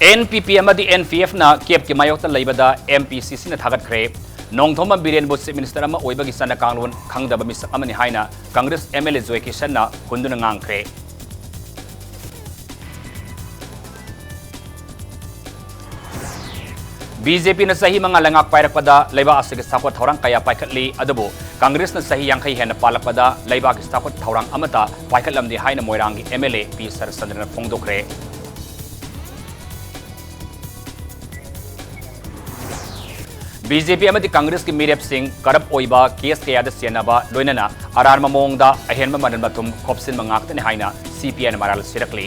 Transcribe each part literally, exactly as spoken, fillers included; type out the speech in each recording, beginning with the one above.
N P ꯄꯤ ꯑꯃꯗꯤ N P ꯑꯦꯐꯅ ꯀꯦꯞꯀꯤ ꯃꯥꯌꯣꯛꯇ ꯂꯩꯕꯗ ꯑꯦꯝ ꯄꯤ ꯁꯤ ꯁꯤꯅ ꯊꯥꯒꯠꯈ꯭ꯔꯦ꯫ ꯅꯣꯡꯊꯣꯝꯕꯝ ꯕꯤꯔꯦꯟꯕꯨ ꯆꯤꯐ ꯃꯤꯅꯤꯁꯇꯔ ꯑꯃ ꯑꯣꯏꯕꯒꯤ ꯆꯠꯅ ꯀꯥꯡꯂꯣꯟ ꯈꯪꯗꯕ ꯃꯤꯁꯛ ꯑꯃꯅꯤ ꯍꯥꯏꯅ Congress M L A Joy ꯀꯤꯁꯟꯅ ꯍꯨꯟꯗꯨꯅ ꯉꯥꯡꯈ꯭ꯔꯦ꯫ ꯕꯤ ꯖꯦ ꯄꯤꯅ ꯆꯍꯤ ꯃꯉꯥ ꯂꯩꯉꯥꯛ ꯄꯥꯏꯔꯛꯄꯗ ꯂꯩꯕꯥꯛ ꯑꯁꯤꯒꯤ ꯆꯥꯎꯈꯠ ꯊꯧꯔꯥꯡ ꯀꯌꯥ ꯄꯥꯏꯈꯠꯂꯤ, ꯑꯗꯨꯕꯨ ꯀꯪꯒ꯭ꯔꯦꯁꯅ ꯆꯍꯤ ꯌꯥꯡꯈꯩ ꯍꯦꯟꯅ ꯄꯥꯜꯂꯛꯄꯗ ꯂꯩꯕꯥꯛꯀꯤ ꯆꯥꯎꯈꯠ ꯊꯧꯔꯥꯡ ꯑꯃꯠꯇ ꯄꯥꯏꯈꯠꯂꯝꯗꯦ ꯍꯥꯏꯅ ꯃꯣꯏꯔꯥꯡꯒꯤ ꯑꯦꯝ ꯑꯦꯜ ꯑꯦ ꯄꯤ ꯁꯔꯠꯆꯟꯗ꯭ꯔꯅ ꯐꯣꯡꯗꯣꯛꯈ꯭ꯔꯦ꯫ ꯕꯤ ꯖꯦ ꯄꯤ ꯑꯃꯗꯤ ꯀꯪꯒ꯭ꯔꯦꯁꯀꯤ ꯃꯤꯔꯦꯞꯁꯤꯡ ꯀꯔꯞ ꯑꯣꯏꯕ ꯀꯦꯁ ꯀꯌꯥꯗ ꯆꯦꯟꯅꯕ, ꯂꯣꯏꯅꯅ ꯑꯔꯥꯟꯕ ꯃꯑꯣꯡꯗ ꯑꯍꯦꯟꯕ ꯃꯅꯜ ꯃꯊꯨꯝ ꯈꯣꯞꯆꯤꯟꯕ ꯉꯥꯛꯇꯅꯤ ꯍꯥꯏꯅ ꯁꯤ ꯄꯤ ꯑꯥꯏꯅ ꯃꯔꯥꯜ ꯁꯤꯔꯛꯂꯤ꯫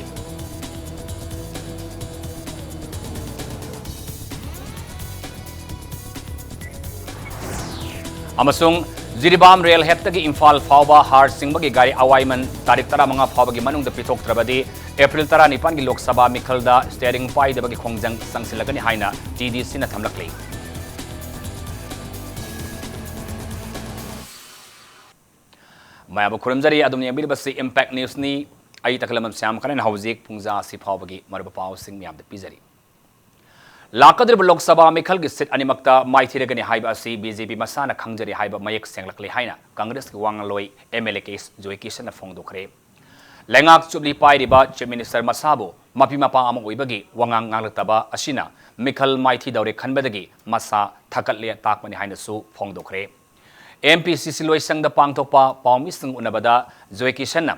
ꯑꯃꯁꯨꯡ ꯖꯤꯔꯤꯕꯥꯝ ꯔꯦꯜ ꯍꯦꯗꯇꯒꯤ ꯏꯝꯐꯥꯜ ꯐꯥꯎꯕ ꯍꯥꯔ ꯆꯤꯡꯕꯒꯤ ꯒꯥꯔꯤ ꯑꯋꯥꯏꯃꯟ ꯇꯥꯔꯤꯛ ꯇꯔꯥꯃꯉꯥ ꯐꯥꯎꯕꯒꯤ ꯃꯅꯨꯡꯗ ꯄꯤꯊꯣꯛꯇ꯭ꯔꯕꯗꯤ ꯑꯦꯄ꯭ꯔꯤꯜ ꯇꯔꯥꯅꯤꯄꯥꯟꯒꯤ ꯂꯣꯛ ꯁꯚꯥ ꯃꯤꯈꯜꯗ ꯁ꯭ꯇꯤꯌꯔꯤꯡ ꯄꯥꯏꯗꯕꯒꯤ ꯈꯣꯡꯖꯪ ꯆꯪꯁꯤꯜꯂꯒꯅꯤ ꯍꯥꯏꯅ ꯇꯤ ꯗꯤ ꯁꯤꯅ ꯊꯝꯂꯛꯂꯤ꯫ ꯃꯌꯥꯝꯕꯨ ꯈꯨꯔꯨꯝꯖꯔꯤ꯫ ꯑꯗꯨꯝ ꯌꯦꯡꯕꯤꯔꯤꯕꯁꯤ ꯏꯝꯄꯦꯛ ꯅ꯭ꯌꯨꯁꯅꯤ꯫ ꯑꯩ ꯇꯈꯦꯜꯂꯝꯕꯝ ꯁ꯭ꯌꯥꯝ ꯈꯔꯅ ꯍꯧꯖꯤꯛ ꯄꯨꯡꯖꯥ ꯑꯁꯤ ꯐꯥꯎꯕꯒꯤ ꯃꯔꯨꯑꯣꯏꯕ ꯄꯥꯎꯁꯤꯡ ꯃꯌꯥꯝꯗ ꯄꯤꯖꯔꯤ꯫ ꯂꯥꯛꯀꯗꯧꯔꯤꯕ ꯂꯣꯛ ꯁꯚꯥ ꯃꯤꯈꯜꯒꯤ ꯁꯤꯠ ꯑꯅꯤꯃꯛꯇ ꯃꯥꯏꯊꯤꯔꯒꯅꯤ ꯍꯥꯏꯕ ꯑꯁꯤ ꯕꯤ ꯖꯦ ꯄꯤ ꯃꯁꯥꯅ ꯈꯪꯖꯔꯤ ꯍꯥꯏꯕ ꯃꯌꯦꯛ ꯁꯦꯡꯂꯛꯂꯦ ꯍꯥꯏꯅ ꯀꯪꯒ꯭ꯔꯦꯁꯀꯤ ꯋꯥ ꯉꯥꯡꯂꯣꯏ ꯑꯦꯝ ꯑꯦꯜ ꯑꯦ ꯀꯦ ꯖꯣꯏ ꯀꯤꯁꯟꯅ ꯐꯣꯡꯗꯣꯛꯈ꯭ꯔꯦ꯫ ꯂꯩꯉꯥꯛ ꯆꯨꯞꯂꯤ ꯄꯥꯏꯔꯤꯕ ꯆꯤꯐ ꯃꯤꯅꯤꯁꯇꯔ ꯃꯁꯥꯕꯨ ꯃꯄꯤ ꯃꯄꯥ ꯑꯃ ꯑꯣꯏꯕꯒꯤ ꯋꯥꯉꯥꯡ ꯉꯥꯡꯂꯛꯇꯕ ꯑꯁꯤꯅ ꯃꯤꯈꯜ ꯃꯥꯏꯊꯤꯗꯧꯔꯦ ꯈꯟꯕꯗꯒꯤ ꯃꯁꯥ ꯊꯛꯀꯠꯂꯦ ꯇꯥꯛꯄꯅꯤ ꯍꯥꯏꯅꯁꯨ ꯐꯣꯡꯗꯣꯛꯈ꯭ꯔꯦ꯫ ꯑꯦꯝ ꯄꯤ ꯁꯤ ꯁꯤ ꯂꯣꯏꯁꯪꯗ ꯄꯥꯡꯊꯣꯛꯄ ꯄꯥꯎꯃꯤꯁꯤꯡ ꯎꯅꯕꯗ ꯖꯣꯏ ꯀꯤꯁꯟꯅ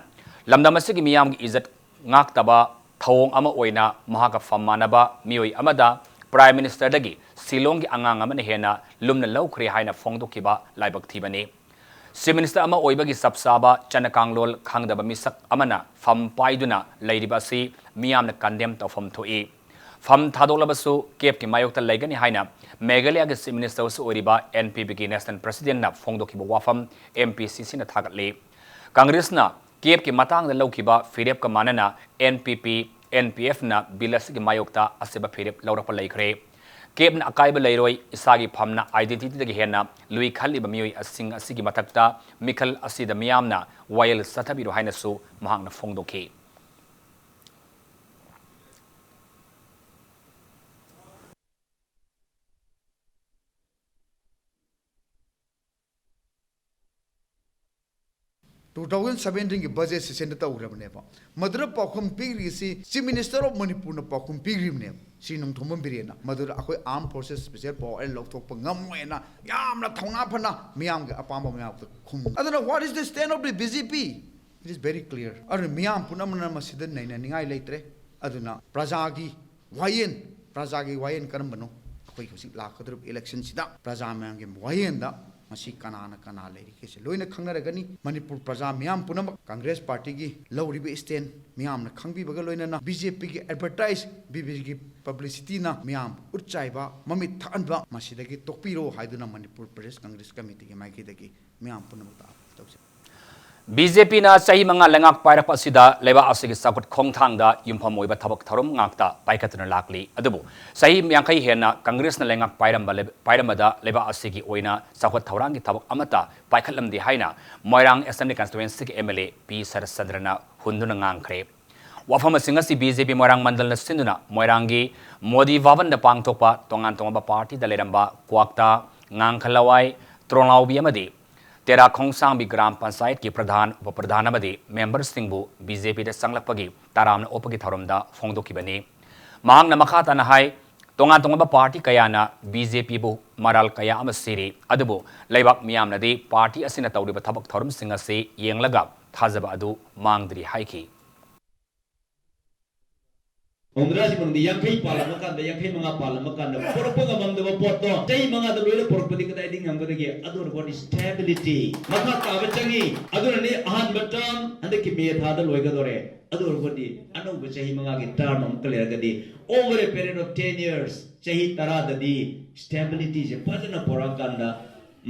ꯂꯝꯗꯝ ꯑꯁꯤꯒꯤ ꯃꯤꯌꯥꯝꯒꯤ ꯏꯖꯠ ꯉꯥꯛꯇꯕ ꯊꯧꯑꯣꯡ ꯑꯃ ꯑꯣꯏꯅ ꯃꯍꯥꯛꯀ ꯐꯝ ꯃꯥꯟꯅꯕ ꯃꯤꯑꯣꯏ ꯑꯃꯗ ꯄ꯭ꯔꯥꯏꯝ ꯃꯤꯅꯤꯁꯇꯔꯗꯒꯤ ꯁꯤꯂꯣꯡꯒꯤ ꯑꯉꯥꯡ ꯑꯃꯅ ꯍꯦꯟꯅ ꯂꯨꯝꯅ ꯂꯧꯈ꯭ꯔꯦ ꯍꯥꯏꯅ ꯐꯣꯡꯗꯣꯛꯈꯤꯕ ꯂꯥꯏꯕꯛ ꯊꯤꯕꯅꯤ꯫ ꯆꯤꯐ ꯃꯤꯅꯤꯁꯇꯔ ꯑꯃ ꯑꯣꯏꯕꯒꯤ ꯆꯞ ꯆꯥꯕ ꯆꯠꯅ ꯀꯥꯡꯂꯣꯟ ꯈꯪꯗꯕ ꯃꯤꯁꯛ ꯑꯃꯅ ꯐꯝ ꯄꯥꯏꯗꯨꯅ ꯂꯩꯔꯤꯕ ꯑꯁꯤ ꯃꯤꯌꯥꯝꯅ ꯀꯟꯗꯦꯝ ꯇꯧꯐꯝ ꯊꯣꯛꯏ꯫ ꯐꯝ ꯊꯥꯗꯣꯛꯂꯕꯁꯨ ꯀꯦꯞꯀꯤ ꯃꯥꯌꯣꯛꯇ ꯂꯩꯒꯅꯤ ꯍꯥꯏꯅ ꯃꯦꯘꯥꯂꯌꯥꯒꯤ ꯆꯤꯐ ꯃꯤꯅꯤꯁꯇꯔꯁꯨ ꯑꯣꯏꯔꯤꯕ ꯑꯦꯟ ꯄꯤ ꯄꯤꯒꯤ ꯅꯦꯁꯅꯦꯜ ꯄ꯭ꯔꯁꯤꯗꯦꯟꯠꯅ ꯐꯣꯡꯗꯣꯛꯈꯤꯕ ꯋꯥꯐꯝ ꯑꯦꯝ ꯄꯤ ꯁꯤ ꯁꯤꯅ ꯊꯥꯒꯠꯂꯤ꯫ ꯀꯪꯒ꯭ꯔꯦꯁꯅ ꯀꯦꯞꯀꯤ ꯃꯇꯥꯡꯗ ꯂꯧꯈꯤꯕ ꯐꯤꯔꯦꯞꯀ ꯃꯥꯟꯅꯅ ꯑꯦꯟ ꯄꯤ ꯄꯤ, ꯑꯦꯟ ꯄꯤ ꯑꯦꯐꯅ ꯕꯤꯜ ꯑꯁꯤꯒꯤ ꯃꯥꯌꯣꯛꯇ ꯑꯆꯦꯠꯄ ꯐꯤꯔꯦꯞ ꯂꯧꯔꯛꯄ ꯂꯩꯈ꯭ꯔꯦ꯫ ꯀꯦꯞꯅ ꯑꯀꯥꯏꯕ ꯂꯩꯔꯣꯏ, ꯏꯁꯥꯒꯤ ꯐꯝꯅ ꯑꯥꯏꯗꯦꯟꯇꯤꯇꯤꯗꯒꯤ ꯍꯦꯟꯅ ꯂꯨꯏ ꯈꯜꯂꯤꯕ ꯃꯤꯑꯣꯏꯁꯤꯡ ꯑꯁꯤꯒꯤ ꯃꯊꯛꯇ ꯃꯤꯈꯜ ꯑꯁꯤꯗ ꯃꯤꯌꯥꯝꯅ ꯋꯥꯌꯦꯜ ꯆꯠꯊꯕꯤꯔꯣ ꯍꯥꯏꯅꯁꯨ ꯃꯍꯥꯛꯅ ꯐꯣꯡꯗꯣꯛꯈꯤ꯫ ꯇꯨ ꯊꯥꯎꯖꯟ ꯁꯕꯦꯟꯇꯤꯟꯒꯤ ꯕꯖꯦꯠ ꯁꯦꯁꯟꯗ ꯇꯧꯈ꯭ꯔꯕꯅꯦꯕ꯫ ꯃꯗꯨꯗ ꯄꯥꯎꯈꯨꯝ ꯄꯤꯈ꯭ꯔꯤꯁꯤ ꯆꯤꯐ ꯃꯤꯅꯤꯁꯇꯔ ꯑꯣꯐ ꯃꯅꯤꯄꯨꯔꯅ ꯄꯥꯎꯈꯨꯝ ꯄꯤꯈ꯭ꯔꯤꯕꯅꯦꯕ꯫ ꯁ꯭ꯔꯤ ꯅꯣꯡꯊꯣꯝꯕꯝ ꯕꯤꯔꯦꯟꯅ ꯃꯗꯨꯗ ꯑꯩꯈꯣꯏ ꯑꯥꯔꯝ ꯐꯣꯔꯁꯦꯁ ꯁ꯭ꯄꯦꯁꯤꯌꯦꯜ ꯄꯥꯋꯔ ꯑꯦꯛ ꯂꯧꯊꯣꯛꯄ ꯉꯝꯃꯣꯏꯅ ꯌꯥꯝꯅ ꯊꯧꯅꯥ ꯐꯅ ꯃꯤꯌꯥꯝꯒꯤ ꯑꯄꯥꯝꯕ ꯃꯌꯥꯝꯗ ꯈꯨꯝ꯫ ꯑꯗꯨꯅ what is the stand of the B J P? It is very clear. ꯑꯗꯨꯅ ꯃꯤꯌꯥꯝ ꯄꯨꯝꯅꯃꯛꯅ ꯃꯁꯤꯗ ꯅꯩꯅꯅꯤꯡꯉꯥꯏ ꯂꯩꯇ꯭ꯔꯦ꯫ ꯑꯗꯨꯅ ꯄ꯭ꯔꯖꯥꯒꯤ ꯋꯥꯌꯦꯜ, ꯄ꯭ꯔꯖꯥꯒꯤ ꯋꯥꯌꯦꯜ ꯀꯔꯝꯕꯅꯣ? ꯑꯩꯈꯣꯏ ꯍꯧꯖꯤꯛ ꯂꯥꯛꯀꯗꯧꯔꯤꯕ ꯏꯂꯦꯛꯁꯟꯁꯤꯗ ꯄ꯭ꯔꯖꯥ ꯃꯌꯥꯝꯒꯤ ꯋꯥꯌꯦꯜꯗ ꯃꯁꯤ ꯀꯅꯥꯅ ꯀꯅꯥ ꯂꯩꯔꯤꯒꯦꯁꯦ ꯂꯣꯏꯅ ꯈꯪꯅꯔꯒꯅꯤ꯫ ꯃꯅꯤꯄꯨꯔ ꯄ꯭ꯔꯖꯥ ꯃꯤꯌꯥꯝ ꯄꯨꯝꯅꯃꯛ ꯀꯪꯒ꯭ꯔꯦꯁ ꯄꯥꯔꯇꯤꯒꯤ ꯂꯧꯔꯤꯕ ꯏꯁꯇꯦꯟ ꯃꯤꯌꯥꯝꯅ ꯈꯪꯕꯤꯕꯒ ꯂꯣꯏꯅꯅ ꯕꯤ ꯖꯦ ꯄꯤꯒꯤ ꯑꯦꯗꯚꯔꯇꯥꯏꯁ, ꯕꯤ ꯖꯦ ꯄꯤꯒꯤ ꯄꯕ꯭ꯂꯤꯁꯤꯇꯤꯅ ꯃꯤꯌꯥꯝ ꯎꯠ ꯆꯥꯏꯕ, ꯃꯃꯤꯠ ꯊꯛꯍꯟꯕ, ꯃꯁꯤꯗꯒꯤ ꯇꯣꯛꯄꯤꯔꯣ ꯍꯥꯏꯗꯨꯅ ꯃꯅꯤꯄꯨꯔ ꯄ꯭ꯔꯗꯦꯁ ꯀꯪꯒ꯭ꯔꯦꯁ ꯀꯃꯤꯇꯤꯒꯤ ꯃꯥꯏꯀꯩꯗꯒꯤ ꯃꯤꯌꯥꯝ ꯄꯨꯝꯅꯃꯛꯇ ꯇꯧꯖꯩ꯫ ꯕꯤ ꯖꯦ ꯄꯤꯅ ꯆꯍꯤ ꯃꯉꯥ ꯂꯩꯉꯥꯛ ꯄꯥꯏꯔꯛꯄ ꯑꯁꯤꯗ ꯂꯩꯕꯥꯛ ꯑꯁꯤꯒꯤ ꯆꯥꯎꯈꯠ ꯈꯣꯡꯊꯥꯡꯗ ꯌꯨꯝꯐꯝ ꯑꯣꯏꯕ ꯊꯕꯛ ꯊꯧꯔꯝ ꯉꯥꯛꯇ ꯄꯥꯏꯈꯠꯇꯨꯅ ꯂꯥꯛꯂꯤ꯫ ꯑꯗꯨꯕꯨ ꯆꯍꯤ ꯌꯥꯡꯈꯩ ꯍꯦꯟꯅ ꯀꯪꯒ꯭ꯔꯦꯁꯅ ꯂꯩꯉꯥꯛ ꯄꯥꯏꯔꯝꯕ, ꯄꯥꯏꯔꯝꯕꯗ ꯂꯩꯕꯥꯛ ꯑꯁꯤꯒꯤ ꯑꯣꯏꯅ ꯆꯥꯎꯈꯠ ꯊꯧꯔꯥꯡꯒꯤ ꯊꯕꯛ ꯑꯃꯠꯇ ꯄꯥꯏꯈꯠꯂꯝꯗꯦ ꯍꯥꯏꯅ ꯃꯣꯏꯔꯥꯡ assembly ꯀꯟꯁꯇꯤꯇ꯭ꯋꯦꯟꯁꯤꯒꯤ M L A P ꯁꯔꯠꯆꯟꯗ꯭ꯔꯅ ꯍꯨꯟꯗꯨꯅ ꯉꯥꯡꯈ꯭ꯔꯦ꯫ ꯋꯥꯐꯝꯁꯤꯡ ꯑꯁꯤ ꯕꯤ ꯖꯦ ꯄꯤ ꯃꯣꯏꯔꯥꯡ ꯃꯟꯗꯜꯅ ꯁꯤꯟꯗꯨꯅ ꯃꯣꯏꯔꯥꯡꯒꯤ ꯃꯣꯗꯤ ꯚꯕꯟꯗ ꯄꯥꯡꯊꯣꯛꯄ ꯇꯣꯉꯥꯟ ꯇꯣꯉꯥꯟꯕ ꯄꯥꯔꯇꯤꯗ ꯂꯩꯔꯝꯕ ꯀ꯭ꯋꯥꯛꯇꯥ, ꯉꯥꯡꯈꯂꯋꯥꯏ, ꯇ꯭ꯔꯣꯂꯥꯎꯕꯤ ꯑꯃꯗꯤ ꯇꯦꯔꯥ ꯈꯣꯡꯁꯥꯡꯕꯤ ꯒ꯭ꯔꯥꯝ ꯄꯟꯆꯥꯌꯠꯀꯤ ꯄ꯭ꯔꯙꯥꯟ, ꯎꯄ ꯄ꯭ꯔꯙꯥꯟ ꯑꯃꯗꯤ ꯃꯦꯝꯕꯔꯁꯤꯡꯕꯨ ꯕꯤ ꯖꯦ ꯄꯤꯗ ꯆꯪꯂꯛꯄꯒꯤ ꯇꯔꯥꯝꯅ ꯑꯣꯛꯄꯒꯤ ꯊꯧꯔꯝꯗ ꯐꯣꯡꯗꯣꯛꯈꯤꯕꯅꯤ꯫ ꯃꯍꯥꯛꯅ ꯃꯈꯥ ꯇꯥꯅ ꯍꯥꯏ, ꯇꯣꯉꯥꯟ ꯇꯣꯉꯥꯟꯕ ꯄꯥꯔꯇꯤ ꯀꯌꯥꯅ ꯕꯤ ꯖꯦ ꯄꯤꯕꯨ ꯃꯔꯥꯜ ꯀꯌꯥ ꯑꯃ ꯁꯤꯔꯤ, ꯑꯗꯨꯕꯨ ꯂꯩꯕꯥꯛ ꯃꯤꯌꯥꯝꯅꯗꯤ ꯄꯥꯔꯇꯤ ꯑꯁꯤꯅ ꯇꯧꯔꯤꯕ ꯊꯕꯛ ꯊꯧꯔꯝꯁꯤꯡ ꯑꯁꯤ ꯌꯦꯡꯂꯒ ꯊꯥꯖꯕ ꯑꯗꯨ ꯃꯥꯡꯗ꯭ꯔꯤ ꯍꯥꯏꯈꯤ꯫ ꯍꯨꯝꯗ꯭ꯔꯥꯁꯤ ꯃꯅꯨꯡꯗ ꯌꯥꯡꯈꯩ ꯄꯥꯜꯂꯝꯃ ꯀꯥꯟꯗ, ꯌꯥꯡꯈꯩ ꯃꯉꯥ ꯄꯥꯜꯂꯝꯃ ꯀꯥꯟꯗ ꯄꯨꯔꯛꯄ ꯉꯝꯃꯝꯗꯕ ꯄꯣꯠꯇꯣ ꯆꯍꯤ ꯃꯉꯥꯗ ꯂꯣꯏꯅ ꯄꯨꯔꯛꯄꯗꯤ ꯀꯗꯥꯏꯗꯒꯤ ꯉꯝꯒꯗꯒꯦ? ꯑꯗꯨ ꯑꯣꯏꯔꯕꯗꯤ stability ꯃꯈꯥ ꯇꯥꯕ ꯆꯪꯉꯤ꯫ ꯑꯗꯨꯅꯅꯤ ꯑꯍꯥꯟꯕ term ꯍꯟꯗꯛꯀꯤ ꯃꯦ ꯊꯥꯗ ꯂꯣꯏꯒꯗꯧꯔꯦ꯫ ꯑꯗꯨ ꯑꯣꯏꯔꯕꯗꯤ ꯑꯅꯧꯕ ꯆꯍꯤ ꯃꯉꯥꯒꯤ term ꯑꯃꯨꯛꯀ ꯂꯩꯔꯒꯗꯤ, over a period of ten years, ꯆꯍꯤ ꯇꯔꯥꯗꯗꯤ stabilityꯁꯦ ꯐꯖꯅ ꯄꯨꯔꯛꯑꯀꯥꯟꯗ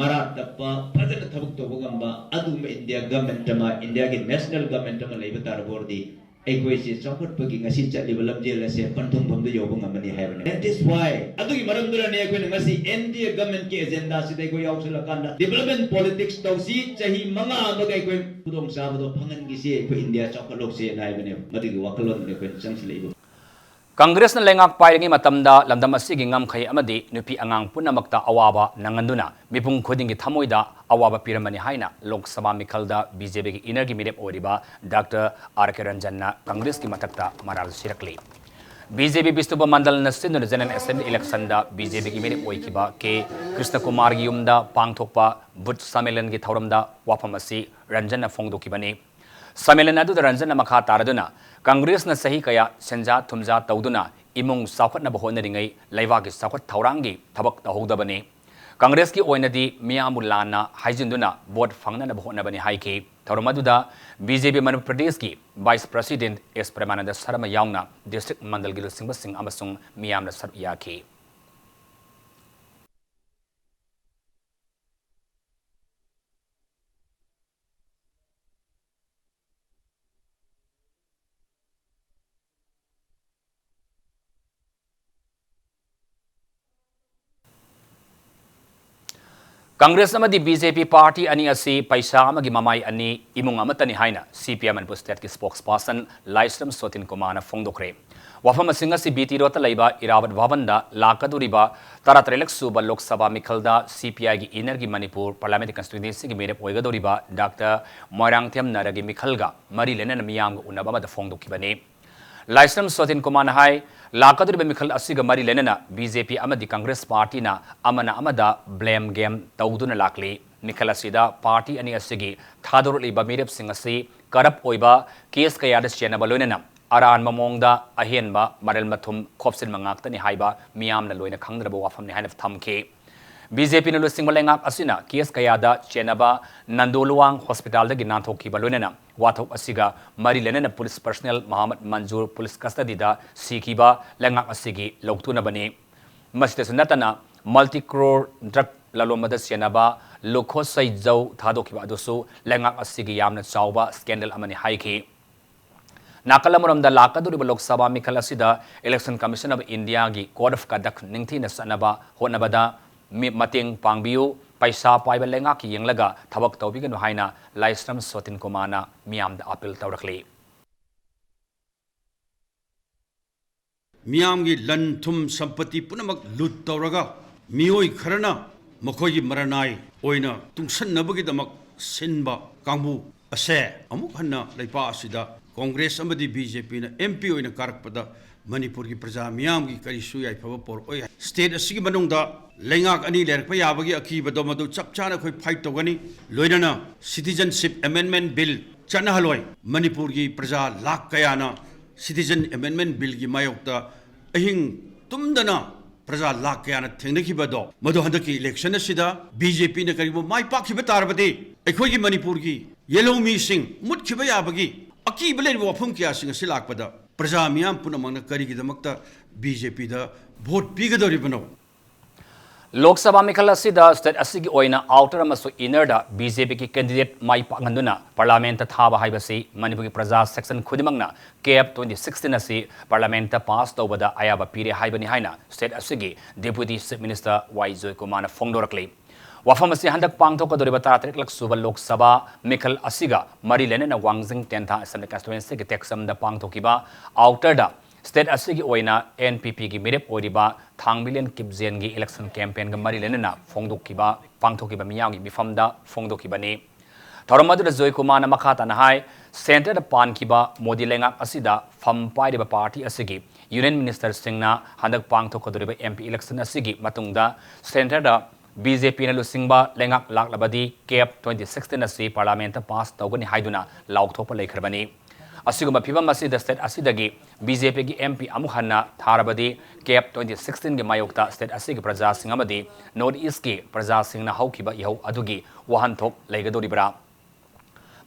ꯃꯔꯥ ꯇꯞꯄ, ꯐꯖꯅ ꯊꯕꯛ ꯇꯧꯕ ꯉꯝꯕ ꯑꯗꯨꯒꯨꯝꯕ India government ꯑꯃ, Indiaꯒꯤ national government ꯑꯃ ꯂꯩꯕ ꯇꯥꯔꯕ ꯑꯣꯏꯔꯗꯤ ꯑꯩꯈꯣꯏꯁꯦ ꯆꯥꯎꯈꯠꯄꯒꯤ ꯉꯁꯤ ꯆꯠꯂꯤꯕ ꯂꯝꯖꯦꯜ ꯑꯁꯦ ꯄꯟꯊꯨꯡꯐꯝꯗ ꯌꯧꯕ ꯉꯝꯃꯅꯤ ꯍꯥꯏꯕꯅꯤ꯫ That is why ꯑꯗꯨꯒꯤ ꯃꯔꯝꯗꯨꯅꯅꯦ ꯑꯩꯈꯣꯏꯅ ꯉꯁꯤ N D A governmentꯀꯤ agendaꯁꯤꯗ ꯑꯩꯈꯣꯏ ꯌꯥꯎꯁꯤꯜꯂꯀꯥꯟꯗ development politics ꯇꯧꯁꯤ, ꯆꯍꯤ ꯃꯉꯥ ꯑꯃꯒ ꯑꯩꯈꯣꯏ ꯈꯨꯗꯣꯡꯆꯥꯕꯗꯣ ꯐꯪꯍꯟꯈꯤꯁꯤ, ꯑꯩꯈꯣꯏ India ꯆꯥꯎꯈꯠꯍꯧꯁꯦꯅ ꯍꯥꯏꯕꯅꯦꯕ꯫ ꯃꯗꯨꯒꯤ ꯋꯥꯈꯜꯂꯣꯟꯗꯨꯅꯤ ꯑꯩꯈꯣꯏꯅ ꯆꯪꯁꯤꯜꯂꯛꯏꯕ꯫ ꯀꯪꯒ꯭ꯔꯦꯁꯅ ꯂꯩꯉꯥꯛ ꯄꯥꯏꯔꯤꯉꯩ ꯃꯇꯝꯗ ꯂꯝꯗꯝ ꯑꯁꯤꯒꯤ ꯉꯝꯈꯩ ꯑꯃꯗꯤ ꯅꯨꯄꯤ ꯑꯉꯥꯡ ꯄꯨꯝꯅꯃꯛꯇ ꯑꯋꯥꯕ ꯅꯪꯍꯟꯗꯨꯅ ꯃꯤꯄꯨꯝ ꯈꯨꯗꯤꯡꯒꯤ ꯊꯃꯣꯏꯗ ꯑꯋꯥꯕ ꯄꯤꯔꯝꯕꯅꯤ ꯍꯥꯏꯅ ꯂꯣꯛ ꯁꯚꯥ ꯃꯤꯈꯜꯗ ꯕꯤꯖꯦꯄꯤꯒꯤ ꯏꯅꯔꯒꯤ ꯃꯤꯔꯦꯞ ꯑꯣꯏꯔꯤꯕ ꯗꯥꯛꯇꯔ ꯑꯥꯔ ꯀꯦ ꯔꯟꯖꯟꯅ ꯀꯪꯒ꯭ꯔꯦꯁꯀꯤ ꯃꯊꯛꯇ ꯃꯔꯥꯜ ꯁꯤꯔꯛꯂꯤ꯫ ꯕꯤꯖꯦꯄꯤ ꯕꯤꯁꯅꯨꯄꯨꯔ ꯃꯟꯗꯜꯅ ꯁꯤꯟꯗꯨꯅ ꯖꯦꯅꯔꯦꯜ ꯑꯦꯁꯦꯝꯕ꯭ꯂꯤ ꯏꯂꯦꯛꯁꯟꯗ ꯕꯤꯖꯦꯄꯤꯒꯤ ꯃꯤꯔꯦꯞ ꯑꯣꯏꯈꯤꯕ ꯀꯦ ꯀ꯭ꯔꯤꯁꯅꯀꯨꯃꯥꯔꯒꯤ ꯌꯨꯝꯗ ꯄꯥꯡꯊꯣꯛꯄ ꯕꯨꯊ ꯁꯝꯃꯦꯂꯟꯒꯤ ꯊꯧꯔꯝꯗ ꯋꯥꯐꯝ ꯑꯁꯤ ꯔꯟꯖꯟꯅ ꯐꯣꯡꯗꯣꯛꯈꯤꯕꯅꯤ꯫ ꯁꯝꯃꯦꯂꯟ ꯑꯗꯨꯗ ꯔꯟꯖꯟꯅ ꯃꯈꯥ ꯇꯥꯔꯗꯨꯅ ꯀꯪꯒ꯭ꯔꯦꯁꯅ ꯆꯍꯤ ꯀꯌꯥ ꯁꯦꯟꯖꯥ ꯊꯨꯝꯖꯥ ꯇꯧꯗꯨꯅ ꯏꯃꯨꯡ ꯆꯥꯎꯈꯠꯅꯕ ꯍꯣꯠꯅꯔꯤꯉꯩ ꯂꯩꯕꯥꯛꯀꯤ ꯆꯥꯎꯈꯠ ꯊꯧꯔꯥꯡꯒꯤ ꯊꯕꯛ ꯇꯧꯍꯧꯗꯕꯅꯤ꯫ ꯀꯪꯒ꯭ꯔꯦꯁꯀꯤ ꯑꯣꯏꯅꯗꯤ ꯃꯤꯌꯥꯝꯕꯨ ꯂꯥꯟꯅ ꯍꯥꯏꯖꯤꯟꯗꯨꯅ ꯚꯣꯠ ꯐꯪꯅꯅꯕ ꯍꯣꯠꯅꯕꯅꯤ ꯍꯥꯏꯈꯤ꯫ ꯊꯧꯔꯝ ꯑꯗꯨꯗ ꯕꯤꯖꯦꯄꯤ ꯃꯅꯤꯄꯨꯔ ꯄ꯭ꯔꯗꯦꯁꯀꯤ ꯚꯥꯏꯁ ꯄ꯭ꯔꯁꯤꯗꯦꯟꯠ ꯑꯦꯁ ꯄ꯭ꯔꯦꯃꯥꯅꯟꯗ ꯁꯔꯃ ꯌꯥꯎꯅ ꯗꯤꯁꯇ꯭ꯔꯤꯛ ꯃꯟꯗꯜꯒꯤ ꯂꯨꯆꯤꯡꯕꯁꯤꯡ ꯑꯃꯁꯨꯡ ꯃꯤꯌꯥꯝꯅ ꯁꯔꯨꯛ ꯌꯥꯈꯤ꯫ ꯀꯪꯒ꯭ꯔꯦꯁ ꯑꯃꯗꯤ ꯕꯤ ꯖꯦ ꯄꯤ ꯄꯥꯔꯇꯤ ꯑꯅꯤ ꯑꯁꯤ ꯄꯩꯁꯥ ꯑꯃꯒꯤ ꯃꯃꯥꯏ ꯑꯅꯤ, ꯏꯃꯨꯡ ꯑꯃꯠꯇꯅꯤ ꯍꯥꯏꯅ ꯁꯤ ꯄꯤ ꯑꯥꯏ ꯃꯅꯤꯄꯨꯔ ꯁ꯭ꯇꯦꯠꯀꯤ ꯁ꯭ꯄꯣꯛꯁ ꯄꯥꯔꯁꯟ ꯂꯥꯏꯁ꯭ꯔꯝ ꯁꯣꯇꯤꯟ ꯀꯨꯃꯥꯔꯅ ꯐꯣꯡꯗꯣꯛꯈ꯭ꯔꯦ꯫ ꯋꯥꯐꯝ ꯑꯁꯤꯡ ꯑꯁꯤ ꯕꯤ ꯇꯤ ꯔꯣꯗꯇ ꯂꯩꯕ ꯏꯔꯥꯕꯠ ꯚꯕꯟꯗ ꯂꯥꯛꯀꯗꯧꯔꯤꯕ ꯇꯔꯥꯇꯔꯦꯠꯂꯛ ꯁꯨꯕ ꯂꯣꯛ ꯁꯚꯥ ꯃꯤꯈꯜꯗ ꯁꯤ ꯄꯤ ꯑꯥꯏꯒꯤ ꯏꯅꯔꯒꯤ ꯃꯅꯤꯄꯨꯔ ꯄꯥꯔꯂꯤꯌꯥꯃꯦꯟꯇꯔꯤ ꯀꯟꯁꯇꯤꯇ꯭ꯌꯨꯑꯦꯟꯁꯤꯒꯤ ꯃꯤꯔꯦꯞ ꯑꯣꯏꯒꯗꯧꯔꯤꯕ ꯗꯥꯛꯇꯔ ꯃꯣꯏꯔꯥꯡꯊꯦꯝ ꯅꯥꯔꯥꯒꯤ ꯃꯤꯈꯜꯒ ꯃꯔꯤ ꯂꯩꯅꯅ ꯃꯤꯌꯥꯝꯒ ꯎꯅꯕ ꯑꯃꯗ ꯐꯣꯡꯗꯣꯛꯈꯤꯕꯅꯤ꯫ ꯂꯥꯏꯁ꯭ꯔꯝ ꯁꯣꯇꯤꯟ ꯀꯨꯃꯥꯔꯅ ꯍꯥꯏ, ꯂꯥꯛꯀꯗꯧꯔꯤꯕ ꯃꯤꯈꯜ ꯑꯁꯤꯒ ꯃꯔꯤ ꯂꯩꯅꯅ ꯕꯤ ꯖꯦ ꯄꯤ ꯑꯃꯗꯤ ꯀꯪꯒ꯭ꯔꯦꯁ ꯄꯥꯔꯇꯤꯅ ꯑꯃꯅ ꯑꯃꯗ ꯕ꯭ꯂꯦꯝ ꯒꯦꯝ ꯇꯧꯗꯨꯅ ꯂꯥꯛꯂꯤ꯫ ꯃꯤꯈꯜ ꯑꯁꯤꯗ ꯄꯥꯔꯇꯤ ꯑꯅꯤ ꯑꯁꯤꯒꯤ ꯊꯥꯗꯣꯔꯛꯂꯤꯕ ꯃꯤꯔꯦꯞꯁꯤꯡ ꯑꯁꯤ ꯀꯔꯞ ꯑꯣꯏꯕ, ꯀꯦꯁ ꯀꯌꯥꯗ ꯆꯦꯟꯅꯕ ꯂꯣꯏꯅꯅ ꯑꯔꯥꯟꯕ ꯃꯑꯣꯡꯗ ꯑꯍꯦꯟꯕ ꯃꯔꯜ ꯃꯊꯨꯝ ꯈꯣꯞꯆꯤꯟꯕ ꯉꯥꯛꯇꯅꯤ ꯍꯥꯏꯕ ꯃꯤꯌꯥꯝꯅ ꯂꯣꯏꯅ ꯈꯪꯅꯔꯕ ꯋꯥꯐꯝꯅꯤ ꯍꯥꯏꯅ ꯊꯝꯈꯤ꯫ ꯕꯤ ꯖꯦ ꯄꯤꯅ ꯂꯨꯆꯤꯡꯕ ꯂꯩꯉꯥꯛ ꯑꯁꯤꯅ ꯀꯦꯁ ꯀꯌꯥꯗ ꯆꯦꯟꯅꯕ ꯅꯟꯗꯣꯂꯨꯋꯥꯡ ꯍꯣꯁꯄꯤꯇꯥꯜꯗꯒꯤ ꯅꯥꯟꯊꯣꯛꯈꯤꯕ ꯂꯣꯏꯅꯅ ꯋꯥꯊꯣꯛ ꯑꯁꯤꯒ ꯃꯔꯤ ꯂꯩꯅꯅ ꯄꯨꯂꯤꯁ ꯄꯔꯁꯅꯦꯜ ꯃꯣꯍꯝꯃꯗ ꯃꯟꯖꯨꯔ ꯄꯨꯂꯤꯁ ꯀꯁꯇꯗꯤꯗ ꯁꯤꯈꯤꯕ ꯂꯩꯉꯥꯛ ꯑꯁꯤꯒꯤ ꯂꯧꯇꯨꯅꯕꯅꯤ꯫ ꯃꯁꯤꯗꯁꯨ ꯅꯠꯇꯅ ꯃꯜꯇꯤ ꯀ꯭ꯔꯣꯔ ꯗ꯭ꯔꯒ ꯂꯂꯣꯟꯕꯗ ꯆꯦꯟꯅꯕ ꯂꯨꯈꯣꯁꯩ ꯖꯧ ꯊꯥꯗꯣꯛꯈꯤꯕ ꯑꯗꯨꯁꯨ ꯂꯩꯉꯥꯛ ꯑꯁꯤꯒꯤ ꯌꯥꯝꯅ ꯆꯥꯎꯕ ꯁ꯭ꯀꯦꯟꯗꯜ ꯑꯃꯅꯤ ꯍꯥꯏꯈꯤ꯫ ꯅꯥꯀꯜ ꯑꯃꯔꯣꯝꯗ ꯂꯥꯛꯀꯗꯧꯔꯤꯕ ꯂꯣꯛ ꯁꯚꯥ ꯃꯤꯈꯜ ꯑꯁꯤꯗ Election Commission of Indiaꯒꯤ Code of Conduct ꯅꯤꯡꯊꯤꯅ ꯆꯠꯅꯕ ꯍꯣꯠꯅꯕꯗ ꯃꯤ-, ꯃꯇꯦꯡ ꯄꯥꯡꯕꯤꯌꯨ, ꯄꯩꯁꯥ ꯄꯥꯏꯕ ꯂꯩꯉꯥꯛꯀꯤ ꯌꯦꯡꯂꯒ ꯊꯕꯛ ꯇꯧꯕꯤꯒꯅꯨ ꯍꯥꯏꯅ ꯂꯥꯏꯁ꯭ꯔꯝ ꯁꯣꯇꯤꯟ ꯀꯨꯃꯥꯔꯅ ꯃꯤꯌꯥꯝꯗ ꯑꯥꯄꯤꯜ ꯇꯧꯔꯛꯂꯤ꯫ ꯃꯤꯌꯥꯝꯒꯤ ꯂꯟ ꯊꯨꯝ ꯁꯝꯄꯇꯤ ꯄꯨꯝꯅꯃꯛ ꯂꯨꯠ ꯇꯧꯔꯒ ꯃꯤꯑꯣꯏ ꯈꯔꯅ ꯃꯈꯣꯏꯒꯤ ꯃꯔꯅꯥꯏ ꯑꯣꯏꯅ ꯇꯨꯡꯁꯟꯅꯕꯒꯤꯗꯃꯛ ꯁꯤꯟꯕ ꯀꯥꯡꯕꯨ ꯑꯁꯦ ꯑꯃꯨꯛ ꯍꯟꯅ ꯂꯩꯄꯥꯛ ꯑꯁꯤꯗ ꯀꯣꯡꯒ꯭ꯔꯦꯁ ꯑꯃꯗꯤ ꯕꯤ ꯖꯦ ꯄꯤꯅ ꯑꯦꯝ ꯄꯤ ꯑꯣꯏꯅ ꯀꯥꯔꯛꯄꯗ ꯃꯅꯤꯄꯨꯔꯒꯤ ꯄ꯭ꯔꯖꯥ ꯃꯤꯌꯥꯝꯒꯤ ꯀꯔꯤꯁꯨ ꯌꯥꯏꯐꯕ ꯄꯣꯔꯛꯑꯣꯏ꯫ ꯁ꯭ꯇꯦꯠ ꯑꯁꯤꯒꯤ ꯃꯅꯨꯡꯗ ꯂꯩꯉꯥꯛ ꯑꯅꯤ ꯂꯩꯔꯛꯄ ꯌꯥꯕꯒꯤ ꯑꯀꯤꯕꯗꯣ ꯃꯗꯨ ꯆꯞ ꯆꯥꯅ ꯑꯩꯈꯣꯏ ꯐꯥꯏꯠ ꯇꯧꯒꯅꯤ꯫ ꯂꯣꯏꯅꯅ ꯁꯤꯇꯤꯖꯟꯁꯤꯞ ꯑꯦꯃꯦꯟꯃꯦꯟ ꯕꯤꯜ ꯆꯠꯅꯍꯜꯂꯣꯏ꯫ ꯃꯅꯤꯄꯨꯔꯒꯤ ꯄ꯭ꯔꯖꯥ ꯂꯥꯈ ꯀꯌꯥꯅ ꯁꯤꯇꯤꯖꯟ ꯑꯦꯃꯦꯟꯃꯦꯟ ꯕꯤꯜꯒꯤ ꯃꯥꯌꯣꯛꯇ ꯑꯍꯤꯡ ꯇꯨꯝꯗꯅ ꯄ꯭ꯔꯖꯥ ꯂꯥꯈ ꯀꯌꯥꯅ ꯊꯦꯡꯅꯈꯤꯕꯗꯣ, ꯃꯗꯨ ꯍꯟꯗꯛꯀꯤ ꯏꯂꯦꯛꯁꯟ ꯑꯁꯤꯗ ꯕꯤ ꯖꯦ ꯄꯤꯅ ꯀꯔꯤꯒꯨꯝꯕ ꯃꯥꯏ ꯄꯥꯛꯈꯤꯕ ꯇꯥꯔꯕꯗꯤ, ꯑꯩꯈꯣꯏꯒꯤ ꯃꯅꯤꯄꯨꯔꯒꯤ ꯌꯦꯜꯍꯧꯃꯤꯁꯤꯡ ꯃꯨꯠꯈꯤꯕ ꯌꯥꯕꯒꯤ ꯑꯀꯤꯕ ꯂꯩꯔꯤꯕ ꯋꯥꯐꯝ ꯀꯌꯥꯁꯤꯡ ꯑꯁꯤ ꯂꯥꯛꯄꯗ ꯄ꯭ꯔꯖꯥ ꯃꯤꯌꯥꯝ ꯄꯨꯝꯅꯃꯛꯅ ꯀꯔꯤꯒꯤꯗꯃꯛꯇ ꯕꯤ ꯖꯦ ꯄꯤꯗ ꯚꯣꯠ ꯄꯤꯒꯗꯧꯔꯤꯕꯅꯣ? ꯂꯣꯛ ꯁꯚꯥ ꯃꯤꯈꯜ ꯑꯁꯤꯗ ꯁ꯭ꯇꯦꯠ ꯑꯁꯤꯒꯤ ꯑꯣꯏꯅ ꯑꯥꯎꯇꯔ ꯑꯃꯁꯨꯡ ꯏꯅꯔꯗ ꯕꯤ ꯖꯦ ꯄꯤꯒꯤ ꯀꯦꯟꯗꯤꯗꯦꯠ ꯃꯥꯏ ꯄꯥꯛꯍꯟꯗꯨꯅ ꯄꯥꯔꯂꯥꯃꯦꯟꯠꯇ ꯊꯥꯕ ꯍꯥꯏꯕꯁꯤ ꯃꯅꯤꯄꯨꯔꯒꯤ ꯄ꯭ꯔꯖꯥ ꯁꯦꯛꯁꯟ ꯈꯨꯗꯤꯡꯃꯛꯅ ꯀꯦꯞ ꯇ꯭ꯋꯦꯟꯇꯤ ꯁꯤꯛꯁꯇꯤꯟ ꯑꯁꯤ ꯄꯥꯔꯂꯥꯃꯦꯟꯠꯇ ꯄꯥꯁ ꯇꯧꯕꯗ ꯑꯌꯥꯕ ꯄꯤꯔꯦ ꯍꯥꯏꯕꯅꯤ ꯍꯥꯏꯅ ꯁ꯭ꯇꯦꯠ ꯑꯁꯤꯒꯤ ꯗꯦꯄ꯭ꯌꯨꯇꯤ ꯆꯤꯐ ꯃꯤꯅꯤꯁꯇꯔ ꯋꯥꯏ ꯖꯣꯏꯀꯨꯃꯥꯔꯅ ꯐꯣꯡꯗꯣꯔꯛꯂꯤ꯫ ꯋꯥꯐꯝ ꯑꯁꯤ ꯍꯟꯗꯛ ꯄꯥꯡꯊꯣꯛꯀꯗꯧꯔꯤꯕ ꯇꯔꯥꯇꯔꯦꯠꯂꯛ ꯁꯨꯕ ꯂꯣꯛ ꯁꯚꯥ ꯃꯤꯈꯜ ꯑꯁꯤꯒ ꯃꯔꯤ ꯂꯩꯅꯅ ꯋꯥꯡꯖꯤꯡ ꯇꯦꯟꯊꯥ ꯑꯦꯁꯦꯝꯕ꯭ꯂꯤ ꯀꯟꯁꯇꯤꯇ꯭ꯋꯦꯟꯁꯤꯒꯤ ꯇꯦꯛꯆꯝꯗ ꯄꯥꯡꯊꯣꯛꯈꯤꯕ ꯑꯥꯎꯇꯔꯗ ꯁ꯭ꯇꯦꯠ ꯑꯁꯤꯒꯤ ꯑꯣꯏꯅ ꯑꯦꯟ ꯄꯤ ꯄꯤꯒꯤ ꯃꯤꯔꯦꯞ ꯑꯣꯏꯔꯤꯕ ꯊꯥꯡꯕꯤꯂꯦꯟ ꯀꯤꯞꯖꯦꯟꯒꯤ ꯏꯂꯦꯛꯁꯟ ꯀꯦꯝꯄꯦꯟꯒ ꯃꯔꯤ ꯂꯩꯅꯅ ꯐꯣꯡꯗꯣꯛꯈꯤꯕ, ꯄꯥꯡꯊꯣꯛꯈꯤꯕ ꯃꯤꯌꯥꯝꯒꯤ ꯃꯤꯐꯝꯗ ꯐꯣꯡꯗꯣꯛꯈꯤꯕꯅꯤ꯫ ꯊꯧꯔꯝ ꯑꯗꯨꯗ ꯖꯣꯏꯀꯨꯃꯥꯔꯅ ꯃꯈꯥ ꯇꯥꯅ ꯍꯥꯏ, ꯁꯦꯟꯇꯔꯗ ꯄꯥꯟꯈꯤꯕ ꯃꯣꯗꯤ ꯂꯩꯉꯥꯛ ꯑꯁꯤꯗ ꯐꯝ ꯄꯥꯏꯔꯤꯕ ꯄꯥꯔꯇꯤ ꯑꯁꯤꯒꯤ ꯌꯨꯅꯤꯌꯟ ꯃꯤꯅꯤꯁꯇꯔꯁꯤꯡꯅ ꯍꯟꯗꯛ ꯄꯥꯡꯊꯣꯛꯀꯗꯧꯔꯤꯕ ꯑꯦꯝ ꯄꯤ ꯏꯂꯦꯛꯁꯟ ꯑꯁꯤꯒꯤ ꯃꯇꯨꯡꯗ ꯁꯦꯟꯇꯔꯗ ꯕꯤ ꯖꯦ ꯄꯤꯅ ꯂꯨꯆꯤꯡꯕ ꯂꯩꯉꯥꯛ ꯂꯥꯛꯂꯕꯗꯤ ꯀꯦꯞ ꯇ꯭ꯋꯦꯟꯇꯤ ꯁꯤꯛꯁꯇꯤꯟ ꯑꯁꯤ ꯄꯥꯔꯂꯥꯃꯦꯟꯠꯇ ꯄꯥꯁ ꯇꯧꯒꯅꯤ ꯍꯥꯏꯗꯨꯅ ꯂꯥꯎꯊꯣꯛꯄ ꯂꯩꯈ꯭ꯔꯕꯅꯤ꯫ ꯑꯁꯤꯒꯨꯝꯕ ꯐꯤꯕꯝ ꯑꯁꯤꯗ ꯁ꯭ꯇꯦꯠ ꯑꯁꯤꯗꯒꯤ ꯕꯤ ꯖꯦ ꯄꯤꯒꯤ ꯑꯦꯝ ꯄꯤ ꯑꯃꯨꯛ ꯍꯟꯅ ꯊꯥꯔꯕꯗꯤ ꯀꯦꯞ ꯇ꯭ꯋꯦꯟꯇꯤ ꯁꯤꯛꯁꯇꯤꯟꯒꯤ ꯃꯥꯌꯣꯛꯇ ꯁ꯭ꯇꯦꯠ ꯑꯁꯤꯒꯤ ꯄ꯭ꯔꯖꯥꯁꯤꯡ ꯑꯃꯗꯤ ꯅꯣꯔꯠ ꯏꯁ꯭ꯠꯀꯤ ꯄ꯭ꯔꯖꯥꯁꯤꯡꯅ ꯍꯧꯈꯤꯕ ꯏꯍꯧ ꯑꯗꯨꯒꯤ ꯋꯥꯍꯟꯊꯣꯛ ꯂꯩꯒꯗꯧꯔꯤꯕ꯭ꯔꯥ?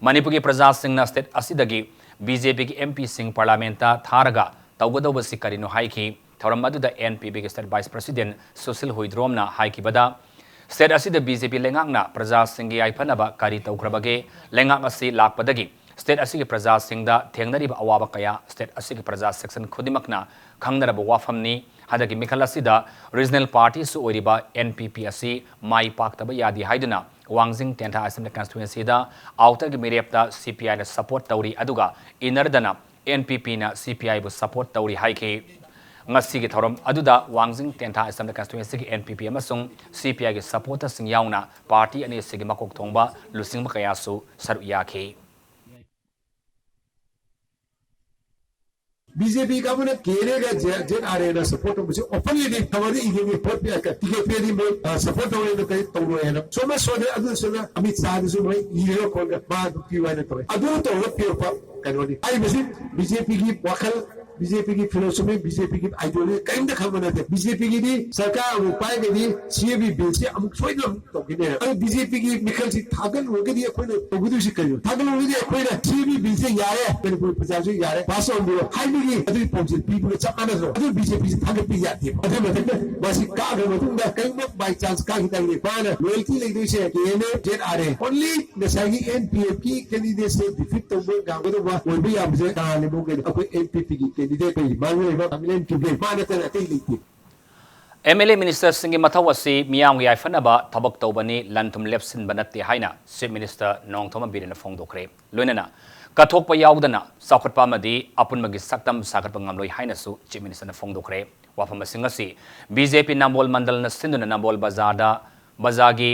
ꯃꯅꯤꯄꯨꯔꯒꯤ ꯄ꯭ꯔꯖꯥꯁꯤꯡꯅ ꯁ꯭ꯇꯦꯠ ꯑꯁꯤꯗꯒꯤ ꯕꯤ ꯖꯦ ꯄꯤꯒꯤ ꯑꯦꯝ ꯄꯤꯁꯤꯡ ꯄꯥꯔꯂꯥꯃꯦꯟꯠꯇ ꯊꯥꯔꯒ ꯇꯧꯒꯗꯧꯕꯁꯤ ꯀꯔꯤꯅꯣ ꯍꯥꯏꯈꯤ꯫ ꯊꯧꯔꯝ ꯑꯗꯨꯗ ꯑꯦꯟ ꯄꯤ ꯄꯤꯒꯤ state vice president Sushil ꯍꯨꯏꯗ꯭ꯔꯣꯝꯅ ꯍꯥꯏꯈꯤꯕꯗ, state ꯑꯁꯤꯗ ꯕꯤ ꯖꯦ ꯄꯤ ꯂꯩꯉꯥꯛꯅ ꯄ꯭ꯔꯖꯥꯁꯤꯡꯒꯤ ꯌꯥꯏꯐꯅꯕ ꯀꯔꯤ ꯇꯧꯈ꯭ꯔꯕꯒꯦ? ꯂꯩꯉꯥꯛ ꯑꯁꯤ ꯂꯥꯛꯄꯗꯒꯤ ꯁ꯭ꯇꯦꯠ ꯑꯁꯤꯒꯤ ꯄ꯭ꯔꯖꯥꯁꯤꯡꯗ ꯊꯦꯡꯅꯔꯤꯕ ꯑꯋꯥꯕ ꯀꯌꯥ ꯁ꯭ꯇꯦꯠ ꯑꯁꯤꯒꯤ ꯄ꯭ꯔꯖꯥ ꯁꯦꯛꯁꯟ ꯈꯨꯗꯤꯡꯃꯛꯅ ꯈꯪꯅꯔꯕ ꯋꯥꯐꯝꯅꯤ꯫ ꯍꯟꯗꯛꯀꯤ ꯃꯤꯈꯜ ꯑꯁꯤꯗ ꯔꯤꯖꯅꯦꯜ ꯄꯥꯔꯇꯤꯁꯨ ꯑꯣꯏꯔꯤꯕ ꯑꯦꯟ ꯄꯤ ꯄꯤ ꯑꯁꯤ ꯃꯥꯏ ꯄꯥꯛꯇꯕ ꯌꯥꯗꯦ ꯍꯥꯏꯗꯨꯅ ꯋꯥꯡꯖꯤꯡ ꯇꯦꯟꯊꯥ ꯑꯦꯁꯦꯝꯕ꯭ꯂꯤ ꯀꯟꯁꯇꯤꯇ꯭ꯋꯦꯟꯁꯤꯗ ꯑꯥꯎꯇꯔꯒꯤ ꯃꯤꯔꯦꯞꯇ ꯁꯤ ꯄꯤ ꯑꯥꯏꯅ ꯁꯄꯣꯔꯠ ꯇꯧꯔꯤ, ꯑꯗꯨꯒ ꯏꯅꯔꯗꯅ ꯑꯦꯟ ꯄꯤ ꯄꯤꯅ ꯁꯤ ꯄꯤ ꯑꯥꯏꯕꯨ ꯁꯄꯣꯔꯠ ꯇꯧꯔꯤ ꯍꯥꯏꯈꯤ꯫ ꯉꯁꯤꯒꯤ ꯊꯧꯔꯝ ꯑꯗꯨꯗ ꯋꯥꯡꯖꯤꯡ ꯇꯦꯟꯊꯥ ꯑꯦꯁꯦꯝꯕ꯭ꯂꯤ ꯀꯟꯁꯇꯤꯇ꯭ꯋꯦꯟꯁꯤꯒꯤ ꯑꯦꯟ ꯄꯤ ꯄꯤ ꯑꯃꯁꯨꯡ ꯁꯤ ꯄꯤ ꯑꯥꯏꯒꯤ ꯁꯄꯣꯔꯇꯔꯁꯤꯡ ꯌꯥꯎꯅ ꯄꯥꯔꯇꯤ ꯑꯅꯤꯁꯤꯒꯤ ꯃꯀꯣꯛ ꯊꯣꯡꯕ ꯂꯨꯆꯤꯡꯕ ꯀꯌꯥꯁꯨ ꯁꯔꯨꯛ ꯌꯥꯈꯤ꯫ ꯕꯤ ꯖꯦ ꯄꯤ ꯀꯥꯡꯕꯨꯅ ꯀꯦ ꯑꯦꯟ ꯑꯦꯒ ꯖꯦ ꯑꯥꯔ ꯑꯦꯅ ꯁꯄꯣꯔꯠ ꯇꯧꯕꯁꯤ ꯑꯣꯄꯟꯂꯤꯗꯤ ꯈꯕꯔꯗ ꯏꯒꯦ, ꯚꯣꯠ ꯄꯤ-, ꯇꯤꯀꯦꯠ ꯄꯤꯔꯗꯤ ꯃꯣꯏ, ꯑ, ꯁꯄꯣꯔꯠ ꯇꯧꯔꯦꯅ ꯀꯔꯤ ꯇꯧꯔꯣꯏ ꯍꯥꯏꯅ ꯁꯣꯝꯗ ꯁꯣꯏꯗꯅ ꯑꯗꯨꯁꯨꯅ ꯑꯃꯤꯠ ꯁꯥꯍꯗꯁꯨ ꯃꯣꯏ ꯏꯔꯒ ꯈꯣꯠꯂꯒ ꯃꯥ ꯑꯗꯨ ꯄꯤꯌꯨ ꯍꯥꯏꯅ ꯇꯧꯔꯦ꯫ ꯑꯗꯨ ꯇꯧꯔꯒ ꯄꯤꯔꯛꯄ ꯀꯩꯅꯣꯅꯤ꯫ ꯍꯥꯏꯔꯤꯕꯁꯤ ꯕꯤ ꯖꯦ ꯄꯤꯒꯤ ꯋꯥꯈꯜ, ꯕꯤ ꯖꯦ ꯄꯤꯒꯤ ꯐꯤꯂꯣꯁꯣꯐꯤ, ꯕꯤ ꯖꯦ ꯄꯤꯒꯤ ꯑꯥꯏꯗꯤꯌꯣꯂꯣꯖꯤ ꯀꯔꯤꯝꯇ ꯈꯪꯕ ꯅꯠꯇꯦ꯫ ꯕꯤ ꯖꯦ ꯄꯤꯒꯤꯗꯤ ꯁꯔꯀꯥꯔ ꯑꯃꯨꯛ ꯄꯥꯏꯔꯒꯗꯤ ꯁꯤ ꯑꯦ ꯕꯤ ꯕꯤꯜꯁꯤ ꯑꯃꯨꯛ ꯁꯣꯏꯗꯅ ꯑꯃꯨꯛ ꯇꯧꯈꯤꯅꯦ꯫ ꯑꯗꯨ ꯕꯤ ꯖꯦ ꯄꯤꯒꯤ ꯃꯤꯈꯜꯁꯤ ꯊꯥꯒꯠꯂꯨꯔꯒꯗꯤ ꯑꯩꯈꯣꯏꯅ ꯇꯧꯒꯗꯣꯏꯁꯤ ꯀꯔꯤꯅꯣ? ꯊꯥꯒꯠꯂꯨꯔꯒꯗꯤ ꯑꯩꯈꯣꯏꯅ ꯁꯤ ꯑꯦ ꯕꯤ ꯕꯤꯜꯁꯦ ꯌꯥꯔꯦ, ꯃꯅꯤꯄꯨꯔ ꯄ꯭ꯔꯖꯥꯁꯨ ꯌꯥꯔꯦ, ꯄꯥꯁ ꯇꯧꯍꯟꯕꯤꯔꯣ ꯍꯥꯏꯕꯒꯤ ꯑꯗꯨꯒꯤ ꯄꯥꯎꯖꯦꯜ ꯄꯤꯕꯒ ꯆꯞ ꯃꯥꯟꯅꯗ꯭ꯔꯣ? ꯑꯗꯨ ꯕꯤ ꯖꯦ ꯄꯤꯁꯤ ꯊꯥꯒꯠꯄ ꯌꯥꯗꯦꯕ꯫ ꯑꯗꯨꯒꯤ ꯃꯊꯛꯇ ꯃꯁꯤ ꯀꯥꯈ꯭ꯔ ꯃꯇꯨꯡꯗ ꯀꯔꯤꯒꯨꯝꯕ by chance ꯀꯥꯈꯤ ꯇꯥꯔꯒꯗꯤ ꯃꯥꯅ ꯂꯣꯌꯦꯜꯇꯤ ꯂꯩꯗꯣꯏꯁꯦ K N A, J R A. Only ꯉꯁꯥꯏꯒꯤ ꯑꯦꯟ ꯄꯤ ꯑꯦꯐꯀꯤ ꯀꯦꯟꯗꯤꯗꯦꯠꯁꯦ ꯗꯤꯐꯤꯠ ꯇꯧꯕ ꯉꯝꯒꯗꯧꯕ ꯑꯣꯏꯕ ꯌꯥꯕꯁꯦ ꯀꯅꯥꯅꯦꯕꯨ ꯀꯩꯅꯣ? ꯑꯩꯈꯣꯏ ꯑꯦꯟ ꯄꯤ ꯄꯤꯒꯤ ꯀꯦꯟꯗꯤꯗꯦꯠ ꯑꯩꯈꯣꯏꯒꯤ ꯃꯥꯡꯖꯧꯅꯅ ꯀꯥꯡꯂꯦꯟ ꯀꯦ ꯃꯥ ꯅꯠꯇꯅ ꯑꯇꯩ ꯂꯩꯇꯦ꯫ ꯑꯦꯝ ꯑꯦꯜ ꯑꯦ ꯃꯤꯅꯤꯁꯇꯔꯁꯤꯡꯒꯤ ꯃꯊꯧ ꯑꯁꯤ ꯃꯤꯌꯥꯝꯒꯤ ꯌꯥꯏꯐꯅꯕ ꯊꯕꯛ ꯇꯧꯕꯅꯤ, ꯂꯟ ꯊꯨꯝ ꯂꯦꯞꯁꯤꯟꯕ ꯅꯠꯇꯦ ꯍꯥꯏꯅ ꯆꯤꯐ ꯃꯤꯅꯤꯁꯇꯔ ꯅꯣꯡꯊꯣꯝꯕꯝ ꯕꯤꯔꯦꯟꯅ ꯐꯣꯡꯗꯣꯛꯈ꯭ꯔꯦ꯫ ꯂꯣꯏꯅꯅ ꯀꯠꯊꯣꯛꯄ ꯌꯥꯎꯗꯅ ꯆꯥꯎꯈꯠꯄ ꯑꯃꯗꯤ ꯑꯄꯨꯟꯕꯒꯤ ꯁꯛꯇꯝ ꯁꯥꯒꯠꯄ ꯉꯝꯂꯣꯏ ꯍꯥꯏꯅꯁꯨ ꯆꯤꯐ ꯃꯤꯅꯤꯁꯇꯔꯅ ꯐꯣꯡꯗꯣꯛꯈ꯭ꯔꯦ꯫ ꯋꯥꯐꯝꯁꯤꯡ ꯑꯁꯤ ꯕꯤ ꯖꯦ ꯄꯤ ꯅꯝꯕꯣꯜ ꯃꯟꯗꯜꯅ ꯁꯤꯟꯗꯨꯅ ꯅꯝꯕꯣꯜ ꯕꯖꯥꯔꯗ, ꯕꯖꯥꯔꯒꯤ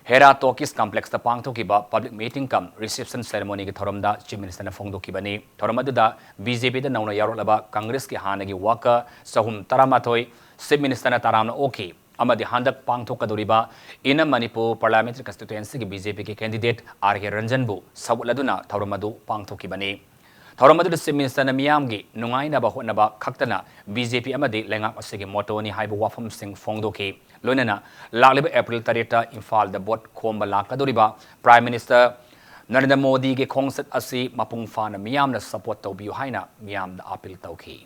ꯍꯦꯔꯥ ꯇꯣꯀꯤꯁ ꯀꯝꯄ꯭ꯂꯦꯛꯁꯇ ꯄꯥꯡꯊꯣꯛꯈꯤꯕ ꯄꯕ꯭ꯂꯤꯛ ꯃꯤꯇꯤꯡ ꯀꯝ ꯔꯤꯁꯦꯞꯁꯟ ꯁꯦꯔꯦꯃꯣꯅꯤꯒꯤ ꯊꯧꯔꯝꯗ ꯆꯤꯐ ꯃꯤꯅꯤꯁꯇꯔꯅ ꯐꯣꯡꯗꯣꯛꯈꯤꯕꯅꯤ꯫ ꯊꯧꯔꯝ ꯑꯗꯨꯗ ꯕꯤ ꯖꯦ ꯄꯤꯗ ꯅꯧꯅ ꯌꯥꯎꯔꯛꯂꯕ ꯀꯪꯒ꯭ꯔꯦꯁꯀꯤ ꯍꯥꯟꯅꯒꯤ ꯋꯥꯀꯔ ꯆꯍꯨꯝ ꯇꯔꯥꯃꯥꯊꯣꯏ ꯆꯤꯐ ꯃꯤꯅꯤꯁꯇꯔꯅ ꯇꯔꯥꯝꯅ ꯑꯣꯛꯈꯤ ꯑꯃꯗꯤ ꯍꯟꯗꯛ ꯄꯥꯡꯊꯣꯛꯀꯗꯧꯔꯤꯕ ꯏꯅꯝ ꯃꯅꯤꯄꯨꯔ ꯄꯥꯔꯂꯤꯌꯥꯃꯦꯟꯇꯔꯤ ꯀꯟꯁꯇꯤꯇ꯭ꯋꯦꯟꯁꯤꯒꯤ ꯕꯤ ꯖꯦ ꯄꯤꯒꯤ ꯀꯦꯟꯗꯤꯗꯦꯠ ꯑꯥꯔ ꯀꯦ ꯔꯟꯖꯟꯕꯨ ꯁꯧꯒꯠꯂꯗꯨꯅ ꯊꯧꯔꯝ ꯑꯗꯨ ꯄꯥꯡꯊꯣꯛꯈꯤꯕꯅꯤ꯫ ꯊꯧꯔꯝ ꯑꯗꯨꯗ ꯆꯤꯐ ꯃꯤꯅꯤꯁꯇꯔꯅ ꯃꯤꯌꯥꯝꯒꯤ ꯅꯨꯡꯉꯥꯏꯅꯕ ꯍꯣꯠꯅꯕ ꯈꯛꯇꯅ ꯕꯤ ꯖꯦ ꯄꯤ ꯑꯃꯗꯤ ꯂꯩꯉꯥꯛ ꯑꯁꯤꯒꯤ ꯃꯣꯇꯣꯅꯤ ꯍꯥꯏꯕ ꯋꯥꯐꯝꯁꯤꯡ ꯐꯣꯡꯗꯣꯛꯈꯤ꯫ ꯂꯣꯏꯅꯅ ꯂꯥꯛꯂꯤꯕ ꯑꯦꯄ꯭ꯔꯤꯜ ꯇꯔꯦꯠꯇ ꯏꯝꯐꯥꯜꯗ ꯚꯣꯠ ꯈꯣꯝꯕ ꯂꯥꯛꯀꯗꯧꯔꯤꯕ ꯄ꯭ꯔꯥꯏꯝ ꯃꯤꯅꯤꯁꯇꯔ ꯅꯔꯦꯟꯗ꯭ꯔ ꯃꯣꯗꯤꯒꯤ ꯈꯣꯡꯆꯠ ꯑꯁꯤ ꯃꯄꯨꯡ ꯐꯥꯅ ꯃꯤꯌꯥꯝꯅ ꯁꯄꯣꯔꯠ ꯇꯧꯕꯤꯌꯨ ꯍꯥꯏꯅ ꯃꯤꯌꯥꯝꯗ ꯑꯥꯄꯤꯜ ꯇꯧꯈꯤ꯫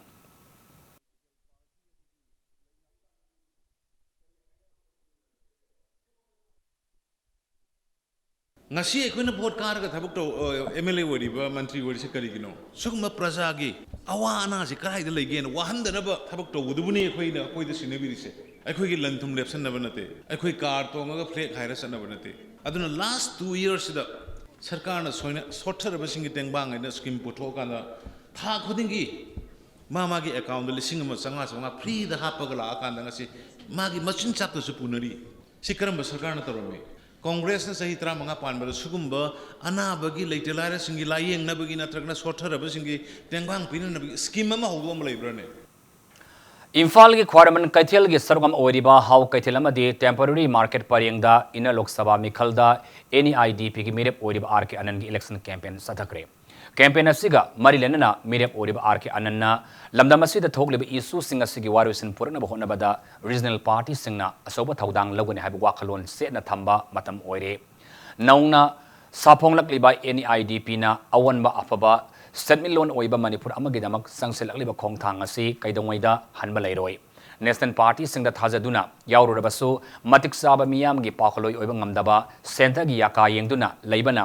ꯉꯁꯤ ꯑꯩꯈꯣꯏꯅ ꯚꯣꯠ ꯀꯥꯔꯒ ꯊꯕꯛ ꯇꯧ-, ꯑ, ꯑꯦꯝ ꯑꯦꯜ ꯑꯦ ꯑꯣꯏꯔꯤꯕ, ꯃꯟꯇ꯭ꯔꯤ ꯑꯣꯏꯔꯤꯁꯦ ꯀꯔꯤꯒꯤꯅꯣ? ꯁꯤꯒꯨꯝꯕ ꯄ꯭ꯔꯖꯥꯒꯤ ꯑꯋꯥ ꯑꯅꯥꯁꯤ ꯀꯗꯥꯏꯗ ꯂꯩꯒꯦꯅ ꯋꯥꯍꯟꯗꯅꯕ ꯊꯕꯛ ꯇꯧꯕꯗꯨꯕꯨꯅꯤ ꯑꯩꯈꯣꯏꯅ, ꯑꯩꯈꯣꯏꯗ ꯁꯤꯟꯅꯕꯤꯔꯤꯁꯦ꯫ ꯑꯩꯈꯣꯏꯒꯤ ꯂꯟ ꯊꯨꯝ ꯂꯦꯞꯁꯟꯅꯕ ꯅꯠꯇꯦ, ꯑꯩꯈꯣꯏ ꯀꯥꯔ ꯇꯣꯡꯉꯒ ꯐ꯭ꯂꯦꯛ ꯍꯥꯏꯔ ꯆꯠꯅꯕ ꯅꯠꯇꯦ꯫ ꯑꯗꯨꯅ last two yearsꯁꯤꯗ ꯁꯔꯀꯥꯔꯅ ꯁꯣꯏꯅ-, ꯁꯣꯠꯊꯔꯕꯁꯤꯡꯒꯤ ꯇꯦꯡꯕꯥꯡ ꯍꯥꯏꯅ scheme ꯄꯨꯊꯣꯛꯑꯀꯥꯟꯗ ꯊꯥ ꯈꯨꯗꯤꯡꯒꯤ ꯃꯥ ꯃꯥꯒꯤ ꯑꯦꯀꯥꯎꯟꯗ ꯂꯤꯁꯤꯡ ꯑꯃ ꯆꯥꯝꯃꯉꯥ ꯆꯥꯝꯃꯉꯥ ꯐ꯭ꯔꯤꯗ ꯍꯥꯞꯄꯒ ꯂꯥꯛꯑꯀꯥꯟꯗ ꯉꯁꯤ ꯃꯥꯒꯤ ꯃꯆꯤꯟꯖꯥꯛꯇꯁꯨ ꯄꯨꯅꯔꯤ꯫ ꯁꯤ ꯀꯔꯝꯕ ꯁꯔꯀꯥꯔꯅ ꯇꯧꯔꯝꯃꯤ? ꯀꯣꯡꯒ꯭ꯔꯦꯁꯅ ꯆꯍꯤ ꯇꯔꯥꯃꯉꯥ ꯄꯥꯟꯕꯗ ꯁꯤꯒꯨꯝꯕ ꯑꯅꯥꯕꯒꯤ, ꯂꯩꯇ ꯂꯥꯏꯔꯁꯤꯡꯒꯤ ꯂꯥꯏꯌꯦꯡꯅꯕꯒꯤ ꯅꯠꯇ꯭ꯔꯒꯅ ꯁꯣꯠꯊꯔꯕꯁꯤꯡꯒꯤ ꯇꯦꯡꯕꯥꯡ ꯄꯤꯅꯅꯕꯒꯤ ꯁ꯭ꯀꯤꯝ ꯑꯃ ꯍꯧꯗꯣꯛꯑꯝꯕ ꯂꯩꯕ꯭ꯔꯥꯅꯦ? ꯏꯝꯐꯥꯜꯒꯤ ꯈ꯭ꯋꯥꯏꯔꯝꯕꯟ ꯀꯩꯊꯦꯜꯒꯤ ꯁꯔꯨꯛ ꯑꯃ ꯑꯣꯏꯔꯤꯕ ꯍꯥꯎ ꯀꯩꯊꯦꯜ ꯑꯃꯗꯤ ꯇꯦꯝꯄꯣꯔꯔꯤ ꯃꯥꯔꯀꯦꯠ ꯄꯔꯦꯡꯗ ꯏꯟꯅꯔ ꯂꯣꯛ ꯁꯚꯥ ꯃꯤꯈꯜꯗ ꯑꯦꯟ ꯏ ꯑꯥꯏ ꯗꯤ ꯄꯤꯒꯤ ꯃꯤꯔꯦꯞ ꯑꯣꯏꯔꯤꯕ ꯑꯥꯔ ꯀꯦ ꯑꯅꯟꯒꯤ ꯏꯂꯦꯛꯁꯟ ꯀꯦꯝꯄꯦꯟ ꯆꯠꯊꯈ꯭ꯔꯦ꯫ ꯀꯦꯝꯄꯦꯟ ꯑꯁꯤꯒ ꯃꯔꯤ ꯂꯩꯅꯅ ꯃꯤꯔꯦꯞ ꯑꯣꯏꯔꯤꯕ ꯑꯥꯔ ꯀꯦ ꯑꯅꯟꯅ ꯂꯝꯗꯝ ꯑꯁꯤꯗ ꯊꯣꯛꯂꯤꯕ ꯏꯁꯨꯁꯤꯡ ꯑꯁꯤꯒꯤ ꯋꯥꯔꯣꯏꯁꯤꯟ ꯄꯨꯔꯛꯅꯕ ꯍꯣꯠꯅꯕꯗ ꯔꯤꯖꯅꯦꯜ ꯄꯥꯔꯇꯤꯁꯤꯡꯅ ꯑꯆꯧꯕ ꯊꯧꯗꯥꯡ ꯂꯧꯒꯅꯤ ꯍꯥꯏꯕ ꯋꯥꯈꯜꯂꯣꯟ ꯆꯦꯠꯅ ꯊꯝꯕ ꯃꯇꯝ ꯑꯣꯏꯔꯦ꯫ ꯅꯧꯅ ꯁꯥꯐꯣꯡꯂꯛꯂꯤꯕ ꯑꯦꯟ ꯏ ꯑꯥꯏ ꯗꯤ ꯄꯤꯅ ꯑꯑꯣꯟꯕ ꯑꯐꯕ ꯁꯦꯟꯃꯤꯠꯂꯣꯟ ꯑꯣꯏꯕ ꯃꯅꯤꯄꯨꯔ ꯑꯃꯒꯤꯗꯃꯛ ꯆꯪꯁꯤꯜꯂꯛꯂꯤꯕ ꯈꯣꯡꯊꯥꯡ ꯑꯁꯤ ꯀꯩꯗꯧꯉꯩꯗ ꯍꯟꯕ ꯂꯩꯔꯣꯏ꯫ ꯅꯦꯁꯅꯦꯜ ꯄꯥꯔꯇꯤꯁꯤꯡꯗ ꯊꯥꯖꯗꯨꯅ ꯌꯥꯎꯔꯨꯔꯕꯁꯨ ꯃꯇꯤꯛ ꯆꯥꯕ ꯃꯤꯌꯥꯝꯒꯤ ꯄꯥꯎꯈꯜꯂꯣꯏ ꯑꯣꯏꯕ ꯉꯝꯗꯕ, ꯁꯦꯟꯇꯔꯒꯤ ꯌꯥꯀꯥ ꯌꯦꯡꯗꯨꯅ ꯂꯩꯕꯅ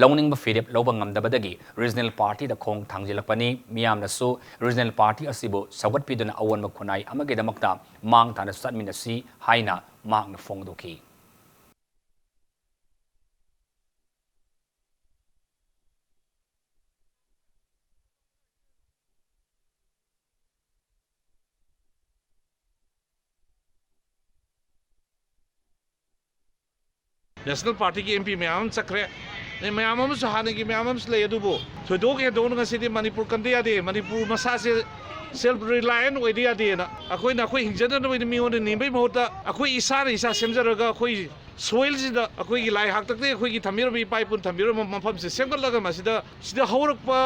ꯂꯧꯅꯤꯡꯕ ꯐꯤꯔꯦꯞ ꯂꯧꯕ ꯉꯝꯗꯕꯗꯒꯤ ꯔꯤꯖꯅꯦꯜ ꯄꯥꯔꯇꯤꯗ ꯈꯣꯡ ꯊꯥꯡꯖꯤꯜꯂꯛꯄꯅꯤ꯫ ꯃꯤꯌꯥꯝꯅꯁꯨ ꯔꯤꯖꯅꯦꯜ ꯄꯥꯔꯇꯤ ꯑꯁꯤꯕꯨ ꯁꯧꯒꯠꯄꯤꯗꯨꯅ ꯑꯑꯣꯟꯕ ꯈꯨꯟꯅꯥꯏ ꯑꯃꯒꯤꯗꯃꯛꯇ ꯃꯥꯡ ꯊꯥꯅ ꯆꯠꯃꯤꯟꯅꯁꯤ ꯍꯥꯏꯅ ꯃꯍꯥꯛꯅ ꯐꯣꯡꯗꯣꯛꯈꯤ꯫ ꯅꯦꯁꯅꯦꯜ ꯄꯥꯔꯇꯤꯒꯤ ꯑꯦꯝ ꯄꯤ ꯃꯌꯥꯝ ꯑꯃ ꯆꯠꯈ꯭ꯔꯦ꯫ ꯑꯗꯩ ꯃꯌꯥꯝ ꯑꯃꯁꯨ, ꯍꯥꯟꯅꯒꯤ ꯃꯌꯥꯝ ꯑꯃꯁꯨ ꯂꯩ, ꯑꯗꯨꯕꯨ ꯊꯣꯏꯗꯣꯛ ꯍꯦꯟꯗꯣꯛꯅ ꯉꯁꯤꯗꯤ ꯃꯅꯤꯄꯨꯔ ꯀꯟꯗ ꯌꯥꯗꯦ, ꯃꯅꯤꯄꯨꯔ ꯃꯁꯥꯁꯦ ꯁꯦꯜꯐ ꯔꯤꯂꯥꯌꯦꯟ ꯑꯣꯏꯗ ꯌꯥꯗꯦꯅ ꯑꯩꯈꯣꯏꯅ ꯑꯩꯈꯣꯏ ꯍꯤꯡꯖꯅꯅꯕꯒꯤꯗꯃꯛ ꯃꯤꯉꯣꯟꯗ ꯅꯤꯕꯩ ꯃꯍꯨꯠꯇ ꯑꯩꯈꯣꯏ ꯏꯁꯥꯅ ꯏꯁꯥ ꯁꯦꯝꯖꯔꯒ ꯑꯩꯈꯣꯏ ꯁꯣꯏꯜꯁꯤꯗ, ꯑꯩꯈꯣꯏꯒꯤ ꯂꯥꯏ ꯍꯥꯛꯇꯛꯇꯒꯤ ꯑꯩꯈꯣꯏꯒꯤ ꯊꯝꯕꯤꯔꯝꯕ, ꯏꯄꯥ ꯏꯄꯨꯅ ꯊꯝꯕꯤꯔꯝꯕ ꯃꯐꯝꯁꯦ ꯁꯦꯝꯒꯠꯂꯒ ꯃꯁꯤꯗ, ꯁꯤꯗ ꯍꯧꯔꯛꯄ,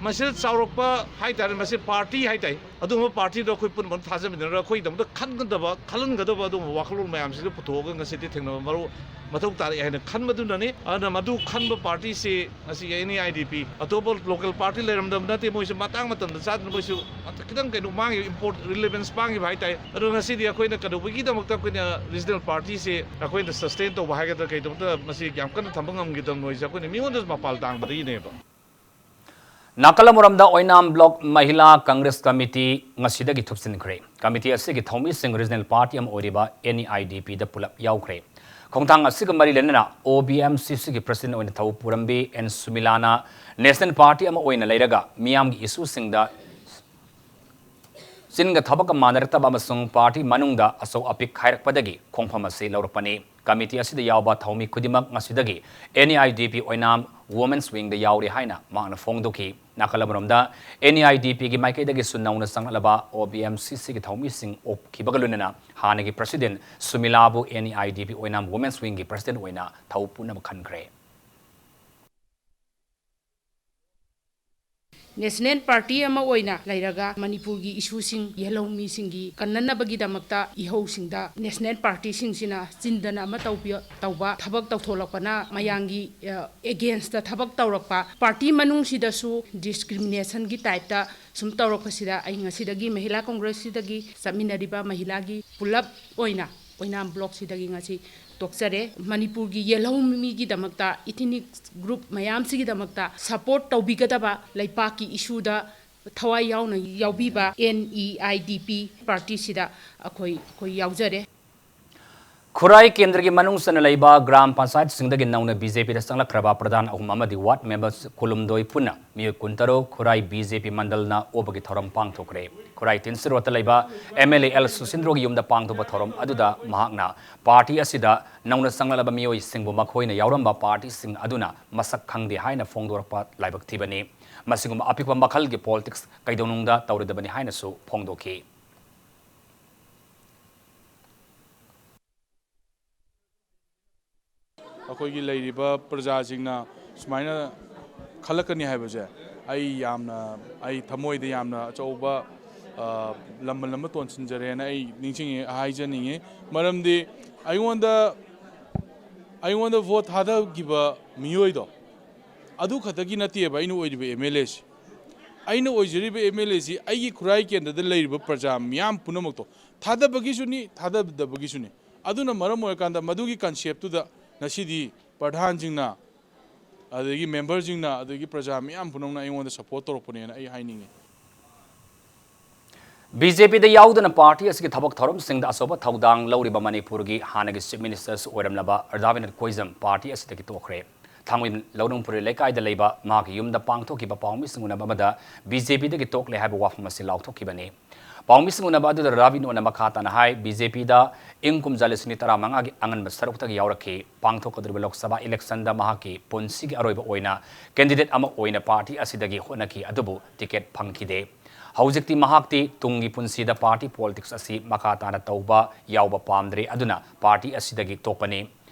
ꯃꯁꯤꯗ ꯆꯥꯎꯔꯛꯄ ꯍꯥꯏꯇꯥꯔꯦ, ꯃꯁꯤ ꯄꯥꯔꯇꯤ ꯍꯥꯏꯇꯥꯔꯦ꯫ ꯑꯗꯨꯒꯨꯝꯕ ꯄꯥꯔꯇꯤꯗꯣ ꯑꯩꯈꯣꯏ ꯄꯨꯝꯅꯃꯛ ꯊꯥꯖꯃꯤꯟꯅꯔꯒ ꯑꯩꯈꯣꯏꯒꯤꯗꯃꯛꯇ ꯈꯟꯒꯗꯕ, ꯈꯜꯍꯟꯒꯗꯕ ꯑꯗꯨꯒꯨꯝꯕ ꯋꯥꯈꯜꯂꯣꯟ ꯃꯌꯥꯝꯁꯤꯗ ꯄꯨꯊꯣꯛꯑꯒ ꯉꯁꯤꯗꯤ ꯊꯦꯡꯅꯕ ꯃꯔꯨ, ꯃꯊꯧ ꯇꯥꯔꯛꯑꯦ ꯍꯥꯏꯅ ꯈꯟꯕꯗꯨꯅꯅꯤ꯫ ꯑꯗꯨꯅ ꯃꯗꯨ ꯈꯟꯕ ꯄꯥꯔꯇꯤꯁꯤ ꯉꯁꯤ ꯑꯦꯟ ꯏ ꯑꯥꯏ ꯗꯤ ꯄꯤ, ꯑꯇꯣꯞꯄ ꯂꯣꯀꯦꯜ ꯄꯥꯔꯇꯤ ꯂꯩꯔꯝꯗꯕ ꯅꯠꯇꯦ꯫ ꯃꯣꯏꯁꯨ ꯃꯇꯥꯡ ꯃꯇꯝꯗ ꯆꯥꯗꯅ ꯃꯣꯏꯁꯨ ꯈꯤꯇꯪ ꯀꯩꯅꯣ ꯃꯥꯡꯉꯤꯕ, ꯏꯝꯄꯣꯔꯠ ꯔꯤꯂꯦꯚꯦꯟꯁ ꯃꯥꯡꯉꯤꯕ ꯍꯥꯏꯇꯥꯔꯦ꯫ ꯑꯗꯣ ꯉꯁꯤꯗꯤ ꯑꯩꯈꯣꯏꯅ ꯀꯩꯗꯧꯕꯒꯤꯗꯃꯛꯇ ꯑꯩꯈꯣꯏꯅ ꯔꯤꯖꯅꯦꯜ ꯄꯥꯔꯇꯤꯁꯦ ꯑꯩꯈꯣꯏꯅ ꯁꯁꯇꯦꯟ ꯇꯧꯕ ꯍꯥꯏꯒꯗ꯭ꯔꯥ, ꯀꯩꯗꯧꯕꯗ ꯃꯁꯤ ꯌꯥꯝ ꯀꯟꯅ ꯊꯝꯕ ꯉꯝꯈꯤꯗꯕꯅꯣ ꯍꯥꯏꯁꯦ ꯑꯩꯈꯣꯏꯅ ꯃꯤꯉꯣꯟꯗꯁꯨ ꯃꯄꯥꯜ ꯇꯥꯡꯕꯗꯒꯤꯅꯦꯕ꯫ ꯅꯥꯀꯜ ꯑꯃꯔꯣꯝꯗ ꯑꯣꯏꯅꯥꯝ ꯕ꯭ꯂꯣꯛ ꯃꯍꯤꯂꯥ ꯀꯪꯒ꯭ꯔꯦꯁ ꯀꯃꯤꯇꯤ ꯉꯁꯤꯗꯒꯤ ꯊꯨꯞꯆꯤꯟꯈ꯭ꯔꯦ꯫ ꯀꯃꯤꯇꯤ ꯑꯁꯤꯒꯤ ꯊꯧꯃꯤꯁꯤꯡ ꯔꯤꯖꯅꯦꯜ ꯄꯥꯔꯇꯤ ꯑꯃ ꯑꯣꯏꯔꯤꯕ ꯑꯦꯟ ꯏ ꯑꯥꯏ ꯗꯤ ꯄꯤꯗ ꯄꯨꯂꯞ ꯌꯥꯎꯈ꯭ꯔꯦ꯫ ꯈꯣꯡꯊꯥꯡ ꯑꯁꯤꯒ ꯃꯔꯤ ꯂꯩꯅꯅ ꯑꯣ ꯕꯤ ꯑꯦꯝ ꯁꯤ ꯁꯤꯒꯤ ꯄ꯭ꯔꯁꯤꯗꯦꯟ ꯑꯣꯏꯅ ꯊꯕꯛ ꯄꯨꯔꯝꯕꯤ ꯑꯦꯟ ꯁꯨꯃꯤꯂꯥꯅ ꯅꯦꯁꯅꯦꯜ ꯄꯥꯔꯇꯤ ꯑꯃ ꯑꯣꯏꯅ ꯂꯩꯔꯒ ꯃꯤꯌꯥꯝꯒꯤ ꯏꯁꯨꯁꯤꯡꯗ ꯆꯤꯟꯒ ꯊꯕꯛꯀ ꯃꯥꯟꯅꯔꯛꯇꯕ ꯑꯃꯁꯨꯡ ꯄꯥꯔꯇꯤ ꯃꯅꯨꯡꯗ ꯑꯆꯧ ꯑꯄꯤꯛ ꯈꯥꯏꯔꯛꯄꯗꯒꯤ ꯈꯣꯡꯐꯝ ꯑꯁꯤ ꯂꯧꯔꯛꯄꯅꯤ꯫ ꯀꯃꯤꯇꯤ ꯑꯁꯤꯗ ꯌꯥꯎꯕ ꯊꯧꯃꯤ ꯈꯨꯗꯤꯡꯃꯛ ꯉꯁꯤꯗꯒꯤ N E I D P Oinam Women's Wingꯗ ꯌꯥꯎꯔꯤ ꯍꯥꯏꯅ ꯃꯍꯥꯛꯅ ꯐꯣꯡꯗꯣꯛꯈꯤ꯫ ꯅꯥꯀꯜ ꯑꯃꯔꯣꯝꯗ, N E I D Pꯒꯤ ꯃꯥꯏꯀꯩꯗꯒꯤꯁꯨ ꯅꯧꯅ ꯆꯪꯂꯛꯂꯕ O B M C Cꯒꯤ ꯊꯧꯃꯤꯁꯤꯡ ꯑꯣꯛꯈꯤꯕꯒ ꯂꯣꯏꯅꯅ ꯍꯥꯟꯅꯒꯤ president ꯁꯨꯃꯤꯂꯥꯕꯨ N E I D P Oinam Women's Wingꯒꯤ president ꯑꯣꯏꯅ ꯊꯧ ꯄꯨꯅꯕ ꯈꯟꯈ꯭ꯔꯦ꯫ National party ꯑꯃ ꯑꯣꯏꯅ ꯂꯩꯔꯒ ꯃꯅꯤꯄꯨꯔꯒꯤ issueꯁꯤꯡ, ꯌꯦꯜꯍꯧꯃꯤꯁꯤꯡꯒꯤ ꯀꯟꯅꯅꯕꯒꯤꯗꯃꯛꯇ ꯏꯍꯧꯁꯤꯡꯗ national partyꯁꯤꯡꯁꯤꯅ ꯆꯤꯟꯗꯅ ꯑꯃ ꯇꯧꯕ, ꯊꯕꯛ ꯇꯧꯊꯣꯛꯂꯛꯄꯅ ꯃꯌꯥꯝꯒꯤ againstꯇ ꯊꯕꯛ ꯇꯧꯔꯛꯄ, party ꯃꯅꯨꯡꯁꯤꯗꯁꯨ discriminationꯒꯤ typeꯇ ꯁꯨꯝ ꯇꯧꯔꯛꯄꯁꯤꯗ ꯑꯩ ꯉꯁꯤꯗꯒꯤ ꯃꯍꯤꯂꯥ congressꯁꯤꯗꯒꯤ ꯆꯠꯃꯤꯟꯅꯔꯤꯕ ꯃꯍꯤꯂꯥꯒꯤ ꯄꯨꯂꯞ ꯑꯣꯏꯅ ꯑꯣꯏꯅꯥꯝ blockꯁꯤꯗꯒꯤ ꯉꯁꯤ ꯇꯣꯛꯆꯔꯦ꯫ ꯃꯅꯤꯄꯨꯔꯒꯤ ꯌꯦꯜꯍꯧꯃꯤꯒꯤꯗꯃꯛꯇ, ethnic group ꯃꯌꯥꯝꯁꯤꯒꯤꯗꯃꯛꯇ support ꯇꯧꯕꯤꯒꯗꯕ ꯂꯩꯄꯥꯛꯀꯤ issueꯗ ꯊꯋꯥꯏ ꯌꯥꯎꯅ ꯌꯥꯎꯕꯤꯕ N E I D P partyꯁꯤꯗ ꯑꯩꯈꯣꯏ, ꯑꯩꯈꯣꯏ ꯌꯥꯎꯖꯔꯦ꯫ ꯈꯨꯔꯥꯏ ꯀꯦꯟꯗ꯭ꯔꯒꯤ ꯃꯅꯨꯡ ꯆꯟꯅ ꯂꯩꯕ ꯒ꯭ꯔꯥꯝ ꯄꯟꯆꯥꯌꯠꯁꯤꯡꯗꯒꯤ ꯅꯧꯅ BJPꯗ ꯆꯪꯂꯛꯈ꯭ꯔꯕ ꯄ꯭ꯔꯙꯥꯟ ꯑꯍꯨꯝ ꯑꯃꯗꯤ ward members ꯀꯨꯟꯍꯨꯝꯗꯣꯏ ꯄꯨꯟꯅ ꯃꯤꯑꯣꯏ ꯀꯨꯟꯇꯔꯨꯛ ꯈꯨꯔꯥꯏ BJP ꯃꯟꯗꯜꯅ ꯑꯣꯕꯒꯤ ꯊꯧꯔꯝ ꯄꯥꯡꯊꯣꯛꯈ꯭ꯔꯦ꯫ ꯈꯨꯔꯥꯏ ꯇꯤꯟꯁꯤ ꯔꯣꯗꯇ ꯂꯩꯕ MLA ꯑꯦꯜ ꯁꯨꯁꯤꯟꯗ꯭ꯔꯣꯒꯤ ꯌꯨꯝꯗ ꯄꯥꯡꯊꯣꯛꯄ ꯊꯧꯔꯝ ꯑꯗꯨꯗ ꯃꯍꯥꯛꯅ party ꯑꯁꯤꯗ ꯅꯧꯅ ꯆꯪꯂꯛꯂꯕ ꯃꯤꯑꯣꯏꯁꯤꯡꯕꯨ ꯃꯈꯣꯏꯅ ꯌꯥꯎꯔꯝꯕ partyꯁꯤꯡ ꯑꯗꯨꯅ ꯃꯁꯛ ꯈꯪꯗꯦ ꯍꯥꯏꯅ ꯐꯣꯡꯗꯣꯔꯛꯄ ꯂꯥꯏꯕꯛ ꯊꯤꯕꯅꯤ꯫ ꯃꯁꯤꯒꯨꯝꯕ ꯑꯄꯤꯛꯄ ꯃꯈꯜꯒꯤ politics ꯀꯩꯗꯧꯅꯨꯡꯗ ꯇꯧꯔꯣꯏꯗꯕꯅꯤ ꯍꯥꯏꯅꯁꯨ ꯐꯣꯡꯗꯣꯛꯈꯤ꯫ ꯑꯩꯈꯣꯏꯒꯤ ꯂꯩꯔꯤꯕ ꯄ꯭ꯔꯖꯥꯁꯤꯡꯅ ꯁꯨꯃꯥꯏꯅ ꯈꯜꯂꯛꯀꯅꯤ ꯍꯥꯏꯕꯁꯦ ꯑꯩ ꯌꯥꯝꯅ, ꯑꯩ ꯊꯃꯣꯏꯗ ꯌꯥꯝꯅ ꯑꯆꯧꯕ ꯂꯃꯟ ꯑꯃ ꯇꯣꯟꯁꯤꯟꯖꯔꯦꯅ ꯑꯩ ꯅꯤꯡꯁꯤꯡꯉꯤ, ꯍꯥꯏꯖꯅꯤꯡꯉꯤ꯫ ꯃꯔꯝꯗꯤ ꯑꯩꯉꯣꯟꯗ, ꯑꯩꯉꯣꯟꯗ vote ꯊꯥꯗꯈꯤꯕ ꯃꯤꯑꯣꯏꯗꯣ ꯑꯗꯨ ꯈꯛꯇꯒꯤ ꯅꯠꯇꯦꯕ ꯑꯩꯅ ꯑꯣꯏꯔꯤꯕ MLAꯁꯤ꯫ ꯑꯩꯅ ꯑꯣꯏꯖꯔꯤꯕ MLAꯁꯤ ꯑꯩꯒꯤ ꯈꯨꯔꯥꯏ ꯀꯦꯟꯗ꯭ꯔꯗ ꯂꯩꯔꯤꯕ ꯄ꯭ꯔꯖꯥ ꯃꯤꯌꯥꯝ ꯄꯨꯝꯅꯃꯛꯇꯣ ꯊꯥꯗꯕꯒꯤꯁꯨꯅꯤ, ꯊꯥꯗꯗꯕꯒꯤꯁꯨꯅꯤ꯫ ꯑꯗꯨꯅ ꯃꯔꯝ ꯑꯣꯏꯔꯀꯥꯟꯗ ꯃꯗꯨꯒꯤ conceptꯇꯨꯗ ꯉꯁꯤꯗꯤ ꯄ꯭ꯔꯙꯥꯟꯁꯤꯡꯅ, ꯑꯗꯒꯤ memberꯁꯤꯡꯅ, ꯑꯗꯒꯤ ꯄ꯭ꯔꯖꯥ ꯃꯤꯌꯥꯝ ꯄꯨꯝꯅꯃꯛꯅ ꯑꯩꯉꯣꯟꯗ support ꯇꯧꯔꯛꯄꯅꯦꯅ ꯑꯩ ꯍꯥꯏꯅꯤꯡꯉꯤ꯫ BJPꯗ ꯌꯥꯎꯗꯨꯅ party ꯑꯁꯤꯒꯤ ꯊꯕꯛ ꯊꯧꯔꯝꯁꯤꯡꯗ ꯑꯆꯧꯕ ꯊꯧꯗꯥꯡ ꯂꯧꯔꯤꯕ ꯃꯅꯤꯄꯨꯔꯒꯤ ꯍꯥꯟꯅꯒꯤ Chief Ministers ꯑꯣꯏꯔꯝꯂꯕ Radha Vinod ꯀꯣꯏꯖꯝ party ꯑꯁꯤꯗꯒꯤ ꯇꯣꯛꯈ꯭ꯔꯦ꯫ ꯊꯥꯡꯃꯩꯕꯟ ꯂꯧꯅꯨꯡ ꯄꯨꯔꯤ ꯂꯩꯀꯥꯏꯗ ꯂꯩꯕ ꯃꯍꯥꯛꯀꯤ ꯌꯨꯝꯗ ꯄꯥꯡꯊꯣꯛꯈꯤꯕ ꯄꯥꯎꯃꯤꯁꯤꯡ ꯎꯅꯕ ꯑꯃꯗ ꯕꯤ ꯖꯦ ꯄꯤꯗꯒꯤ ꯇꯣꯛꯂꯦ ꯍꯥꯏꯕ ꯋꯥꯐꯝ ꯑꯁꯤ ꯂꯥꯎꯊꯣꯛꯈꯤꯕꯅꯤ꯫ ꯄꯥꯎꯃꯤꯁꯤꯡ ꯎꯅꯕ ꯑꯗꯨꯗ ꯔꯥꯕꯤꯟ ꯎꯅ ꯃꯈꯥ ꯇꯥꯅ ꯍꯥꯏ, ꯕꯤ ꯖꯦ ꯄꯤꯗ ꯏꯪ ꯀꯨꯝꯖꯥ ꯂꯤꯁꯤꯡ ꯑꯅꯤ ꯇꯔꯥꯃꯉꯥꯒꯤ ꯑꯉꯟꯕ ꯁꯔꯨꯛꯇꯒꯤ ꯌꯥꯎꯔꯛꯈꯤ꯫ ꯄꯥꯡꯊꯣꯛꯀꯗꯧꯔꯤꯕ ꯂꯣꯛ ꯁꯚꯥ ꯏꯂꯦꯛꯁꯟꯗ ꯃꯍꯥꯛꯀꯤ ꯄꯨꯟꯁꯤꯒꯤ ꯑꯔꯣꯏꯕ ꯑꯣꯏꯅ ꯀꯦꯟꯗꯤꯗꯦꯠ ꯑꯃ ꯑꯣꯏꯅ ꯄꯥꯔꯇꯤ ꯑꯁꯤꯗꯒꯤ ꯍꯣꯠꯅꯈꯤ, ꯑꯗꯨꯕꯨ ꯇꯤꯀꯦꯠ ꯐꯪꯈꯤꯗꯦ꯫ ꯍꯧꯖꯤꯛꯇꯤ ꯃꯍꯥꯛꯇꯤ ꯇꯨꯡꯒꯤ ꯄꯨꯟꯁꯤꯗ ꯄꯥꯔꯇꯤ ꯄꯣꯂꯤꯇꯤꯛꯁ ꯑꯁꯤ ꯃꯈꯥ ꯇꯥꯅ ꯇꯧꯕ ꯌꯥꯎꯕ ꯄꯥꯝꯗ꯭ꯔꯦ, ꯑꯗꯨꯅ ꯄꯥꯔꯇꯤ ꯑꯁꯤꯗꯒꯤ ꯇꯣꯛꯄꯅꯤ꯫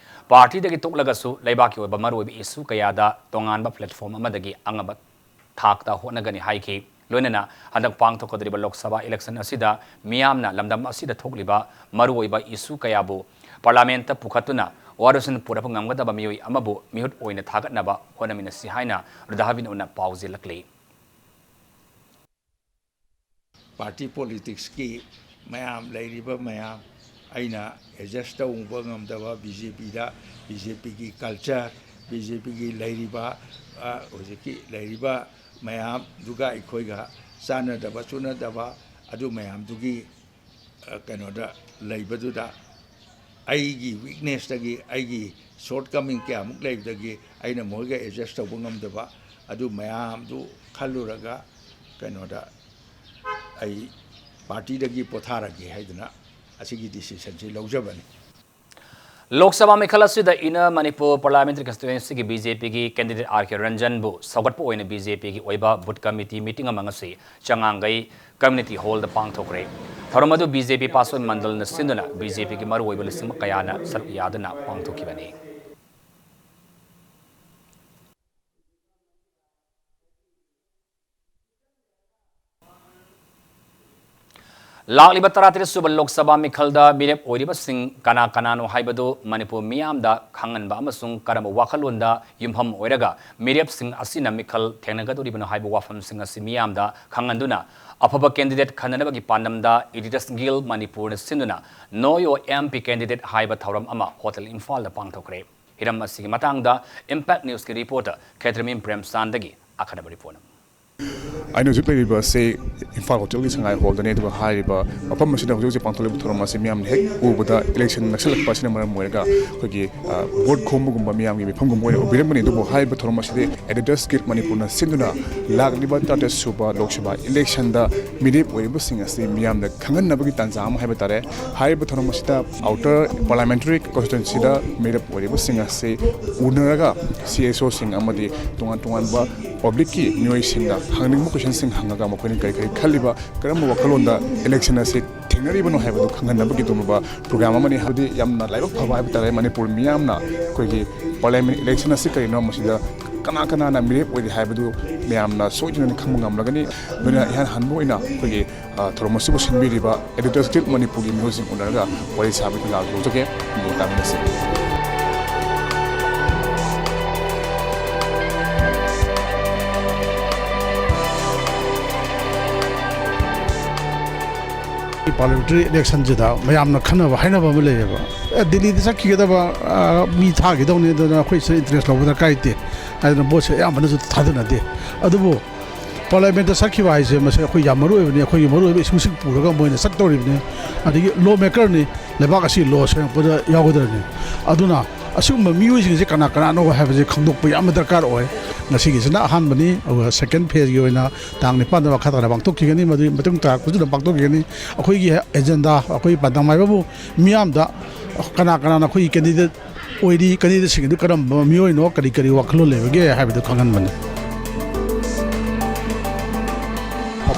ꯄꯥꯔꯇꯤꯗꯒꯤ ꯇꯣꯛꯂꯒꯁꯨ ꯂꯩꯕꯥꯛꯀꯤ ꯑꯣꯏꯕ ꯃꯔꯨꯑꯣꯏꯕ ꯏꯁꯨ ꯀꯌꯥꯗ ꯇꯣꯉꯥꯟꯕ ꯄ꯭ꯂꯦꯠꯐꯣꯝ ꯑꯃꯗꯒꯤ ꯑꯉꯝꯕ ꯊꯥꯛꯇ ꯍꯣꯠꯅꯒꯅꯤ ꯍꯥꯏꯈꯤ꯫ ꯂꯣꯏꯅꯅ ꯍꯟꯗꯛ ꯄꯥꯡꯊꯣꯛꯀꯗꯧꯔꯤꯕ ꯂꯣꯛ ꯁꯚꯥ ꯏꯂꯦꯛꯁꯟ ꯑꯁꯤꯗ ꯃꯤꯌꯥꯝꯅ ꯂꯝꯗꯝ ꯑꯁꯤꯗ ꯊꯣꯛꯂꯤꯕ ꯃꯔꯨꯑꯣꯏꯕ ꯏꯁꯨ ꯀꯌꯥꯕꯨ ꯄꯥꯔꯂꯥꯃꯦꯟꯠꯇ ꯄꯨꯈꯠꯇꯨꯅ ꯋꯥꯔꯣꯏꯁꯤꯟ ꯄꯨꯔꯛꯄ ꯉꯝꯒꯗꯕ ꯃꯤꯑꯣꯏ ꯑꯃꯕꯨ ꯃꯤꯍꯨꯠ ꯑꯣꯏꯅ ꯊꯥꯒꯠꯅꯕ ꯍꯣꯠꯅꯃꯤꯟꯅꯁꯤ ꯍꯥꯏꯅ ꯔꯥꯕꯤꯟ ꯎꯅ ꯄꯥꯎꯖꯦꯜꯂꯛꯂꯤ꯫ ꯄꯥꯔꯇꯤ ꯄꯣꯂꯤꯇꯤꯛꯁꯀꯤ ꯃꯌꯥꯝ, ꯂꯩꯔꯤꯕ ꯃꯌꯥꯝ, ꯑꯩꯅ ꯑꯦꯗꯖꯁ ꯇꯧꯕ ꯉꯝꯗꯕ ꯕꯤ ꯖꯦ ꯄꯤꯗ, ꯕꯤ ꯖꯦ ꯄꯤꯒꯤ ꯀꯜꯆꯔ, ꯕꯤ ꯖꯦ ꯄꯤꯒꯤ ꯂꯩꯔꯤꯕ, ꯑ, ꯍꯧꯖꯤꯛꯀꯤ ꯂꯩꯔꯤꯕ ꯃꯌꯥꯝꯗꯨꯒ ꯑꯩꯈꯣꯏꯒ ꯆꯥꯟꯅꯗꯕ ꯆꯨꯅꯗꯕ ꯑꯗꯨ ꯃꯌꯥꯝꯗꯨꯒꯤ, ꯑ, ꯀꯩꯅꯣꯗ ꯂꯩꯕꯗꯨꯗ ꯑꯩꯒꯤ ꯋꯤꯛꯅꯦꯁꯇꯒꯤ, ꯑꯩꯒꯤ ꯁꯣꯔꯠ ꯀꯃꯤꯡ ꯀꯌꯥꯃꯨꯛ ꯂꯩꯕꯗꯒꯤ ꯑꯩꯅ ꯃꯣꯏꯒ ꯑꯦꯗꯖꯁ ꯇꯧꯕ ꯉꯝꯗꯕ ꯑꯗꯨ ꯃꯌꯥꯝꯗꯨ ꯈꯜꯂꯨꯔꯒ ꯀꯩꯅꯣꯗ ꯑꯩ ꯄꯥꯔꯇꯤꯗꯒꯤ ꯄꯣꯊꯥꯔꯒꯦ ꯍꯥꯏꯗꯅ ꯑꯁꯤꯒꯤ ꯗꯤꯁꯤꯁꯟꯁꯤ ꯂꯧꯖꯕꯅꯤ꯫ ꯂꯣꯛ ꯁꯚꯥ ꯃꯤꯈꯜ ꯑꯁꯤꯗ ꯏꯟꯅꯔ ꯃꯅꯤꯄꯨꯔ ꯄꯥꯔꯂꯤꯌꯥꯃꯦꯟꯇꯔꯤ ꯀꯟꯁꯇꯤꯇ꯭ꯋꯦꯟꯁꯤꯒꯤ ꯕꯤ ꯖꯦ ꯄꯤꯒꯤ ꯀꯦꯟꯗꯤꯗꯦꯠ ꯑꯥꯔ ꯀꯦ ꯔꯟꯖꯟꯕꯨ ꯁꯧꯒꯠꯄ ꯑꯣꯏꯅ ꯕꯤ ꯖꯦ ꯄꯤꯒꯤ ꯑꯣꯏꯕ ꯕꯨꯊ ꯀꯃꯤꯇꯤ ꯃꯤꯇꯤꯡ ꯑꯃ ꯉꯁꯤ ꯆꯉꯥꯡꯒꯩ ꯀꯝꯌꯨꯅꯤꯇꯤ ꯍꯣꯜꯗ ꯄꯥꯡꯊꯣꯛꯈ꯭ꯔꯦ꯫ ꯊꯧꯔꯝ ꯑꯗꯨ ꯕꯤ ꯖꯦ ꯄꯤ ꯄꯥꯁꯣꯟ ꯃꯟꯗꯜꯅ ꯁꯤꯟꯗꯨꯅ ꯕꯤ ꯖꯦ ꯄꯤꯒꯤ ꯃꯔꯨꯑꯣꯏꯕ ꯂꯨꯆꯤꯡꯕ ꯀꯌꯥꯅ ꯁꯔꯨꯛ ꯌꯥꯗꯨꯅ ꯄꯥꯡꯊꯣꯛꯈꯤꯕꯅꯤ꯫ ꯂꯥꯛꯂꯤꯕ ꯇꯔꯥꯇꯔꯦꯠ ꯁꯨꯕ ꯂꯣꯛ ꯁꯚꯥ ꯃꯤꯈꯜꯗ ꯃꯤꯔꯦꯞ ꯑꯣꯏꯔꯤꯕꯁꯤꯡ ꯀꯅꯥ ꯀꯅꯥꯅꯣ ꯍꯥꯏꯕꯗꯨ ꯃꯅꯤꯄꯨꯔ ꯃꯤꯌꯥꯝꯗ ꯈꯪꯍꯟꯕ ꯑꯃꯁꯨꯡ ꯀꯔꯝꯕ ꯋꯥꯈꯜꯂꯣꯟꯗ ꯌꯨꯝꯐꯝ ꯑꯣꯏꯔꯒ ꯃꯤꯔꯦꯞꯁꯤꯡ ꯑꯁꯤꯅ ꯃꯤꯈꯜ ꯊꯦꯡꯅꯒꯗꯧꯔꯤꯕꯅꯣ ꯍꯥꯏꯕ ꯋꯥꯐꯝꯁꯤꯡ ꯑꯁꯤ ꯃꯤꯌꯥꯝꯗ ꯈꯪꯍꯟꯗꯨꯅ ꯑꯐꯕ ꯀꯦꯟꯗꯤꯗꯦꯠ ꯈꯟꯅꯅꯕꯒꯤ ꯄꯥꯟꯗꯝꯗ ꯏꯗꯤꯇꯔꯁ ꯒꯤꯜ ꯃꯅꯤꯄꯨꯔꯅ ꯁꯤꯟꯗꯨꯅ Know Your M P Candidate ꯍꯥꯏꯕ ꯊꯧꯔꯝ ꯑꯃ ꯍꯣꯇꯦꯜ ꯏꯝꯐꯥꯜꯗ ꯄꯥꯡꯊꯣꯛꯈ꯭ꯔꯦ꯫ ꯍꯤꯔꯝ ꯑꯁꯤꯒꯤ ꯃꯇꯥꯡꯗ ꯏꯝꯄꯦꯛ ꯅ꯭ꯌꯨꯁꯀꯤ ꯔꯤꯄꯣꯔꯇꯔ ꯈꯦꯇ꯭ꯔꯃꯌꯨꯝ ꯄ꯭ꯔꯦꯝꯆꯥꯟꯗꯒꯤ ꯑꯈꯟꯅꯕ ꯔꯤꯄꯣꯔꯠ ꯑꯃ꯫ ꯑꯩꯅ ꯍꯧꯖꯤꯛ ꯂꯩꯔꯤꯕ ꯑꯁꯤ ꯏꯝꯐꯥꯜ ꯍꯣꯇꯦꯜꯒꯤ ꯁꯉꯥꯏ ꯍꯣꯜꯗꯅꯤ, ꯑꯗꯨꯒ ꯍꯥꯏꯔꯤꯕ ꯃꯐꯝ ꯑꯁꯤꯗ ꯍꯧꯖꯤꯛ ꯍꯧꯖꯤꯛ ꯄꯥꯡꯊꯣꯛꯂꯤꯕ ꯊꯧꯔꯝ ꯑꯁꯤ ꯃꯤꯌꯥꯝꯅ ꯍꯦꯛ ꯎꯕꯗ ꯏꯂꯦꯛꯁꯟ ꯅꯛꯁꯜꯂꯛꯄ ꯑꯁꯤꯅ ꯃꯔꯝ ꯑꯣꯏꯔꯒ ꯑꯩꯈꯣꯏꯒꯤ, ꯑ, ꯚꯣꯠ ꯈꯣꯝꯕꯒꯨꯝꯕ ꯃꯤꯌꯥꯝꯒꯤ ꯃꯤꯐꯝꯒꯨꯝꯕ ꯑꯣꯏꯅ ꯎꯕꯤꯔꯝꯒꯅꯤ꯫ ꯑꯗꯨꯕꯨ ꯍꯥꯏꯔꯤꯕ ꯊꯧꯔꯝ ꯑꯁꯤꯗꯤ Editors Guild ꯃꯅꯤꯄꯨꯔꯅ ꯁꯤꯟꯗꯨꯅ ꯂꯥꯛꯂꯤꯕ ꯇꯔꯥꯇꯔꯦꯠ ꯁꯨꯕ ꯂꯣꯛ ꯁꯚꯥ ꯏꯂꯦꯛꯁꯟꯗ ꯃꯤꯔꯦꯞ ꯑꯣꯏꯔꯤꯕꯁꯤꯡ ꯑꯁꯤ ꯃꯤꯌꯥꯝꯗ ꯈꯪꯍꯟꯅꯕꯒꯤ ꯇꯥꯟꯖꯥ ꯑꯃ ꯍꯥꯏꯕ ꯇꯥꯔꯦ꯫ ꯍꯥꯏꯔꯤꯕ ꯊꯧꯔꯝ ꯑꯁꯤꯗ Outer Parliamentary Constituencyꯗ ꯃꯤꯔꯦꯞ ꯑꯣꯏꯔꯤꯕꯁꯤꯡ ꯑꯁꯤ ꯎꯅꯔꯒ C S Oꯁꯤꯡ ꯑꯃꯗꯤ ꯇꯣꯉꯥꯟ ꯇꯣꯉꯥꯟꯕ ꯄꯕ꯭ꯂꯤꯛꯀꯤ ꯃꯤꯑꯣꯏꯁꯤꯡꯅ ꯍꯪꯅꯤꯡꯕ ꯀꯣꯏꯁꯟꯁꯤꯡ ꯍꯪꯉꯒ ꯃꯈꯣꯏꯅ ꯀꯔꯤ ꯀꯔꯤ ꯈꯜꯂꯤꯕ, ꯀꯔꯝꯕ ꯋꯥꯈꯜꯂꯣꯟꯗ ꯏꯂꯦꯛꯁꯟ ꯑꯁꯤ ꯊꯦꯡꯅꯔꯤꯕꯅꯣ ꯍꯥꯏꯕꯗꯨ ꯈꯪꯍꯟꯅꯕꯒꯤꯗꯃꯛ ꯄ꯭ꯔꯣꯒ꯭ꯔꯥꯝ ꯑꯃꯅꯤ꯫ ꯍꯥꯏꯕꯗꯤ ꯌꯥꯝꯅ ꯂꯥꯏꯕꯛ ꯐꯕ ꯍꯥꯏꯕ ꯇꯥꯔꯦ, ꯃꯅꯤꯄꯨꯔ ꯃꯤꯌꯥꯝꯅ ꯑꯩꯈꯣꯏꯒꯤ ꯄꯥꯔꯂꯤꯌꯥꯃꯦꯟ ꯏꯂꯦꯛꯁꯟ ꯑꯁꯤ ꯀꯔꯤꯅꯣ, ꯃꯁꯤꯗ ꯀꯅꯥ ꯀꯅꯥꯅ ꯃꯤꯔꯦꯞ ꯑꯣꯏꯔꯤ ꯍꯥꯏꯕꯗꯨ ꯃꯌꯥꯝꯅ ꯁꯣꯏꯗꯅ ꯈꯪꯕ ꯉꯝꯂꯒꯅꯤ꯫ ꯑꯗꯨꯅ ꯏꯍꯥꯟ ꯍꯥꯟꯕ ꯑꯣꯏꯅ ꯑꯩꯈꯣꯏꯒꯤ, ꯑ, ꯊꯧꯔꯝ ꯑꯁꯤꯕꯨ ꯁꯤꯟꯕꯤꯔꯤꯕ Editors Guild ꯃꯅꯤꯄꯨꯔꯒꯤ ꯃꯤꯍꯨꯠꯁꯤꯡ ꯎꯅꯔꯒ ꯋꯥꯔꯤ ꯁꯥꯕꯒꯤ ꯊꯧꯖꯥꯜ ꯂꯧꯖꯒꯦ꯫ ꯑꯃꯨꯛ ꯇꯥꯃꯤꯟꯅꯁꯤ꯫ ꯄꯥꯔꯂꯤꯌꯥꯃꯦꯟꯇꯔꯤ ꯏꯂꯦꯛꯁꯟꯁꯤꯗ ꯃꯌꯥꯝꯅ ꯈꯟꯅꯕ ꯍꯥꯏꯅꯕ ꯑꯃ ꯂꯩꯌꯦꯕ꯫ ꯑꯦ, ꯗꯤꯜꯂꯤꯗ ꯆꯠꯈꯤꯒꯗꯕ, ꯑ, ꯃꯤ ꯊꯥꯈꯤꯗꯧꯅꯤ, ꯑꯗꯨꯅ ꯑꯩꯈꯣꯏ ꯁꯤꯗ ꯏꯟꯇꯔꯦꯁ ꯂꯧꯕ ꯗꯔꯀꯥꯔ ꯂꯩꯇꯦ ꯍꯥꯏꯗꯅ ꯚꯣꯠꯁꯦ ꯑꯌꯥꯝꯕꯅꯁꯨ ꯊꯥꯗꯅꯗꯦ꯫ ꯑꯗꯨꯕꯨ ꯄꯥꯔꯂꯤꯌꯥꯃꯦꯟꯇ ꯆꯠꯈꯤꯕ ꯍꯥꯏꯁꯦ ꯃꯁꯤ ꯑꯩꯈꯣꯏ ꯌꯥꯝ ꯃꯔꯨ ꯑꯣꯏꯕꯅꯤ, ꯑꯩꯈꯣꯏꯒꯤ ꯃꯔꯨ ꯑꯣꯏꯕ ꯏꯁꯨꯁꯤꯡ ꯄꯨꯔꯒ ꯃꯣꯏꯅ ꯆꯠꯇꯧꯔꯤꯕꯅꯤ꯫ ꯑꯗꯒꯤ ꯂꯣ ꯃꯦꯀꯔꯅꯤ, ꯂꯩꯕꯥꯛ ꯑꯁꯤ ꯂꯣ ꯁꯦꯝꯃꯛꯄꯗ ꯌꯥꯎꯒꯗꯕꯅꯤ꯫ ꯑꯗꯨꯅ ꯑꯁꯤꯒꯨꯝꯕ ꯃꯤꯑꯣꯏꯁꯤꯡꯁꯦ ꯀꯅꯥ ꯀꯅꯥꯅꯣ ꯍꯥꯏꯕꯁꯦ ꯈꯪꯗꯣꯛꯄ ꯌꯥꯝꯅ ꯗꯔꯀꯥꯔ ꯑꯣꯏ꯫ ꯉꯁꯤꯒꯤꯁꯤꯅ ꯑꯍꯥꯟꯕꯅꯤ, ꯑꯗꯨꯒ ꯁꯦꯀꯦꯟ ꯐꯦꯖꯀꯤ ꯑꯣꯏꯅ ꯇꯥꯡ ꯅꯤꯄꯥꯟꯗ ꯃꯈꯥ ꯇꯥꯅ ꯄꯥꯡꯊꯣꯛꯈꯤꯒꯅꯤ, ꯃꯗꯨꯒꯤ ꯃꯇꯨꯡ ꯇꯥꯔꯛꯄꯁꯨ ꯑꯗꯨꯝ ꯄꯥꯡꯊꯣꯛꯈꯤꯒꯅꯤ꯫ ꯑꯩꯈꯣꯏꯒꯤ ꯑꯦꯖꯦꯟꯗꯥ, ꯑꯩꯈꯣꯏꯒꯤ ꯄꯥꯟꯗꯝ ꯍꯥꯏꯕꯕꯨ ꯃꯤꯌꯥꯝꯗ ꯀꯅꯥ ꯀꯅꯥꯅ ꯑꯩꯈꯣꯏꯒꯤ ꯀꯦꯟꯗꯤꯗꯦꯠ ꯑꯣꯏꯔꯤ, ꯀꯦꯟꯗꯤꯗꯦꯠꯁꯤꯡ ꯑꯗꯨ ꯀꯔꯝꯕ ꯃꯤꯑꯣꯏꯅꯣ, ꯀꯔꯤ ꯀꯔꯤ ꯋꯥꯈꯜꯂꯣꯟ ꯂꯩꯕꯒꯦ ꯍꯥꯏꯕꯗꯨ ꯈꯪꯍꯟꯕꯅꯤ꯫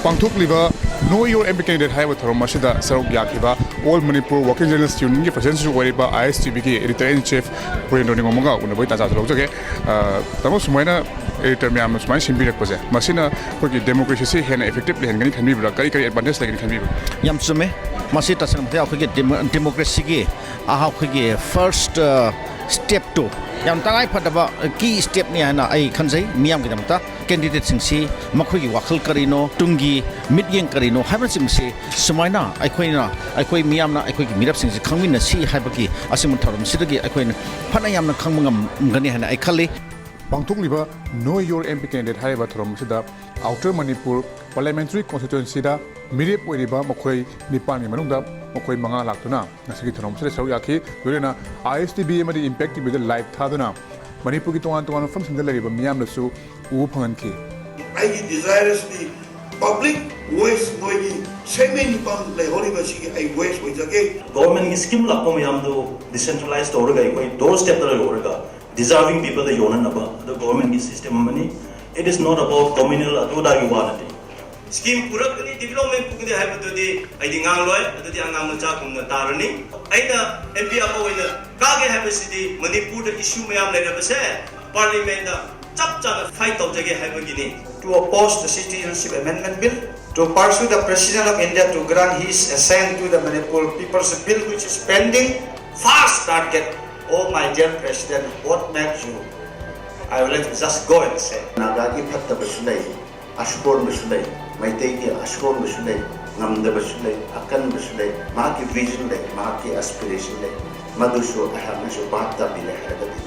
ꯄꯥꯡꯊꯣꯛꯂꯤꯕ Know Your M P Candidate ꯍꯥꯏꯕ ꯊꯧꯔꯝ ꯑꯁꯤꯗ ꯁꯔꯨꯛ ꯌꯥꯈꯤꯕ All Manipur Working Journalist Unionꯒꯤ Presidentꯁꯨ ꯑꯣꯏꯔꯤꯕ I S T Vꯒꯤ Editor in Chief ꯕꯤꯔꯦꯟꯗ꯭ꯔꯣ ꯅꯤꯉꯣꯝꯒ ꯎꯅꯕꯒꯤ ꯇꯥꯟꯖꯥꯁꯨ ꯂꯧꯖꯒꯦ꯫ ꯑ, ꯇꯥꯃꯣ, ꯁꯨꯃꯥꯏꯅ editor ꯃꯌꯥꯝꯅ ꯁꯨꯃꯥꯏꯅ ꯁꯤꯟꯕꯤꯔꯛꯄꯁꯦ, ꯃꯁꯤꯅ ꯑꯩꯈꯣꯏꯒꯤ democracyꯁꯤ ꯍꯦꯟꯅ effective ꯂꯩꯍꯟꯒꯅꯤ ꯈꯟꯕꯤꯕ꯭ꯔꯥ? ꯀꯔꯤ ꯀꯔꯤ advantage ꯂꯩꯒꯅꯤ ꯈꯟꯕꯤꯕ꯭ꯔꯥ? ꯌꯥꯝ ꯆꯨꯝꯃꯦ꯫ ꯃꯁꯤ ꯇꯁꯦꯡꯅ ꯃꯊꯛ ꯑꯩꯈꯣꯏꯒꯤ demo-, democracyꯒꯤ ꯑꯍꯥ, ꯑꯩꯈꯣꯏꯒꯤ first, ꯑ, stepꯇꯨ ꯌꯥꯝ ꯇꯉꯥꯏ ꯐꯗꯕ key stepꯅꯤ ꯍꯥꯏꯅ ꯑꯩ ꯈꯟꯖꯩ꯫ ꯃꯤꯌꯥꯝꯒꯤꯗꯃꯛꯇ candidateꯁꯤꯡꯁꯤ ꯃꯈꯣꯏꯒꯤ ꯋꯥꯈꯜ ꯀꯔꯤꯅꯣ, ꯇꯨꯡꯒꯤ ꯃꯤꯠꯌꯦꯡ ꯀꯔꯤꯅꯣ ꯍꯥꯏꯕꯅꯆꯤꯡꯕꯁꯤ ꯁꯨꯃꯥꯏꯅ ꯑꯩꯈꯣꯏꯅ, ꯑꯩꯈꯣꯏ ꯃꯤꯌꯥꯝꯅ, ꯑꯩꯈꯣꯏꯒꯤ ꯃꯤꯔꯞꯁꯤꯡꯁꯤ ꯈꯪꯃꯤꯟꯅꯁꯤ ꯍꯥꯏꯕꯒꯤ ꯑꯁꯤꯒꯨꯝꯕ ꯊꯧꯔꯝꯁꯤꯗꯒꯤ ꯑꯩꯈꯣꯏꯅ ꯐꯅ ꯌꯥꯝꯅ ꯈꯪꯕ ꯉꯝꯒꯅꯤ ꯍꯥꯏꯅ ꯑꯩ ꯈꯜꯂꯤ꯫ ꯄꯥꯡꯊꯣꯛꯂꯤꯕ Know Your M P Candidate ꯍꯥꯏꯔꯤꯕ ꯊꯧꯔꯝ ꯑꯁꯤꯗ Outer Manipur Parliamentary Constituencyꯗ ꯃꯤꯔꯦꯞ ꯑꯣꯏꯔꯤꯕ ꯃꯈꯣꯏ ꯅꯤꯄꯥꯟꯒꯤ ꯃꯅꯨꯡꯗ ꯃꯈꯣꯏ ꯃꯉꯥ ꯂꯥꯛꯇꯨꯅ ꯉꯁꯤꯒꯤ ꯊꯧꯔꯝ ꯑꯁꯤꯗ ꯁꯔꯨꯛ ꯌꯥꯈꯤ꯫ ꯂꯣꯏꯅꯅ I S T V ꯑꯃꯗꯤ Impact TVꯗ live ꯊꯥꯗꯨꯅ ꯃꯅꯤꯄꯨꯔꯒꯤ ꯇꯣꯉꯥꯟ ꯇꯣꯉꯥꯟꯕ ꯃꯐꯝꯁꯤꯡꯗ ꯂꯩꯔꯤꯕ ꯃꯤꯌꯥꯝꯅꯁꯨ ꯎꯕ ꯐꯪꯍꯟꯈꯤ꯫ ꯑꯩꯒꯤ desire ꯑꯁꯤꯗꯤ public voice, ꯅꯣꯏꯒꯤ ꯁꯦꯟꯃꯤꯠ ꯂꯨꯄꯥ ꯂꯩꯍꯧꯔꯤꯕꯁꯤꯒꯤ ꯑꯩ voice ꯑꯣꯏꯖꯒꯦ꯫ Governmentꯀꯤ scheme ꯂꯥꯛꯄ ꯃꯌꯥꯝꯗꯨ decentralize ꯇꯧꯔꯒ ꯑꯩꯈꯣꯏ door stepꯇ ꯌꯧꯔꯒ deserving peopleꯗ ꯌꯣꯟꯅꯅꯕ ꯑꯗꯨ governmentꯀꯤ system ꯑꯃꯅꯤ꯫ It is not about communal ꯑꯗꯨꯗꯥꯒꯤ ꯋꯥ ꯅꯠꯇꯦ꯫ Scheme ꯄꯨꯔꯛꯀꯅꯤ, development ꯄꯨꯒꯅꯤ ꯍꯥꯏꯕꯗꯨꯗꯤ ꯑꯩꯗꯤ ꯉꯥꯡꯂꯣꯏ, ꯑꯗꯨꯗꯤ ꯑꯉꯥꯡ ꯃꯆꯥꯒꯨꯝꯅ ꯇꯥꯔꯅꯤ꯫ ꯑꯩꯅ M P ꯑꯃ ꯑꯣꯏꯅ ꯀꯥꯒꯦ ꯍꯥꯏꯕꯁꯤꯗꯤ ꯃꯅꯤꯄꯨꯔꯗ issue ꯃꯌꯥꯝ ꯂꯩꯔꯕꯁꯦ Parliamentꯇ ꯆꯞ ꯆꯥꯅ fight ꯇꯧꯖꯒꯦ ꯍꯥꯏꯕꯒꯤꯅꯤ꯫ To oppose the Citizenship Amendment Bill, to pursue the President of India to grant his assent to the Manipur People's Bill which is pending, fast target. Oh my dear President, what makes you? I would like to just go and say. ꯅꯥꯒꯥꯒꯤ ꯐꯠꯇꯕꯁꯨ ꯂꯩ, ꯑꯁꯣꯟꯕꯁꯨ ꯂꯩ, ꯃꯩꯇꯩꯒꯤ ꯑꯁꯣꯟꯕꯁꯨ ꯂꯩ, ꯉꯝꯗꯕꯁꯨ ꯂꯩ, ꯑꯀꯟꯕꯁꯨ ꯂꯩ, ꯃꯍꯥꯛꯀꯤ vision ꯂꯩ, ꯃꯍꯥꯛꯀꯤ aspiration ꯂꯩ, ꯃꯗꯨꯁꯨ ꯑꯩꯍꯥꯛꯅꯁꯨ ꯚꯥꯞ ꯇꯥꯕꯤꯔꯦ ꯍꯥꯏꯔꯒꯗꯤ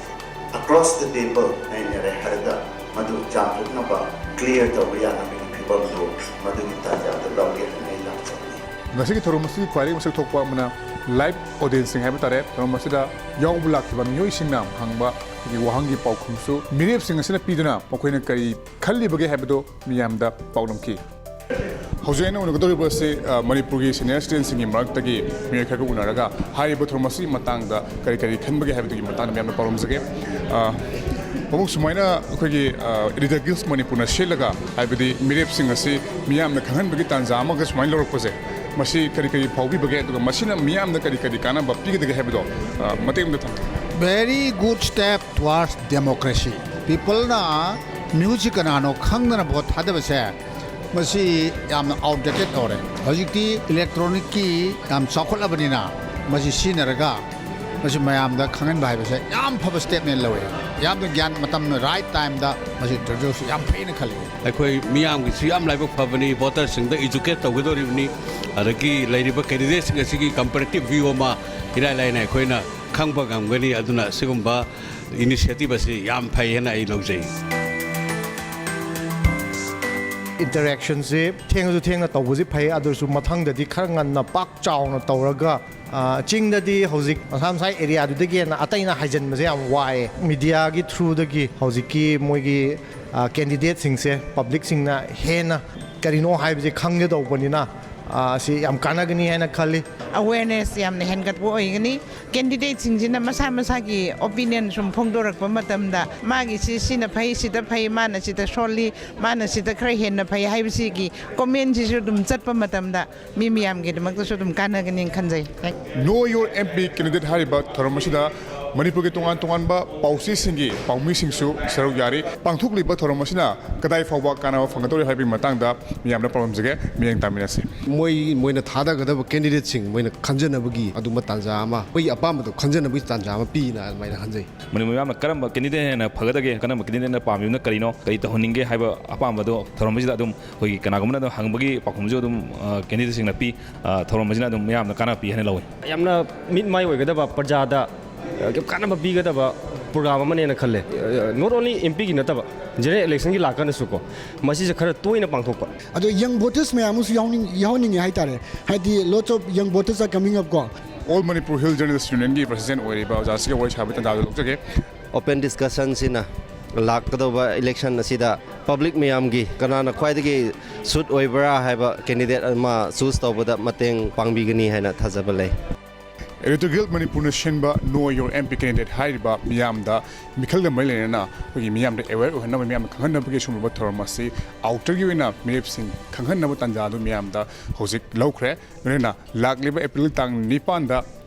across the table ꯅꯩꯅꯔꯦ ꯍꯥꯏꯔꯒ ꯃꯗꯨ ꯆꯥꯝꯊꯣꯛꯅꯕ, clear ꯇꯧꯕ ꯌꯥꯅꯕꯒꯤ ꯐꯤꯕꯝꯗꯨ ꯃꯗꯨꯒꯤ ꯇꯥꯟꯖꯥꯗꯨ ꯂꯧꯒꯦ ꯍꯥꯏꯅ ꯑꯩ ꯂꯥꯛꯆꯕꯅꯤ꯫ ꯉꯁꯤꯒꯤ ꯊꯧꯔꯝ ꯑꯁꯤꯒꯤ ꯈ꯭ꯋꯥꯏꯗꯒꯤ ꯃꯁꯛ ꯊꯣꯛꯄ ꯑꯃꯅ live audienceꯁꯤꯡ ꯍꯥꯏꯕ ꯇꯥꯔꯦ꯫ ꯊꯧꯔꯝ ꯑꯁꯤꯗ ꯌꯥꯎꯕ ꯂꯥꯛꯈꯤꯕ ꯃꯤꯑꯣꯏꯁꯤꯡꯅ ꯍꯪꯕ ꯑꯩꯈꯣꯏꯒꯤ ꯋꯥꯍꯪꯒꯤ ꯄꯥꯎꯈꯨꯝꯁꯨ ꯃꯤꯔꯦꯞꯁꯤꯡ ꯑꯁꯤꯅ ꯄꯤꯗꯨꯅ ꯃꯈꯣꯏꯅ ꯀꯔꯤ ꯈꯜꯂꯤꯕꯒꯦ ꯍꯥꯏꯕꯗꯨ ꯃꯤꯌꯥꯝꯗ ꯄꯥꯎꯗꯝꯈꯤ꯫ ꯍꯧꯖꯤꯛ ꯑꯩꯅ ꯎꯅꯒꯗꯧꯔꯤꯕ ꯑꯁꯤ, ꯑ, ꯃꯅꯤꯄꯨꯔꯒꯤ senior citizenꯁꯤꯡꯒꯤ ꯃꯔꯛꯇꯒꯤ ꯃꯤꯑꯣꯏ ꯈꯔꯒ ꯎꯅꯔꯒ ꯍꯥꯏꯔꯤꯕ ꯊꯧꯔꯝ ꯑꯁꯤꯒꯤ ꯃꯇꯥꯡꯗ ꯀꯔꯤ ꯀꯔꯤ ꯈꯟꯕꯒꯦ ꯍꯥꯏꯕꯗꯨꯒꯤ ꯃꯇꯥꯡꯗ ꯃꯌꯥꯝꯅ ꯄꯥꯎꯗꯝꯖꯒꯦ꯫ ꯑ, ꯄꯥꯕꯨꯡ, ꯁꯨꯃꯥꯏꯅ ꯑꯩꯈꯣꯏꯒꯤ, ꯑ, Editor Guild Manipurꯅ ꯁꯤꯜꯂꯒ, ꯍꯥꯏꯕꯗꯤ ꯃꯤꯔꯦꯞꯁꯤꯡ ꯑꯁꯤ ꯃꯤꯌꯥꯝꯅ ꯈꯪꯍꯟꯕꯒꯤ ꯇꯥꯟꯖꯥ ꯑꯃꯒ ꯁꯨꯃꯥꯏꯅ ꯂꯧꯔꯛꯄꯁꯦ, ꯃꯁꯤ ꯀꯔꯤ ꯀꯔꯤ ꯐꯥꯎꯕꯤꯕꯒꯦ, ꯑꯗꯨꯒ ꯃꯁꯤꯅ ꯃꯤꯌꯥꯝꯗ ꯀꯔꯤ ꯀꯔꯤ ꯀꯥꯟꯅꯕ ꯄꯤꯒꯗꯒꯦ ꯍꯥꯏꯕꯗꯣ, ꯑ, ꯃꯇꯦꯛ ꯑꯃꯗ ꯊꯝꯕꯤꯌꯨ꯫ Very good step towards democracy. Peopleꯅ ꯃꯤꯍꯨꯠꯁꯤ ꯀꯅꯥꯅꯣ ꯈꯪꯗꯅ vote ꯊꯥꯗꯕꯁꯦ, ꯃꯁꯤ ꯌꯥꯝꯅ outdated ꯑꯣꯏꯔꯦ꯫ ꯍꯧꯖꯤꯛꯇꯤ electronicꯀꯤ ꯌꯥꯝ ꯆꯥꯎꯈꯠꯂꯕꯅꯤꯅ, ꯃꯁꯤ ꯁꯤꯖꯤꯟꯅꯔꯒ ꯃꯁꯤ ꯃꯌꯥꯝꯗ ꯈꯪꯍꯟꯕ ꯍꯥꯏꯕꯁꯦ ꯌꯥꯝ ꯐꯕ stepꯅꯦꯅ ꯂꯧꯋꯦ꯫ ꯌꯥꯝꯅ ꯒ꯭ꯌꯥꯟ ꯃꯇꯝ right timeꯗ ꯃꯁꯤ introduce ꯌꯥꯝ ꯐꯩꯅ ꯈꯜꯂꯤ꯫ ꯑꯩꯈꯣꯏ ꯃꯤꯌꯥꯝꯒꯤꯁꯨ ꯌꯥꯝ ꯂꯥꯏꯕꯛ ꯐꯕꯅꯤ, voterꯁꯤꯡꯗ educate ꯇꯧꯒꯗꯧꯔꯤꯕꯅꯤ, ꯑꯗꯒꯤ ꯂꯩꯔꯤꯕ candidateꯁꯤꯡ ꯑꯁꯤꯒꯤ comparative view ꯑꯃ ꯏꯔꯥꯏ ꯂꯥꯏꯅ ꯑꯩꯈꯣꯏꯅ ꯈꯪꯕ ꯉꯝꯒꯅꯤ꯫ ꯑꯗꯨꯅ ꯁꯤꯒꯨꯝꯕ ꯏꯅꯤꯁꯤꯌꯦꯇꯤꯚ ꯑꯁꯤ ꯌꯥꯝ ꯐꯩ ꯍꯥꯏꯅ ꯑꯩ ꯂꯧꯖꯩ꯫ ꯏꯟꯇꯔꯦꯛꯁꯟꯁꯤ ꯊꯦꯡꯉꯁꯨ ꯊꯦꯡꯅ ꯇꯧꯕꯁꯤ ꯐꯩ, ꯑꯗꯨꯁꯨ ꯃꯊꯪꯗꯗꯤ ꯈꯔ ꯉꯟꯅ ꯄꯥꯛ ꯆꯥꯎꯅ ꯇꯧꯔꯒ, ꯑ, ꯆꯤꯡꯗꯗꯤ ꯍꯧꯖꯤꯛ ꯃꯁꯥ ꯃꯁꯥ ꯑꯦꯔꯤꯌꯥꯗꯨꯗꯒꯤ ꯍꯦꯟꯅ ꯑꯇꯩꯅ ꯍꯥꯏꯖꯤꯟꯕꯁꯦ ꯌꯥꯝ ꯋꯥꯏꯑꯦ꯫ ꯃꯤꯗꯤꯌꯥꯒꯤ ꯊ꯭ꯔꯨꯗꯒꯤ ꯍꯧꯖꯤꯛꯀꯤ ꯃꯣꯏꯒꯤ, ꯑ, ꯀꯦꯟꯗꯤꯗꯦꯠꯁꯤꯡꯁꯦ ꯄꯕ꯭ꯂꯤꯛꯁꯤꯡꯅ ꯍꯦꯟꯅ ꯀꯔꯤꯅꯣ ꯍꯥꯏꯕꯁꯦ ꯈꯪꯒꯗꯧꯕꯅꯤꯅ, ꯑ, ꯁꯤ ꯌꯥꯝ ꯀꯥꯟꯅꯒꯅꯤ ꯍꯥꯏꯅ ꯈꯜꯂꯤ꯫ ꯑꯋꯦꯔꯅꯦꯁ ꯌꯥꯝꯅ ꯍꯦꯟꯒꯠꯄ ꯑꯣꯏꯒꯅꯤ꯫ ꯀꯦꯟꯗꯤꯗꯦꯠꯁꯤꯡꯁꯤꯅ ꯃꯁꯥ ꯃꯁꯥꯒꯤ ꯑꯣꯄꯤꯅꯤꯌꯟ ꯁꯨꯝ ꯐꯣꯡꯗꯣꯔꯛꯄ ꯃꯇꯝꯗ, ꯃꯥꯒꯤꯁꯤ ꯁꯤꯅ ꯐꯩ, ꯁꯤꯗ ꯐꯩ, ꯃꯥꯅ ꯁꯤꯗ ꯁꯣꯜꯂꯤ, ꯃꯥꯅ ꯁꯤꯗ ꯈꯔ ꯍꯦꯟꯅ ꯐꯩ ꯍꯥꯏꯕꯁꯤꯒꯤ ꯀꯣꯃꯦꯟꯁꯤꯁꯨ ꯑꯗꯨꯝ ꯆꯠꯄ ꯃꯇꯝꯗ, ꯃꯤ ꯃꯌꯥꯝꯒꯤꯗꯃꯛꯇꯁꯨ ꯑꯗꯨꯝ ꯀꯥꯟꯅꯒꯅꯤ ꯈꯟꯖꯩ꯫ Thank you꯫ Know Your M P Candidate ꯍꯥꯏꯔꯤꯕ ꯊꯧꯔꯝ ꯑꯁꯤꯗ ꯃꯅꯤꯄꯨꯔꯒꯤ ꯇꯣꯉꯥꯟ ꯇꯣꯉꯥꯟꯕ ꯄꯥꯎꯆꯦꯁꯤꯡꯒꯤ ꯄꯥꯎꯃꯤꯁꯤꯡꯁꯨ ꯁꯔꯨꯛ ꯌꯥꯔꯤ꯫ ꯄꯥꯡꯊꯣꯛꯂꯤꯕ ꯊꯧꯔꯝ ꯑꯁꯤꯅ ꯀꯗꯥꯏ ꯐꯥꯎꯕ ꯀꯥꯟꯅꯕ ꯐꯪꯒꯗꯧꯔꯤ ꯍꯥꯏꯕꯒꯤ ꯃꯇꯥꯡꯗ ꯃꯤꯌꯥꯝꯅ ꯄꯥꯎꯗꯝꯖꯒꯦ꯫ ꯃꯤꯠꯌꯦꯡ ꯇꯥꯃꯤꯟꯅꯁꯤ꯫ ꯃꯣꯏ ꯃꯣꯏꯅ ꯊꯥꯗꯒꯗꯕ ꯀꯦꯟꯗꯤꯗꯦꯠꯁꯤꯡ ꯃꯣꯏꯅ ꯈꯟꯖꯅꯕꯒꯤ ꯑꯗꯨꯝꯕ ꯇꯥꯟꯖꯥ ꯑꯃ, ꯃꯣꯏꯒꯤ ꯑꯄꯥꯝꯕꯗꯣ ꯈꯟꯖꯅꯕꯒꯤ ꯇꯥꯟꯖꯥ ꯑꯃ ꯄꯤꯅ ꯑꯗꯨꯃꯥꯏꯅ ꯈꯟꯖꯩ꯫ ꯃꯅꯤꯄꯨꯔ ꯃꯤꯌꯥꯝꯅ ꯀꯔꯝꯕ ꯀꯦꯟꯗꯤꯗꯦꯠ ꯍꯦꯟꯅ ꯐꯒꯗꯒꯦ, ꯀꯔꯝꯕ ꯀꯦꯟꯗꯤꯗꯦꯠꯅ ꯄꯥꯝꯃꯤꯕꯅ ꯀꯔꯤꯅꯣ, ꯀꯔꯤ ꯇꯧꯍꯟꯅꯤꯡꯒꯦ ꯍꯥꯏꯕ ꯑꯄꯥꯝꯕꯗꯣ ꯊꯧꯔꯝ ꯑꯁꯤꯗ ꯑꯗꯨꯝ ꯑꯩꯈꯣꯏꯒꯤ ꯀꯅꯥꯒꯨꯝꯕꯅ ꯑꯗꯨꯝ ꯍꯪꯕꯒꯤ ꯄꯥꯎꯈꯨꯝꯁꯨ ꯑꯗꯨꯝ, ꯑ, ꯀꯦꯟꯗꯤꯗꯦꯠꯁꯤꯡꯅ ꯄꯤ꯫ ꯑ, ꯊꯧꯔꯝ ꯑꯁꯤꯅ ꯑꯗꯨꯝ ꯃꯤꯌꯥꯝꯅ ꯀꯥꯟꯅꯕ ꯄꯤ ꯍꯥꯏꯅ ꯂꯧꯏ꯫ ꯌꯥꯝꯅ ꯃꯤꯠ ꯃꯥꯏ ꯑꯣꯏꯒꯗꯕ, ꯄ꯭ꯔꯖꯥꯗ ꯌꯥꯝ ꯀꯥꯟꯅꯕ ꯄꯤꯒꯗꯕ ꯄ꯭ꯔꯣꯒ꯭ꯔꯥꯝ ꯑꯃꯅꯦꯅ ꯈꯜꯂꯦ꯫ Not only M Pꯒꯤ ꯅꯠꯇꯕ, ꯖꯦꯅꯔꯦꯜ ꯏꯂꯦꯛꯁꯟꯒꯤ ꯂꯥꯛꯀꯥꯟꯗꯁꯨꯀꯣ, ꯃꯁꯤꯁꯦ ꯈꯔ ꯇꯣꯏꯅ ꯄꯥꯡꯊꯣꯛꯄ꯫ ꯑꯗꯣ ꯌꯪ ꯚꯣꯇꯔꯁ ꯃꯌꯥꯝ ꯑꯃꯁꯨ ꯌꯥꯎꯅꯤꯡ ꯌꯥꯎꯍꯟꯅꯤꯡꯉꯦ ꯍꯥꯏꯇꯥꯔꯦ, ꯍꯥꯏꯗꯤ lots of young voters are coming up ꯀꯣ꯫ All Manipur Hill Journalist Unionꯒꯤ president ꯑꯣꯏꯔꯤꯕ ꯑꯣꯖꯥꯁꯤꯒ ꯋꯥꯔꯤ ꯁꯥꯕꯒꯤ ꯇꯥꯟꯖꯥꯗꯨ ꯂꯧꯖꯒꯦ꯫ Open discussionꯁꯤꯅ ꯂꯥꯛꯀꯗꯧꯕ election ꯑꯁꯤꯗ ꯄꯕ꯭ꯂꯤꯛ ꯃꯌꯥꯝꯒꯤ ꯀꯅꯥꯅ ꯈ꯭ꯋꯥꯏꯗꯒꯤ ꯁꯨꯠ ꯑꯣꯏꯕ꯭ꯔꯥ ꯍꯥꯏꯕ ꯀꯦꯟꯗꯤꯗꯦꯠ ꯑꯃ ꯆꯨꯁ ꯇꯧꯕꯗ ꯃꯇꯦꯡ ꯄꯥꯡꯕꯤꯒꯅꯤ ꯍꯥꯏꯅ ꯊꯥꯖꯕ ꯂꯩ꯫ Editorial Guild ꯃꯅꯤꯄꯨꯔꯅ ꯁꯤꯟꯕ Know Your M P Candidate ꯍꯥꯏꯔꯤꯕ ꯃꯤꯌꯥꯝꯗ ꯃꯤꯈꯜꯒ ꯃꯔꯤ ꯂꯩꯅꯅ ꯑꯩꯈꯣꯏꯒꯤ ꯃꯤꯌꯥꯝꯗ aware ꯑꯣꯏꯍꯟꯅꯕ, ꯃꯤꯌꯥꯝꯗ ꯈꯪꯍꯟꯅꯕꯒꯤ ꯁꯤꯒꯨꯝꯂꯕ ꯊꯧꯔꯝ ꯑꯁꯤ outerꯒꯤ ꯑꯣꯏꯅ ꯃꯤꯔꯦꯞꯁꯤꯡ ꯈꯪꯍꯟꯅꯕ ꯇꯥꯟꯖꯥ ꯑꯗꯨ ꯃꯤꯌꯥꯝꯗ ꯍꯧꯖꯤꯛ ꯂꯧꯈ꯭ꯔꯦ꯫ ꯂꯣꯏꯅꯅ ꯂꯥꯛꯂꯤꯕ April ꯇꯥꯡ ꯅꯤꯄꯥꯟꯗ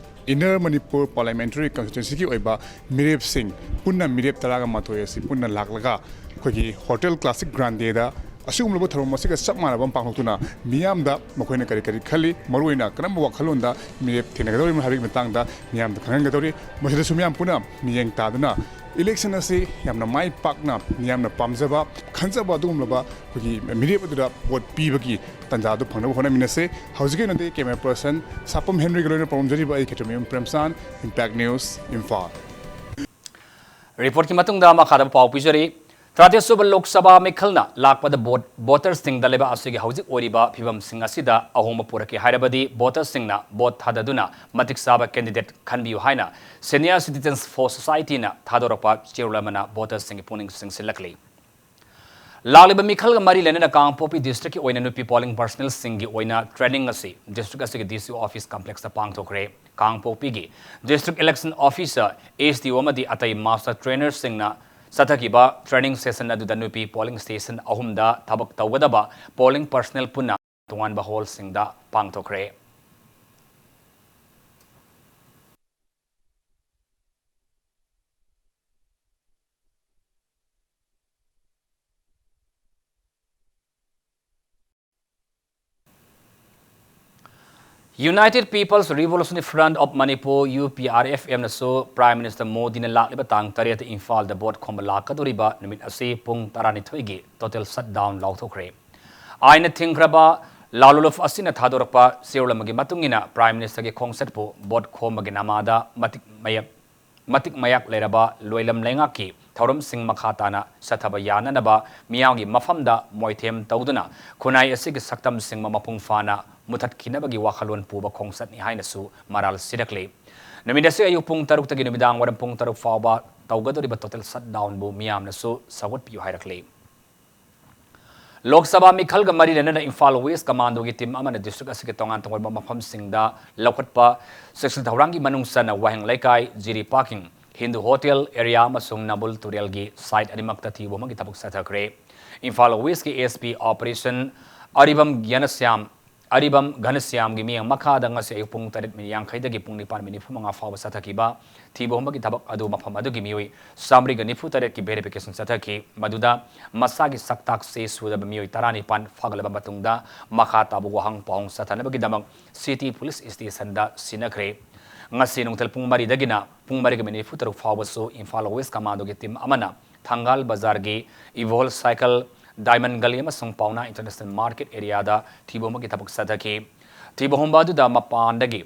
Inner Manipur Parliamentary Constituencyꯒꯤ ꯑꯣꯏꯕ ꯃꯤꯔꯦꯞꯁꯤꯡ ꯄꯨꯟꯅ ꯃꯤꯔꯦꯞ ꯇꯔꯥꯒ ꯃꯥꯊꯣꯏ ꯑꯁꯤ ꯄꯨꯟꯅ ꯂꯥꯛꯂꯒ ꯑꯩꯈꯣꯏꯒꯤ Hotel Classic Grandeꯗ ꯑꯁꯤꯒꯨꯝꯂꯕ ꯊꯧꯔꯝ ꯑꯁꯤꯒ ꯆꯞ ꯃꯥꯟꯅꯕ ꯑꯃ ꯄꯥꯡꯊꯣꯛꯇꯨꯅ ꯃꯤꯌꯥꯝꯗ ꯃꯈꯣꯏꯅ ꯀꯔꯤ ꯀꯔꯤ ꯈꯜꯂꯤ, ꯃꯔꯨꯑꯣꯏꯅ ꯀꯔꯝꯕ ꯋꯥꯈꯜꯂꯣꯟꯗ ꯃꯤꯔꯦꯞ ꯊꯦꯡꯅꯒꯗꯧꯔꯤꯕꯅꯣ ꯍꯥꯏꯕꯒꯤ ꯃꯇꯥꯡꯗ ꯃꯤꯌꯥꯝꯗ ꯈꯪꯍꯟꯒꯗꯧꯔꯤ꯫ ꯃꯁꯤꯗꯁꯨ ꯃꯤꯌꯥꯝ ꯄꯨꯟꯅ ꯃꯤꯠꯌꯦꯡ ꯇꯥꯗꯨꯅ election ꯑꯁꯤ ꯌꯥꯝꯅ ꯃꯥꯏ ꯄꯥꯛꯅ ꯃꯤꯌꯥꯝꯅ ꯄꯥꯝꯖꯕ, ꯈꯟꯖꯕ ꯑꯗꯨꯒꯨꯝꯂꯕ ꯑꯩꯈꯣꯏꯒꯤ ꯃꯤꯔꯦꯞ ꯑꯗꯨꯗ ꯚꯣꯠ ꯄꯤꯕꯒꯤ ꯇꯥꯟꯖꯥ ꯑꯗꯨ ꯐꯪꯅꯕ ꯍꯣꯠꯅꯃꯤꯟꯅꯁꯤ꯫ ꯍꯧꯖꯤꯛꯀꯤ ꯑꯣꯏꯅꯗꯤ camera person ꯁꯥꯄꯝ ꯍꯦꯟꯔꯤꯒ ꯂꯣꯏꯅꯅ ꯄꯥꯎꯗꯝꯖꯔꯤꯕ ꯑꯩ ꯈꯦꯇ꯭ꯔꯤꯃꯌꯨꯝ ꯄ꯭ꯔꯦꯝꯆꯥꯟ, Impact News, ꯏꯝꯐꯥꯜ꯫ Reportꯀꯤ ꯃꯇꯨꯡꯗ ꯃꯈꯥꯗ ꯄꯥꯎ ꯄꯤꯖꯔꯤ꯫ ꯇꯔꯥꯇꯔꯦꯠ ꯁꯨꯕ ꯂꯣꯛ ꯁꯚꯥ ꯃꯤꯈꯜꯅ ꯂꯥꯛꯄꯗ ꯚꯣꯠ, ꯚꯣꯇꯔꯁꯤꯡꯗ ꯂꯩꯕꯥꯛ ꯑꯁꯤꯒꯤ ꯍꯧꯖꯤꯛ ꯑꯣꯏꯔꯤꯕ ꯐꯤꯕꯝꯁꯤꯡ ꯑꯁꯤꯗ ꯑꯍꯣꯡꯕ ꯄꯨꯔꯛꯀꯦ ꯍꯥꯏꯔꯕꯗꯤ ꯚꯣꯇꯔꯁꯤꯡꯅ ꯚꯣꯠ ꯊꯥꯗꯗꯨꯅ ꯃꯇꯤꯛ ꯆꯥꯕ candidate ꯈꯟꯕꯤꯌꯨ ꯍꯥꯏꯅ Senior Citizens for Societyꯅ ꯊꯥꯗꯣꯔꯛꯄ ꯆꯦꯔꯣꯜ ꯑꯃꯅ ꯚꯣꯇꯔꯁꯤꯡꯒꯤ ꯄꯨꯛꯅꯤꯡ ꯆꯤꯡꯁꯤꯜꯂꯛꯂꯤ꯫ ꯂꯥꯛꯂꯤꯕ ꯃꯤꯈꯜꯒ ꯃꯔꯤ ꯂꯩꯅꯅ ꯀꯥꯡꯄꯣꯛꯄꯤ districtꯀꯤ ꯑꯣꯏꯅ ꯅꯨꯄꯤ polling personnelꯁꯤꯡꯒꯤ ꯑꯣꯏꯅ training ꯑꯁꯤ district ꯑꯁꯤꯒꯤ DC office complexꯇ ꯄꯥꯡꯊꯣꯛꯈ꯭ꯔꯦ꯫ ꯀꯥꯡꯄꯣꯛꯄꯤꯒꯤ District Election Officer, SDO ꯑꯃꯗꯤ ꯑꯇꯩ master trainerꯁꯤꯡꯅ ꯆꯠꯊꯈꯤꯕ training session ꯑꯗꯨꯗ ꯅꯨꯄꯤ polling station ꯑꯍꯨꯝꯗ ꯊꯕꯛ ꯇꯧꯒꯗꯕ polling personnel ꯄꯨꯟꯅ ꯇꯣꯉꯥꯟꯕ hallꯁꯤꯡꯗ ꯄꯥꯡꯊꯣꯛꯈ꯭ꯔꯦ꯫ United People's Revolutionary Front of Manipur, UPRFMꯅꯁꯨ Prime Minister ꯃꯣꯗꯤꯅ ꯂꯥꯛꯂꯤꯕ ꯇꯥꯡ ꯇꯔꯦꯠꯇ ꯏꯝꯐꯥꯜꯗ ꯚꯣꯠ ꯈꯣꯝꯕ ꯂꯥꯛꯀꯗꯧꯔꯤꯕ ꯅꯨꯃꯤꯠ ꯑꯁꯤ ꯄꯨꯡ ꯇꯔꯥꯅꯤꯊꯣꯏꯒꯤ total shutdown ꯂꯥꯎꯊꯣꯛꯈ꯭ꯔꯦ꯫ ꯑꯥꯏꯟꯅ ꯊꯤꯡꯈ꯭ꯔꯕ ꯂꯥꯂꯨꯂꯨꯐ ꯑꯁꯤꯅ ꯊꯥꯗꯣꯔꯛꯄ ꯆꯦꯔꯣꯜ ꯑꯃꯒꯤ ꯃꯇꯨꯡ ꯏꯟꯅ Prime Ministerꯒꯤ ꯈꯣꯡꯆꯠꯄꯨ ꯚꯣꯠ ꯈꯣꯝꯕꯒꯤ ꯅꯃꯥꯗ ꯃꯇꯤꯛ ꯃꯌꯦꯛ ꯃꯇꯤꯛ ꯃꯌꯥꯛ ꯂꯩꯔꯕ ꯂꯣꯏꯂꯝ ꯂꯩꯉꯥꯛꯀꯤ ꯊꯧꯔꯝꯁꯤꯡ ꯃꯈꯥ ꯇꯥꯅ ꯆꯠꯊꯕ ꯌꯥꯅꯅꯕ ꯃꯤꯌꯥꯝꯒꯤ ꯃꯐꯝꯗ ꯃꯣꯏꯊꯦꯝ ꯇꯧꯗꯨꯅ ꯈꯨꯟꯅꯥꯏ ꯑꯁꯤꯒꯤ ꯁꯛꯇꯝꯁꯤꯡꯕ ꯃꯄꯨꯡ ꯐꯥꯅ ꯃꯨꯊꯠꯈꯤꯅꯕꯒꯤ ꯋꯥꯈꯜꯂꯣꯟ ꯄꯨꯕ ꯈꯣꯡꯆꯠꯅꯤ ꯍꯥꯏꯅꯁꯨ ꯃꯔꯥꯜ ꯁꯤꯔꯛꯂꯤ꯫ ꯅꯨꯃꯤꯠ ꯑꯁꯤ ꯑꯌꯨꯛ ꯄꯨꯡ ꯇꯔꯨꯛꯇꯒꯤ ꯅꯨꯃꯤꯗꯥꯡ ꯋꯥꯏꯔꯝ ꯄꯨꯡ ꯇꯔꯨꯛ ꯐꯥꯎꯕ ꯇꯧꯒꯗꯧꯔꯤꯕ total shutdownꯕꯨ ꯃꯤꯌꯥꯝꯅꯁꯨ ꯁꯧꯒꯠꯄꯤꯌꯨ ꯍꯥꯏꯔꯛꯂꯤ꯫ ꯂꯣꯛ ꯁꯚꯥ ꯃꯤꯈꯜꯒ ꯃꯔꯤ ꯂꯩꯅꯅ ꯏꯝꯐꯥꯜ West Commandoꯒꯤ team ꯑꯃꯅ district ꯑꯁꯤꯒꯤ ꯇꯣꯉꯥꯟ ꯇꯣꯉꯥꯟꯕ ꯃꯐꯝꯁꯤꯡꯗ ꯂꯧꯈꯠꯄ ꯆꯦꯛꯁꯤꯟ ꯊꯧꯔꯥꯡꯒꯤ ꯃꯅꯨꯡ ꯆꯟꯅ ꯋꯥꯍꯦꯡ ꯂꯩꯀꯥꯏ, ꯖꯤꯔꯤ parking, ꯍꯤꯟꯗꯨ hotel area ꯑꯃꯁꯨꯡ ꯅꯝꯕꯨꯜ ꯇꯨꯔꯦꯜꯒꯤ side ꯑꯅꯤꯃꯛꯇ ꯊꯤꯕ ꯍꯨꯝꯕꯒꯤ ꯊꯕꯛ ꯆꯠꯊꯈ꯭ꯔꯦ꯫ ꯏꯝꯐꯥꯜ Westꯀꯤ SP operation ꯑꯔꯤꯕꯝ ꯒ꯭ꯌꯥꯅꯁ꯭ꯌꯥꯝ ꯑꯔꯤꯕꯝ ꯘꯅꯁ꯭ꯌꯥꯝꯒꯤ ꯃꯤꯠꯌꯦꯡ ꯃꯈꯥꯗ ꯉꯁꯤ ꯑꯌꯨꯛ ꯄꯨꯡ ꯇꯔꯦꯠ ꯃꯤꯅꯤꯠ ꯌꯥꯡꯈꯩꯗꯒꯤ ꯄꯨꯡ ꯅꯤꯄꯥꯟ ꯃꯤꯅꯤꯠ ꯅꯤꯐꯨ ꯃꯉꯥ ꯐꯥꯎꯕ ꯆꯠꯊꯈꯤꯕ ꯊꯤꯕ ꯍꯨꯝꯕꯒꯤ ꯊꯕꯛ ꯑꯗꯨ ꯃꯐꯝ ꯑꯗꯨꯒꯤ ꯃꯤꯑꯣꯏ ꯆꯥꯃꯔꯤꯒ ꯅꯤꯐꯨ ꯇꯔꯦꯠꯀꯤ verification ꯆꯠꯊꯈꯤ꯫ ꯃꯗꯨꯗ ꯃꯁꯥꯒꯤ ꯁꯛꯇꯥꯛ ꯆꯦ ꯁꯨꯗꯕ ꯃꯤꯑꯣꯏ ꯇꯔꯥꯅꯤꯄꯥꯟ ꯐꯥꯒꯠꯂꯕ ꯃꯇꯨꯡꯗ ꯃꯈꯥ ꯇꯥꯕ ꯋꯥꯍꯪ ꯄꯥꯎꯍꯪ ꯆꯠꯊꯅꯕꯒꯤꯗꯃꯛ City Police Stationꯗ ꯁꯤꯟꯅꯈ꯭ꯔꯦ꯫ ꯉꯁꯤ ꯅꯨꯡꯊꯤꯜ ꯄꯨꯡ ꯃꯔꯤꯗꯒꯤꯅ ꯄꯨꯡ ꯃꯔꯤꯒ ꯃꯤꯅꯤꯠ ꯅꯤꯐꯨ ꯇꯔꯨꯛ ꯐꯥꯎꯕꯁꯨ ꯏꯝꯐꯥꯜ West Commandoꯒꯤ team ꯑꯃꯅ ꯊꯪꯒꯥꯜ ꯕꯖꯥꯔꯒꯤ ꯏꯕꯣꯜ ꯁꯥꯏꯀꯜ, ꯗꯥꯏꯃꯟ ꯒꯂꯤ ꯑꯃꯁꯨꯡ ꯄꯥꯎꯅꯥ International Market areaꯗ ꯊꯤꯕ ꯍꯨꯝꯕꯒꯤ ꯊꯕꯛ ꯆꯠꯊꯈꯤ꯫ ꯊꯤꯕ ꯍꯨꯝꯕ ꯑꯗꯨꯗ ꯃꯄꯥꯟꯗꯒꯤ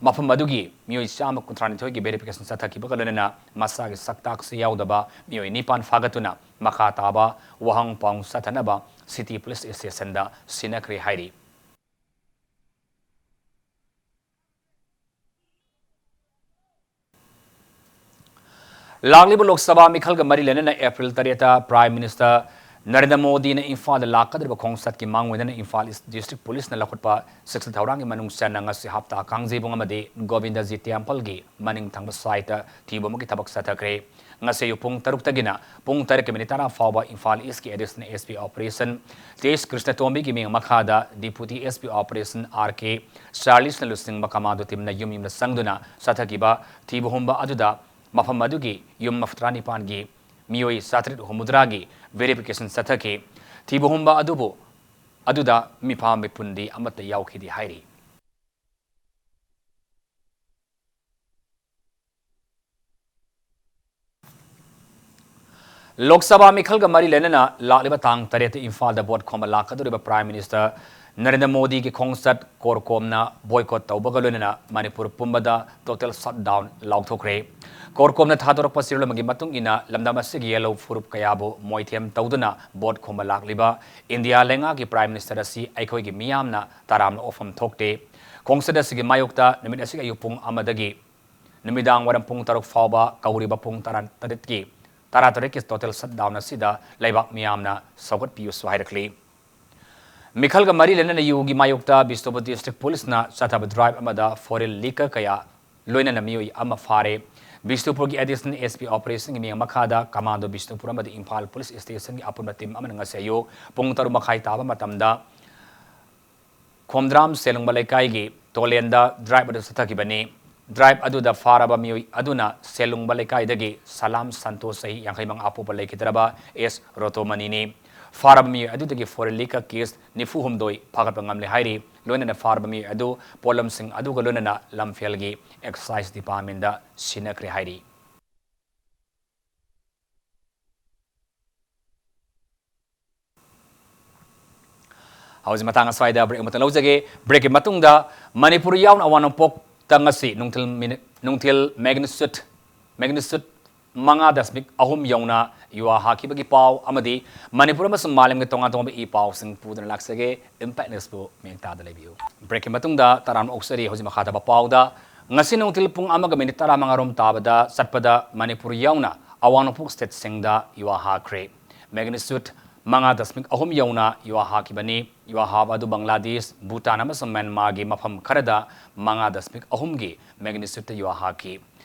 ꯃꯐꯝ ꯑꯗꯨꯒꯤ ꯃꯤꯑꯣꯏ ꯆꯥꯝꯃ ꯀꯨꯟꯊ꯭ꯔꯥ ꯅꯤꯊꯣꯏꯒꯤ verification ꯆꯠꯊꯈꯤꯕꯒ ꯂꯣꯏꯅꯅ ꯃꯁꯥꯒꯤ ꯁꯛꯇꯥꯛꯁꯨ ꯌꯥꯎꯗꯕ ꯃꯤꯑꯣꯏ ꯅꯤꯄꯥꯟ ꯐꯥꯒꯠꯇꯨꯅ ꯃꯈꯥ ꯇꯥꯕ ꯋꯥꯍꯪ ꯄꯥꯎ ꯆꯠꯊꯅꯕ City Police Stationꯗ ꯁꯤꯟꯅꯈ꯭ꯔꯦ ꯍꯥꯏꯔꯤ꯫ ꯂꯥꯛꯂꯤꯕ ꯂꯣꯛ ꯁꯚꯥ ꯃꯤꯈꯜꯒ ꯃꯔꯤ ꯂꯩꯅꯅ ꯑꯦꯄ꯭ꯔꯤꯜ ꯇꯔꯦꯠꯇ Prime Minister ꯅꯔꯦꯟꯗ꯭ꯔ ꯃꯣꯗꯤꯅ ꯏꯝꯐꯥꯜꯗ ꯂꯥꯛꯀꯗꯧꯔꯤꯕ ꯈꯣꯡꯆꯠꯀꯤ ꯃꯥꯡꯑꯣꯏꯅꯅ ꯏꯝꯐꯥꯜ East District Policeꯅ ꯂꯧꯈꯠꯄ ꯆꯦꯛꯁꯤꯟ ꯊꯧꯔꯥꯡꯒꯤ ꯃꯅꯨꯡ ꯆꯟꯅ ꯉꯁꯤ ꯍꯞꯇꯥ ꯀꯥꯡꯖꯩꯕꯨꯡ ꯑꯃꯗꯤ ꯒꯣꯕꯤꯟꯗꯖꯤ Templeꯒꯤ ꯃꯅꯤꯡ ꯊꯪꯕ ꯁꯥꯏꯠꯇ ꯊꯤꯕ ꯑꯃꯒꯤ ꯊꯕꯛ ꯆꯠꯊꯈ꯭ꯔꯦ꯫ ꯉꯁꯤ ꯑꯌꯨꯛ ꯄꯨꯡ ꯇꯔꯨꯛꯇꯒꯤꯅ ꯄꯨꯡ ꯇꯔꯦꯠꯀꯤ ꯃꯤꯅꯤꯠ ꯇꯔꯥ ꯐꯥꯎꯕ Imphal Eastꯀꯤ Additional SP Operation J. Krishnatombiꯒꯤ ꯃꯤꯡ ꯃꯈꯥꯗ Deputy SP Operation R K Charlesꯅ ꯂꯨꯆꯤꯡꯕ commando teamꯅ ꯌꯨꯝ ꯌꯨꯝꯗ ꯆꯪꯗꯨꯅ ꯆꯠꯊꯈꯤꯕ ꯊꯤꯕ ꯍꯨꯝꯕ ꯑꯗꯨꯗ ꯃꯐꯝ ꯑꯗꯨꯒꯤ ꯌꯨꯝ ꯃꯐꯝ ꯇꯔꯥꯅꯤꯄꯥꯟꯒꯤ ꯃꯤꯑꯣꯏ ꯆꯥꯇ꯭ꯔꯦꯠ ꯍꯨꯝꯐꯨꯇꯔꯥꯒꯤ verification ꯆꯠꯊꯈꯤ꯫ ꯊꯤꯕ ꯍꯨꯝꯕ ꯑꯗꯨꯕꯨ ꯑꯗꯨꯗ ꯃꯤꯐꯥ ꯃꯤꯄꯨꯟꯗꯤ ꯑꯃꯠꯇ ꯌꯥꯎꯈꯤꯗꯦ ꯍꯥꯏꯔꯤ꯫ ꯂꯣꯛ ꯁꯚꯥ ꯃꯤꯈꯜꯒ ꯃꯔꯤ ꯂꯩꯅꯅ ꯂꯥꯛꯂꯤꯕ ꯇꯥꯡ ꯇꯔꯦꯠꯇ ꯏꯝꯐꯥꯜꯗ vote ꯈꯣꯝꯕ ꯂꯥꯛꯀꯗꯧꯔꯤꯕ Prime Minister ꯅꯔꯦꯟꯗ꯭ꯔ ꯃꯣꯗꯤꯒꯤ ꯈꯣꯡꯆꯠ ꯀꯣꯔꯀꯣꯝꯅ boycott ꯇꯧꯕꯒ ꯂꯣꯏꯅꯅ ꯃꯅꯤꯄꯨꯔ ꯄꯨꯝꯕꯗ total shutdown ꯂꯥꯎꯊꯣꯛꯈ꯭ꯔꯦ꯫ ꯀꯣꯔꯀꯣꯝꯅ ꯊꯥꯗꯣꯔꯛꯄ ꯆꯦꯔꯣꯜ ꯑꯃꯒꯤ ꯃꯇꯨꯡ ꯏꯟꯅ ꯂꯝꯗꯝ ꯑꯁꯤꯒꯤ ꯌꯦꯜꯍꯧ ꯐꯨꯔꯨꯞ ꯀꯌꯥꯕꯨ ꯃꯣꯏꯊꯦꯝ ꯇꯧꯗꯨꯅ vote ꯈꯣꯝꯕ ꯂꯥꯛꯂꯤꯕ ꯏꯟꯗꯤꯌꯥ ꯂꯩꯉꯥꯛꯀꯤ Prime Minister ꯑꯁꯤ ꯑꯩꯈꯣꯏꯒꯤ ꯃꯤꯌꯥꯝꯅ ꯇꯔꯥꯝꯅ ꯑꯣꯛꯐꯝ ꯊꯣꯛꯇꯦ꯫ ꯈꯣꯡꯆꯠ ꯑꯁꯤꯒꯤ ꯃꯥꯌꯣꯛꯇ ꯅꯨꯃꯤꯠ ꯑꯁꯤꯒꯤ ꯑꯌꯨꯛ ꯄꯨꯡ ꯑꯃꯗꯒꯤ ꯅꯨꯃꯤꯗꯥꯡ ꯋꯥꯏꯔꯝ ꯄꯨꯡ ꯇꯔꯨꯛ ꯐꯥꯎꯕ ꯀꯧꯔꯤꯕ ꯄꯨꯡ ꯇꯔꯥꯇꯔꯦꯠꯀꯤ, ꯇꯔꯥꯇꯔꯦꯠꯀꯤ total shutdown ꯑꯁꯤꯗ ꯂꯩꯕꯥꯛ ꯃꯤꯌꯥꯝꯅ ꯁꯧꯒꯠꯄꯤꯌꯨꯁꯨ ꯍꯥꯏꯔꯛꯂꯤ꯫ ꯃꯤꯈꯜꯒ ꯃꯔꯤ ꯂꯩꯅꯅ ꯌꯨꯒꯤ ꯃꯥꯌꯣꯛꯇ ꯕꯤꯁꯅꯨꯄꯨꯔ District Policeꯅ ꯆꯠꯊꯕ drive ꯑꯃꯗ foreign liquor ꯀꯌꯥ ꯂꯣꯏꯅꯅ ꯃꯤꯑꯣꯏ ꯑꯃ ꯐꯥꯔꯦ꯫ ꯕꯤꯁꯅꯨꯄꯨꯔꯒꯤ Additional SP Operationꯒꯤ ꯃꯤꯡ ꯃꯈꯥꯗ commando ꯕꯤꯁꯅꯨꯄꯨꯔ ꯑꯃꯗꯤ ꯏꯝꯐꯥꯜ Police Stationꯒꯤ ꯑꯄꯨꯟꯕ team ꯑꯃꯅ ꯉꯁꯤ ꯑꯌꯨꯛ ꯄꯨꯡ ꯇꯔꯨꯛ ꯃꯈꯥꯏ ꯇꯥꯕ ꯃꯇꯝꯗ ꯈꯣꯝꯗ꯭ꯔꯥꯝ ꯁꯦꯂꯨꯡꯕ ꯂꯩꯀꯥꯏꯒꯤ ꯇꯣꯂꯦꯟꯗ drive ꯑꯗꯨ ꯆꯠꯊꯈꯤꯕꯅꯤ꯫ Drive ꯑꯗꯨꯗ ꯐꯥꯔꯕ ꯃꯤꯑꯣꯏ ꯑꯗꯨꯅ ꯁꯦꯂꯨꯡꯕ ꯂꯩꯀꯥꯏꯗꯒꯤ ꯁꯂꯥꯝ ꯁꯟꯇꯣꯁ ꯆꯍꯤ ꯌꯥꯡꯈꯩ ꯃꯉꯥ ꯑꯄꯣꯛꯄ ꯂꯩꯈꯤꯗ꯭ꯔꯕ ꯑꯦꯁ ꯔꯣꯇꯣꯃꯅꯤꯅꯤ꯫ ꯐꯥꯔꯕ ꯃꯤꯑꯣꯏ ꯑꯗꯨꯗꯒꯤ foreign liquor case ꯅꯤꯐꯨ ꯍꯨꯝꯗꯣꯏ ꯐꯥꯒꯠꯄ ꯉꯝꯂꯦ ꯍꯥꯏꯔꯤ꯫ ꯂꯣꯏꯅꯅ ꯐꯥꯔꯕ ꯃꯤꯑꯣꯏ ꯑꯗꯨ ꯄꯣꯠꯂꯝꯁꯤꯡ ꯑꯗꯨꯒ ꯂꯣꯏꯅꯅ ꯂꯝꯐꯦꯜꯒꯤ Excise Departmentꯗ ꯁꯤꯟꯅꯈ꯭ꯔꯦ ꯍꯥꯏꯔꯤ꯫ ꯍꯧꯖꯤꯛ ꯃꯇꯥꯡ ꯑꯁ꯭ꯋꯥꯏꯗ break ꯑꯃꯇ ꯂꯧꯖꯒꯦ꯫ Breakꯀꯤ ꯃꯇꯨꯡꯗ ꯃꯅꯤꯄꯨꯔ ꯌꯥꯎꯅ ꯑꯋꯥꯡ ꯅꯣꯡꯄꯣꯛ ꯉꯁꯤ ꯅꯨꯡꯊꯤꯜ ꯃꯤꯅꯤꯠ, ꯅꯨꯡꯊꯤꯜ magnitude, magnitude ꯃꯉꯥ ꯗꯁꯃꯤꯛ ꯑꯍꯨꯝ ꯌꯧꯅ ꯌꯨꯍꯥ ꯍꯥꯈꯤꯕꯒꯤ ꯄꯥꯎ ꯑꯃꯗꯤ ꯃꯅꯤꯄꯨꯔ ꯑꯃꯁꯨꯡ ꯃꯥꯂꯦꯝꯒꯤ ꯇꯣꯉꯥꯟ ꯇꯣꯉꯥꯟꯕ ꯏ ꯄꯥꯎꯁꯤꯡ ꯄꯨꯗꯨꯅ ꯂꯥꯛꯆꯒꯦ꯫ Impact Newsꯄꯨ ꯃꯤꯠꯌꯦꯡ ꯇꯥꯗ ꯂꯩꯕꯤꯌꯨ꯫ Breakꯀꯤ ꯃꯇꯨꯡꯗ ꯇꯔꯥꯝꯅ ꯑꯣꯛꯆꯔꯤ꯫ ꯍꯧꯖꯤꯛ ꯃꯈꯥ ꯇꯥꯕ ꯄꯥꯎꯗ, ꯉꯁꯤ ꯅꯨꯡꯊꯤꯜ ꯄꯨꯡ ꯑꯃꯒ ꯃꯤꯅꯤꯠ ꯇꯔꯥꯃꯉꯥ ꯔꯣꯝ ꯇꯥꯕꯗ ꯆꯠꯄꯗ ꯃꯅꯤꯄꯨꯔ ꯌꯥꯎꯅ ꯑꯋꯥꯡ ꯅꯣꯡꯄꯣꯛ stateꯁꯤꯡꯗ ꯌꯨꯍꯥ ꯍꯥꯈ꯭ꯔꯦ꯫ Magnitude ꯃꯉꯥ ꯗꯁꯃꯤꯛ ꯑꯍꯨꯝ ꯌꯧꯅ ꯌꯨꯍꯥ ꯍꯥꯈꯤꯕꯅꯤ꯫ ꯌꯨꯍꯥ ꯍꯥꯕ ꯑꯗꯨ ꯕꯪꯒ꯭ꯂꯥꯗꯦꯁ, ꯚꯨꯇꯥꯟ ꯑꯃꯁꯨꯡ ꯃ꯭ꯌꯥꯟꯃꯥꯔꯒꯤ ꯃꯐꯝ ꯈꯔꯗ ꯃꯉꯥ ꯗꯁꯃꯤꯛ ꯑꯍꯨꯝꯒꯤ magnitudeꯇ ꯌꯨꯍꯥ ꯍꯥꯈꯤ꯫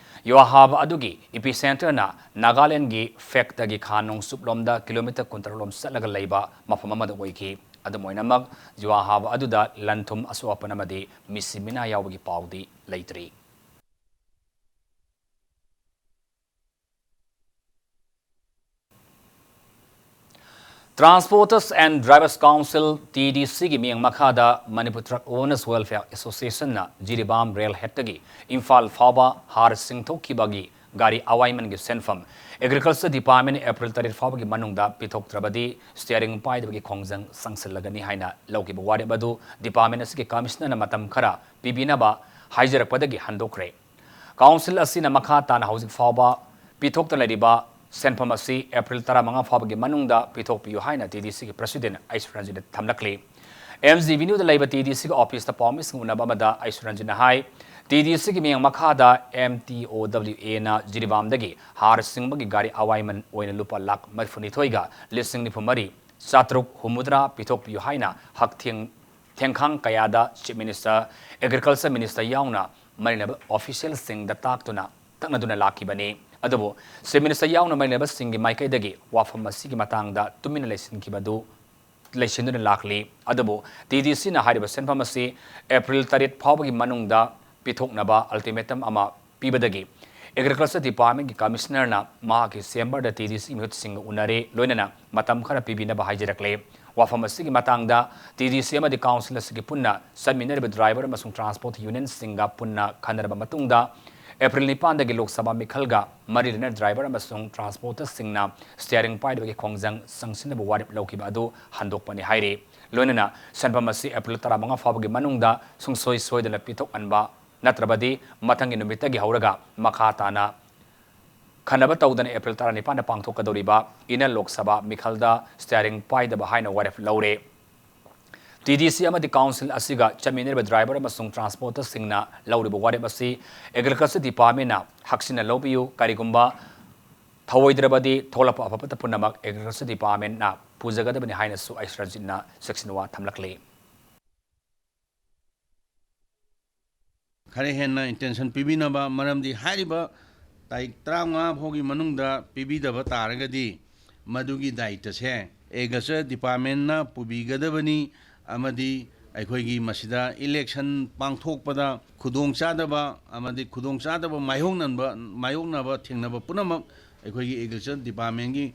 ꯌꯨꯍꯥ ꯍꯥꯕ ꯑꯗꯨꯒꯤ epicenterꯅ ꯅꯥꯒꯥꯂꯦꯟꯒꯤ ꯐꯦꯛꯇꯒꯤ ꯈꯥ ꯅꯣꯡꯆꯨꯞꯂꯣꯝꯗ ꯀꯤꯂꯣꯃꯤꯇꯔ ꯀꯨꯟꯇꯔꯨꯛ ꯂꯣꯝ ꯆꯠꯂꯒ ꯂꯩꯕ ꯃꯐꯝ ꯑꯃꯗ ꯑꯣꯏꯈꯤ꯫ ꯑꯗꯨꯝ ꯑꯣꯏꯅꯃꯛ, ꯌꯨꯍꯥ ꯍꯥꯕ ꯑꯗꯨꯗ ꯂꯟ ꯊꯨꯝ, ꯑꯁꯣꯛ ꯑꯄꯟ ꯑꯃꯗꯤ ꯃꯤꯁꯤ ꯃꯤꯅꯥ ꯌꯥꯎꯕꯒꯤ ꯄꯥꯎꯗꯤ ꯂꯩꯇ꯭ꯔꯤ꯫ Transporters and Drivers Council, TDCꯒꯤ ꯃꯤꯠꯌꯦꯡ ꯃꯈꯥꯗ Manipur Truck Owners Welfare Associationꯅ ꯖꯤꯔꯤꯕꯥꯝ ꯔꯦꯜ ꯍꯦꯗꯇꯒꯤ ꯏꯝꯐꯥꯜ ꯐꯥꯎꯕ ꯍꯥꯔ ꯁꯤꯡꯊꯣꯛꯈꯤꯕꯒꯤ ꯒꯥꯔꯤ ꯑꯋꯥꯏꯃꯟꯒꯤ ꯁꯦꯟꯐꯝ Agriculture Department April ꯇꯔꯦꯠ ꯐꯥꯎꯕꯒꯤ ꯃꯅꯨꯡꯗ ꯄꯤꯊꯣꯛꯇ꯭ꯔꯕꯗꯤ steering ꯄꯥꯏꯗꯕꯒꯤ ꯈꯣꯡꯖꯪ ꯆꯪꯁꯤꯜꯂꯒꯅꯤ ꯍꯥꯏꯅ ꯂꯧꯈꯤꯕ ꯋꯥꯔꯦꯞ ꯑꯗꯨ department ꯑꯁꯤꯒꯤ commissionerꯅ ꯃꯇꯝ ꯈꯔ ꯄꯤꯕꯤꯅꯕ ꯍꯥꯏꯖꯔꯛꯄꯗꯒꯤ ꯍꯟꯗꯣꯛꯈ꯭ꯔꯦ꯫ Council ꯑꯁꯤꯅ ꯃꯈꯥ ꯇꯥꯅ ꯍꯧꯖꯤꯛ ꯐꯥꯎꯕ ꯄꯤꯊꯣꯛꯇꯅ ꯂꯩꯔꯤꯕ ꯁꯦꯟꯐꯝ ꯑꯁꯤ April ꯇꯔꯥꯃꯉꯥ ꯐꯥꯎꯕꯒꯤ ꯃꯅꯨꯡꯗ ꯄꯤꯊꯣꯛꯄꯤꯌꯨ ꯍꯥꯏꯅ TDCꯒꯤ President ꯑꯩꯁ ꯔꯟꯖꯤꯠꯅ ꯊꯝꯂꯛꯂꯤ꯫ MG Avenueꯗ ꯂꯩꯕ TDCꯒꯤ officeꯇ ꯄꯥꯎꯃꯤꯁꯤꯡ ꯎꯅꯕ ꯑꯃꯗ ꯑꯩꯁ ꯔꯟꯖꯤꯠꯅ ꯍꯥꯏ, TDCꯒꯤ ꯃꯤꯠꯌꯦꯡ ꯃꯈꯥꯗ MTOWAꯅ ꯖꯤꯔꯤꯕꯥꯝꯗꯒꯤ ꯍꯥꯔ ꯁꯤꯡꯕꯒꯤ ꯒꯥꯔꯤ ꯑꯋꯥꯏꯃꯟ ꯑꯣꯏꯅ ꯂꯨꯄꯥ ꯂꯥꯈ ꯃꯔꯤꯐꯨꯅꯤꯊꯣꯏꯒ ꯂꯤꯁꯤꯡ ꯅꯤꯐꯨ ꯃꯔꯤ ꯆꯥꯇ꯭ꯔꯨꯛ ꯍꯨꯝꯐꯨꯇꯔꯥ ꯄꯤꯊꯣꯛꯄꯤꯌꯨ ꯍꯥꯏꯅ ꯍꯛꯊꯦꯡ ꯊꯦꯡꯈꯥꯡ ꯀꯌꯥꯗ Chief Minister, Agriculture Minister ꯌꯥꯎꯅ ꯃꯔꯤ ꯂꯩꯅꯕ officialꯁꯤꯡꯗ ꯇꯥꯛꯇꯨꯅ ꯇꯛꯅꯗꯨꯅ ꯂꯥꯛꯈꯤꯕꯅꯤ꯫ ꯑꯗꯨꯕꯨ Chief Minister ꯌꯥꯎꯅ ꯃꯔꯤ ꯂꯩꯅꯕꯁꯤꯡꯒꯤ ꯃꯥꯏꯀꯩꯗꯒꯤ ꯋꯥꯐꯝ ꯑꯁꯤꯒꯤ ꯃꯇꯥꯡꯗ ꯇꯨꯃꯤꯟꯅ ꯂꯩꯁꯤꯟꯈꯤꯕꯗꯨ ꯂꯩꯁꯤꯟꯗꯨꯅ ꯂꯥꯛꯂꯤ꯫ ꯑꯗꯨꯕꯨ TDCꯅ ꯍꯥꯏꯔꯤꯕ ꯁꯦꯟꯐꯝ ꯑꯁꯤ April ꯇꯔꯦꯠ ꯐꯥꯎꯕꯒꯤ ꯃꯅꯨꯡꯗ ꯄꯤꯊꯣꯛꯅꯕ ultimatum ꯑꯃ ꯄꯤꯕꯗꯒꯤ Agriculture Departmentꯀꯤ Commissionerꯅ ꯃꯍꯥꯛꯀꯤ chamberꯗ TDCꯒꯤ ꯃꯤꯍꯨꯠꯁꯤꯡꯒ ꯎꯅꯔꯦ, ꯂꯣꯏꯅꯅ ꯃꯇꯝ ꯈꯔ ꯄꯤꯕꯤꯅꯕ ꯍꯥꯏꯖꯔꯛꯂꯦ꯫ ꯋꯥꯐꯝ ꯑꯁꯤꯒꯤ ꯃꯇꯥꯡꯗ TDC ꯑꯃꯗꯤ Council ꯑꯁꯤꯒꯤ ꯄꯨꯟꯅ ꯆꯠꯃꯤꯟꯅꯔꯤꯕ driver ꯑꯃꯁꯨꯡ transport unionꯁꯤꯡꯒ ꯄꯨꯟꯅ ꯈꯟꯅꯔꯕ ꯃꯇꯨꯡꯗ, April ꯅꯤꯄꯥꯟꯗꯒꯤ Lok Sabha ꯃꯤꯈꯜꯒ ꯃꯔꯤ ꯂꯩꯅꯅ driver ꯑꯃꯁꯨꯡ transporterꯁꯤꯡꯅ steering ꯄꯥꯏꯗꯕꯒꯤ ꯈꯣꯡꯖꯪ ꯆꯪꯁꯤꯟꯅꯕ ꯋꯥꯔꯦꯞ ꯂꯧꯈꯤꯕ ꯑꯗꯨ ꯍꯟꯗꯣꯛꯄꯅꯤ ꯍꯥꯏꯔꯤ꯫ ꯂꯣꯏꯅꯅ ꯁꯦꯟꯐꯝ ꯑꯁꯤ April ꯇꯔꯥꯃꯉꯥ ꯐꯥꯎꯕꯒꯤ ꯃꯅꯨꯡꯗ ꯁꯨꯡꯁꯣꯏ ꯁꯣꯏꯗꯅ ꯄꯤꯊꯣꯛꯍꯟꯕ ꯅꯠꯇ꯭ꯔꯕꯗꯤ ꯃꯊꯪꯒꯤ ꯅꯨꯃꯤꯠꯇꯒꯤ ꯍꯧꯔꯒ ꯃꯈꯥ ꯇꯥꯅ ꯈꯟꯅꯕ ꯇꯧꯗꯅ April ꯇꯔꯥꯅꯤꯄꯥꯟꯗ ꯄꯥꯡꯊꯣꯛꯀꯗꯧꯔꯤꯕ inner Lok Sabha ꯃꯤꯈꯜꯗ steering ꯄꯥꯏꯗꯕ ꯍꯥꯏꯅ ꯋꯥꯔꯦꯞ ꯂꯧꯔꯦ꯫ ꯇꯤ ꯗꯤ ꯁꯤ ꯑꯃꯗꯤ ꯀꯥꯎꯟꯁꯤꯜ ꯑꯁꯤꯒ ꯆꯠꯃꯤꯟꯅꯔꯤꯕ ꯗ꯭ꯔꯥꯏꯚꯔ ꯑꯃꯁꯨꯡ ꯇ꯭ꯔꯥꯟꯁꯄꯣꯔꯇꯔꯁꯤꯡꯅ ꯂꯧꯔꯤꯕ ꯋꯥꯔꯦꯞ ꯑꯁꯤ ꯑꯦꯒ꯭ꯔꯤꯀꯜꯆꯔ ꯗꯤꯄꯥꯔꯠꯃꯦꯟꯅ ꯍꯛꯆꯤꯟꯅ ꯂꯧꯕꯤꯌꯨ꯫ ꯀꯔꯤꯒꯨꯝꯕ ꯊꯧꯑꯣꯏꯗ꯭ꯔꯕꯗꯤ ꯊꯣꯛꯂꯛꯄ ꯑꯐ ꯐꯠꯇ ꯄꯨꯝꯅꯃꯛ ꯑꯦꯒ꯭ꯔꯤꯀꯜꯆꯔ ꯗꯤꯄꯥꯔꯠꯃꯦꯟꯅ ꯄꯨꯖꯒꯗꯕꯅꯤ ꯍꯥꯏꯅꯁꯨ ꯑꯩꯁ ꯔꯟꯖꯤꯠꯅ ꯆꯦꯛꯁꯤꯟ ꯋꯥ ꯊꯝꯂꯛꯂꯤ꯫ ꯈꯔ ꯍꯦꯟꯅ ꯑꯦꯇꯦꯟꯁꯟ ꯄꯤꯕꯤꯅꯕ, ꯃꯔꯝꯗꯤ ꯍꯥꯏꯔꯤꯕ ꯇꯥꯔꯤꯛ ꯇꯔꯥꯃꯉꯥ ꯐꯥꯎꯒꯤ ꯃꯅꯨꯡꯗ ꯄꯤꯕꯤꯗꯕ ꯇꯥꯔꯒꯗꯤ ꯃꯗꯨꯒꯤ ꯗꯥꯌꯤꯠꯇꯁꯦ ꯑꯦꯒ꯭ꯔꯤꯀꯜꯆꯔ ꯗꯤꯄꯥꯔꯠꯃꯦꯟꯅ ꯄꯨꯕꯤꯒꯗꯕꯅꯤ꯫ ꯑꯃꯗꯤ ꯑꯩꯈꯣꯏꯒꯤ ꯃꯁꯤꯗ ꯏꯂꯦꯛꯁꯟ ꯄꯥꯡꯊꯣꯛꯄꯗ ꯈꯨꯗꯣꯡꯆꯥꯗꯕ ꯑꯃꯗꯤ ꯈꯨꯗꯣꯡꯆꯥꯗꯕ ꯃꯥꯌꯣꯛꯅꯕ, ꯃꯥꯌꯣꯛꯅꯕ ꯊꯦꯡꯅꯕ ꯄꯨꯝꯅꯃꯛ ꯑꯩꯈꯣꯏꯒꯤ ꯑꯦꯒ꯭ꯔꯤꯀꯜꯆꯔ ꯗꯤꯄꯥꯔꯠꯃꯦꯟꯒꯤ,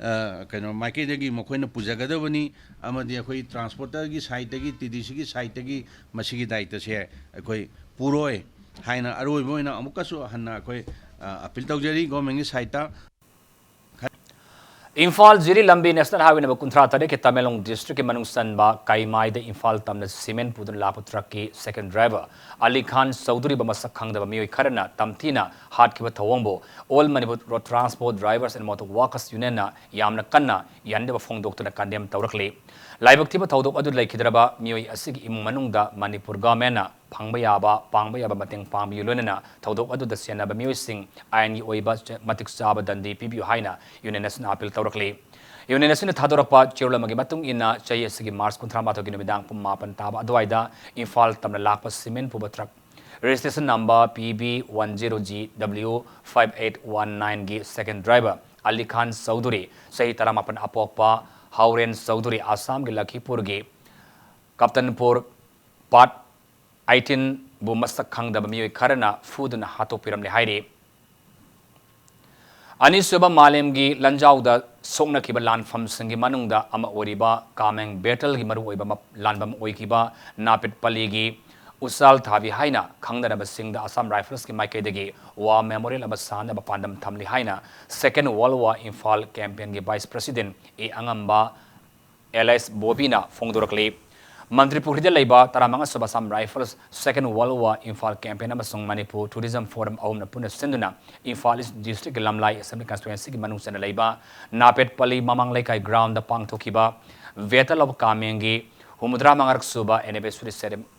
ꯑ, ꯀꯩꯅꯣ, ꯃꯥꯏꯀꯩꯗꯒꯤ ꯃꯈꯣꯏꯅ ꯄꯨꯖꯒꯗꯕꯅꯤ꯫ ꯑꯃꯗꯤ ꯑꯩꯈꯣꯏ ꯇ꯭ꯔꯥꯟꯁꯄꯣꯔꯇꯔꯒꯤ ꯁꯥꯏꯠꯇꯒꯤ, ꯇꯤ ꯗꯤ ꯁꯤꯒꯤ ꯁꯥꯏꯠꯇꯒꯤ ꯃꯁꯤꯒꯤ ꯗꯥꯌꯤꯠꯇꯁꯦ ꯑꯩꯈꯣꯏ ꯄꯨꯔꯣꯏ ꯍꯥꯏꯅ ꯑꯔꯣꯏꯕ ꯑꯣꯏꯅ ꯑꯃꯨꯛꯀꯁꯨ ꯍꯟꯅ ꯑꯩꯈꯣꯏ, ꯑ, ꯑꯄꯤꯜ ꯇꯧꯖꯔꯤ ꯒꯣꯔꯃꯦꯟꯒꯤ ꯁꯥꯏꯠꯇ꯫ ꯏꯝꯐꯥꯜ ꯖꯤꯔꯤ ꯂꯝꯕꯤ ꯅꯦꯁꯅꯦꯜ ꯍꯥꯏꯋꯦ ꯅꯝꯕꯔ ꯀꯨꯟꯊ꯭ꯔꯥ ꯇꯔꯦꯠꯀꯤ ꯇꯃꯦꯡꯂꯣꯡ ꯗꯤꯁꯇ꯭ꯔꯤꯛꯀꯤ ꯃꯅꯨꯡ ꯆꯟꯕ ꯀꯩꯃꯥꯏꯗ ꯏꯝꯐꯥꯜ ꯇꯝꯅ ꯁꯤꯃꯦꯟ ꯄꯨꯗꯨꯅ ꯂꯥꯛꯄ ꯇ꯭ꯔꯛꯀꯤ ꯁꯦꯀꯦꯟ ꯗ꯭ꯔꯥꯏꯚꯔ ꯑꯂꯤ ꯈꯥꯟ ꯆꯧꯙꯨꯔꯤꯕꯨ ꯃꯁꯛ ꯈꯪꯗꯕ ꯃꯤꯑꯣꯏ ꯈꯔꯅ ꯇꯝꯊꯤꯅ ꯍꯥꯠꯈꯤꯕ ꯊꯧꯑꯣꯡꯕꯨ all Manipur road transport drivers and motor workers ꯌꯨꯅꯤꯌꯟꯅ ꯌꯥꯝꯅ ꯀꯟꯅ ꯌꯥꯅꯤꯡꯗꯕ ꯐꯣꯡꯗꯣꯛꯇꯨꯅ ꯀꯟꯗꯦꯝ ꯇꯧꯔꯛꯂꯤ꯫ ꯂꯥꯏꯕꯛ ꯊꯤꯕ ꯊꯧꯗꯣꯛ ꯑꯗꯨ ꯂꯩꯈꯤꯗ꯭ꯔꯕ ꯃꯤꯑꯣꯏ ꯑꯁꯤꯒꯤ ꯏꯃꯨꯡ ꯃꯅꯨꯡꯗ ꯃꯅꯤꯄꯨꯔ ꯒꯚꯔꯟꯃꯦꯟꯠꯅ ꯐꯪꯕ ꯌꯥꯕ, ꯄꯥꯡꯕ ꯌꯥꯕ ꯃꯇꯦꯡ ꯄꯥꯡꯕꯤꯌꯨ, ꯂꯣꯏꯅꯅ ꯊꯧꯗꯣꯛ ꯑꯗꯨꯗ ꯆꯦꯟꯅꯕ ꯃꯤꯑꯣꯏꯁꯤꯡ ꯑꯥꯏꯟꯒꯤ ꯑꯣꯏꯕ ꯆ-, ꯃꯇꯤꯛ ꯆꯥꯕ ꯗꯟꯗꯤ ꯄꯤꯕꯤꯌꯨ ꯍꯥꯏꯅ ꯌꯨꯅꯤꯌꯟ ꯑꯁꯤꯅ ꯑꯥꯄꯤꯜ ꯇꯧꯔꯛꯂꯤ꯫ ꯌꯨꯅꯤꯌꯟ ꯑꯁꯤꯅ ꯊꯥꯗꯣꯔꯛꯄ ꯆꯦꯔꯣꯜ ꯑꯃꯒꯤ ꯃꯇꯨꯡ ꯏꯟꯅ, ꯆꯍꯤ ꯑꯁꯤꯒꯤ ꯃꯥꯔꯆ ꯀꯨꯟꯊ꯭ꯔꯥ ꯃꯥꯊꯣꯏꯒꯤ ꯅꯨꯃꯤꯗꯥꯡ ꯄꯨꯡ ꯃꯥꯄꯟ ꯇꯥꯕ ꯑꯗꯨꯋꯥꯏꯗ ꯏꯝꯐꯥꯜ ꯇꯝꯅ ꯂꯥꯛꯄ ꯁꯤꯃꯦꯟ ꯄꯨꯕ truck registration number P B one zero G W five eight one nine ꯒꯤ second driver ꯑꯂꯤ ꯈꯥꯟ ꯆꯧꯙꯨꯔꯤ, ꯆꯍꯤ ꯇꯔꯥꯃꯥꯄꯟ ꯑꯄꯣꯛꯄ ꯍꯥꯎꯔꯦꯟ ꯆꯧꯙꯨꯔꯤ, ꯑꯁꯥꯝꯒꯤ ꯂꯈꯤꯄꯨꯔꯒꯤ ꯀꯞꯇꯟꯄꯨꯔ ꯄꯥꯠ ꯑꯩꯠꯇꯤꯟꯕꯨ ꯃꯁꯛ ꯈꯪꯗꯕ ꯃꯤꯑꯣꯏ ꯈꯔꯅ ꯐꯨꯗꯨꯅ ꯍꯥꯠꯇꯣꯛꯄꯤꯔꯝꯂꯦ ꯍꯥꯏꯔꯤ꯫ ꯑꯅꯤꯁꯨꯕ ꯃꯥꯂꯦꯝꯒꯤ ꯂꯥꯟꯖꯥꯎꯗ ꯁꯣꯛꯅꯈꯤꯕ ꯂꯥꯟꯐꯝꯁꯤꯡꯒꯤ ꯃꯅꯨꯡꯗ ꯑꯃ ꯑꯣꯏꯔꯤꯕ ꯀꯥꯃꯦꯡ ꯕꯦꯇꯜꯒꯤ ꯃꯔꯨꯑꯣꯏꯕ ꯃꯞ-, ꯂꯥꯟꯕꯝ ꯑꯣꯏꯈꯤꯕ ꯅꯥꯄꯤꯠꯄꯜꯂꯤꯒꯤ ꯎꯆꯥꯜ ꯊꯥꯕꯤ ꯍꯥꯏꯅ ꯈꯪꯅꯔꯕꯁꯤꯡꯗ ꯑꯁꯥꯝ ꯔꯥꯏꯐꯜꯁꯀꯤ ꯃꯥꯏꯀꯩꯗꯒꯤ war memorial ꯑꯃ ꯁꯥꯅꯕ ꯄꯥꯟꯗꯝ ꯊꯝꯂꯤ ꯍꯥꯏꯅ Second World War Imphal campaignꯒꯤ vice president ꯑꯦ ꯑꯉꯝꯕ ꯑꯦꯂꯥꯏꯁ ꯕꯣꯕꯤꯅ ꯐꯣꯡꯗꯣꯔꯛꯂꯤ꯫ ꯃꯟꯇ꯭ꯔꯤꯄꯨꯈ꯭ꯔꯤꯗ ꯂꯩꯕ ꯇꯔꯥꯃꯉꯥ ꯁꯨꯕ Assam Rifles Second World War Imphal Campaign ꯑꯃꯁꯨꯡ Manipur Tourism Forum ꯑꯍꯨꯝꯅ ꯄꯨꯟꯅ ꯁꯤꯟꯗꯨꯅ ꯏꯝꯐꯥꯜ ꯏꯁ ꯗꯤꯁꯇ꯭ꯔꯤꯛꯀꯤ ꯂꯝꯂꯥꯏ ꯑꯦꯁꯦꯝꯕ꯭ꯂꯤ ꯀꯟꯁꯇꯤꯇ꯭ꯋꯦꯟꯁꯤꯒꯤ ꯃꯅꯨꯡ ꯆꯟꯅ ꯂꯩꯕ ꯅꯥꯄꯦꯠꯄꯜꯂꯤ ꯃꯃꯥꯡ ꯂꯩꯀꯥꯏ ꯒ꯭ꯔꯥꯎꯟꯗ ꯄꯥꯡꯊꯣꯛꯈꯤꯕ Battle of ꯀꯥꯃꯦꯡꯒꯤ ꯍꯨꯝꯐꯨꯇꯔꯥ ꯃꯉꯥꯔꯛ ꯁꯨꯕ anniversary ceremony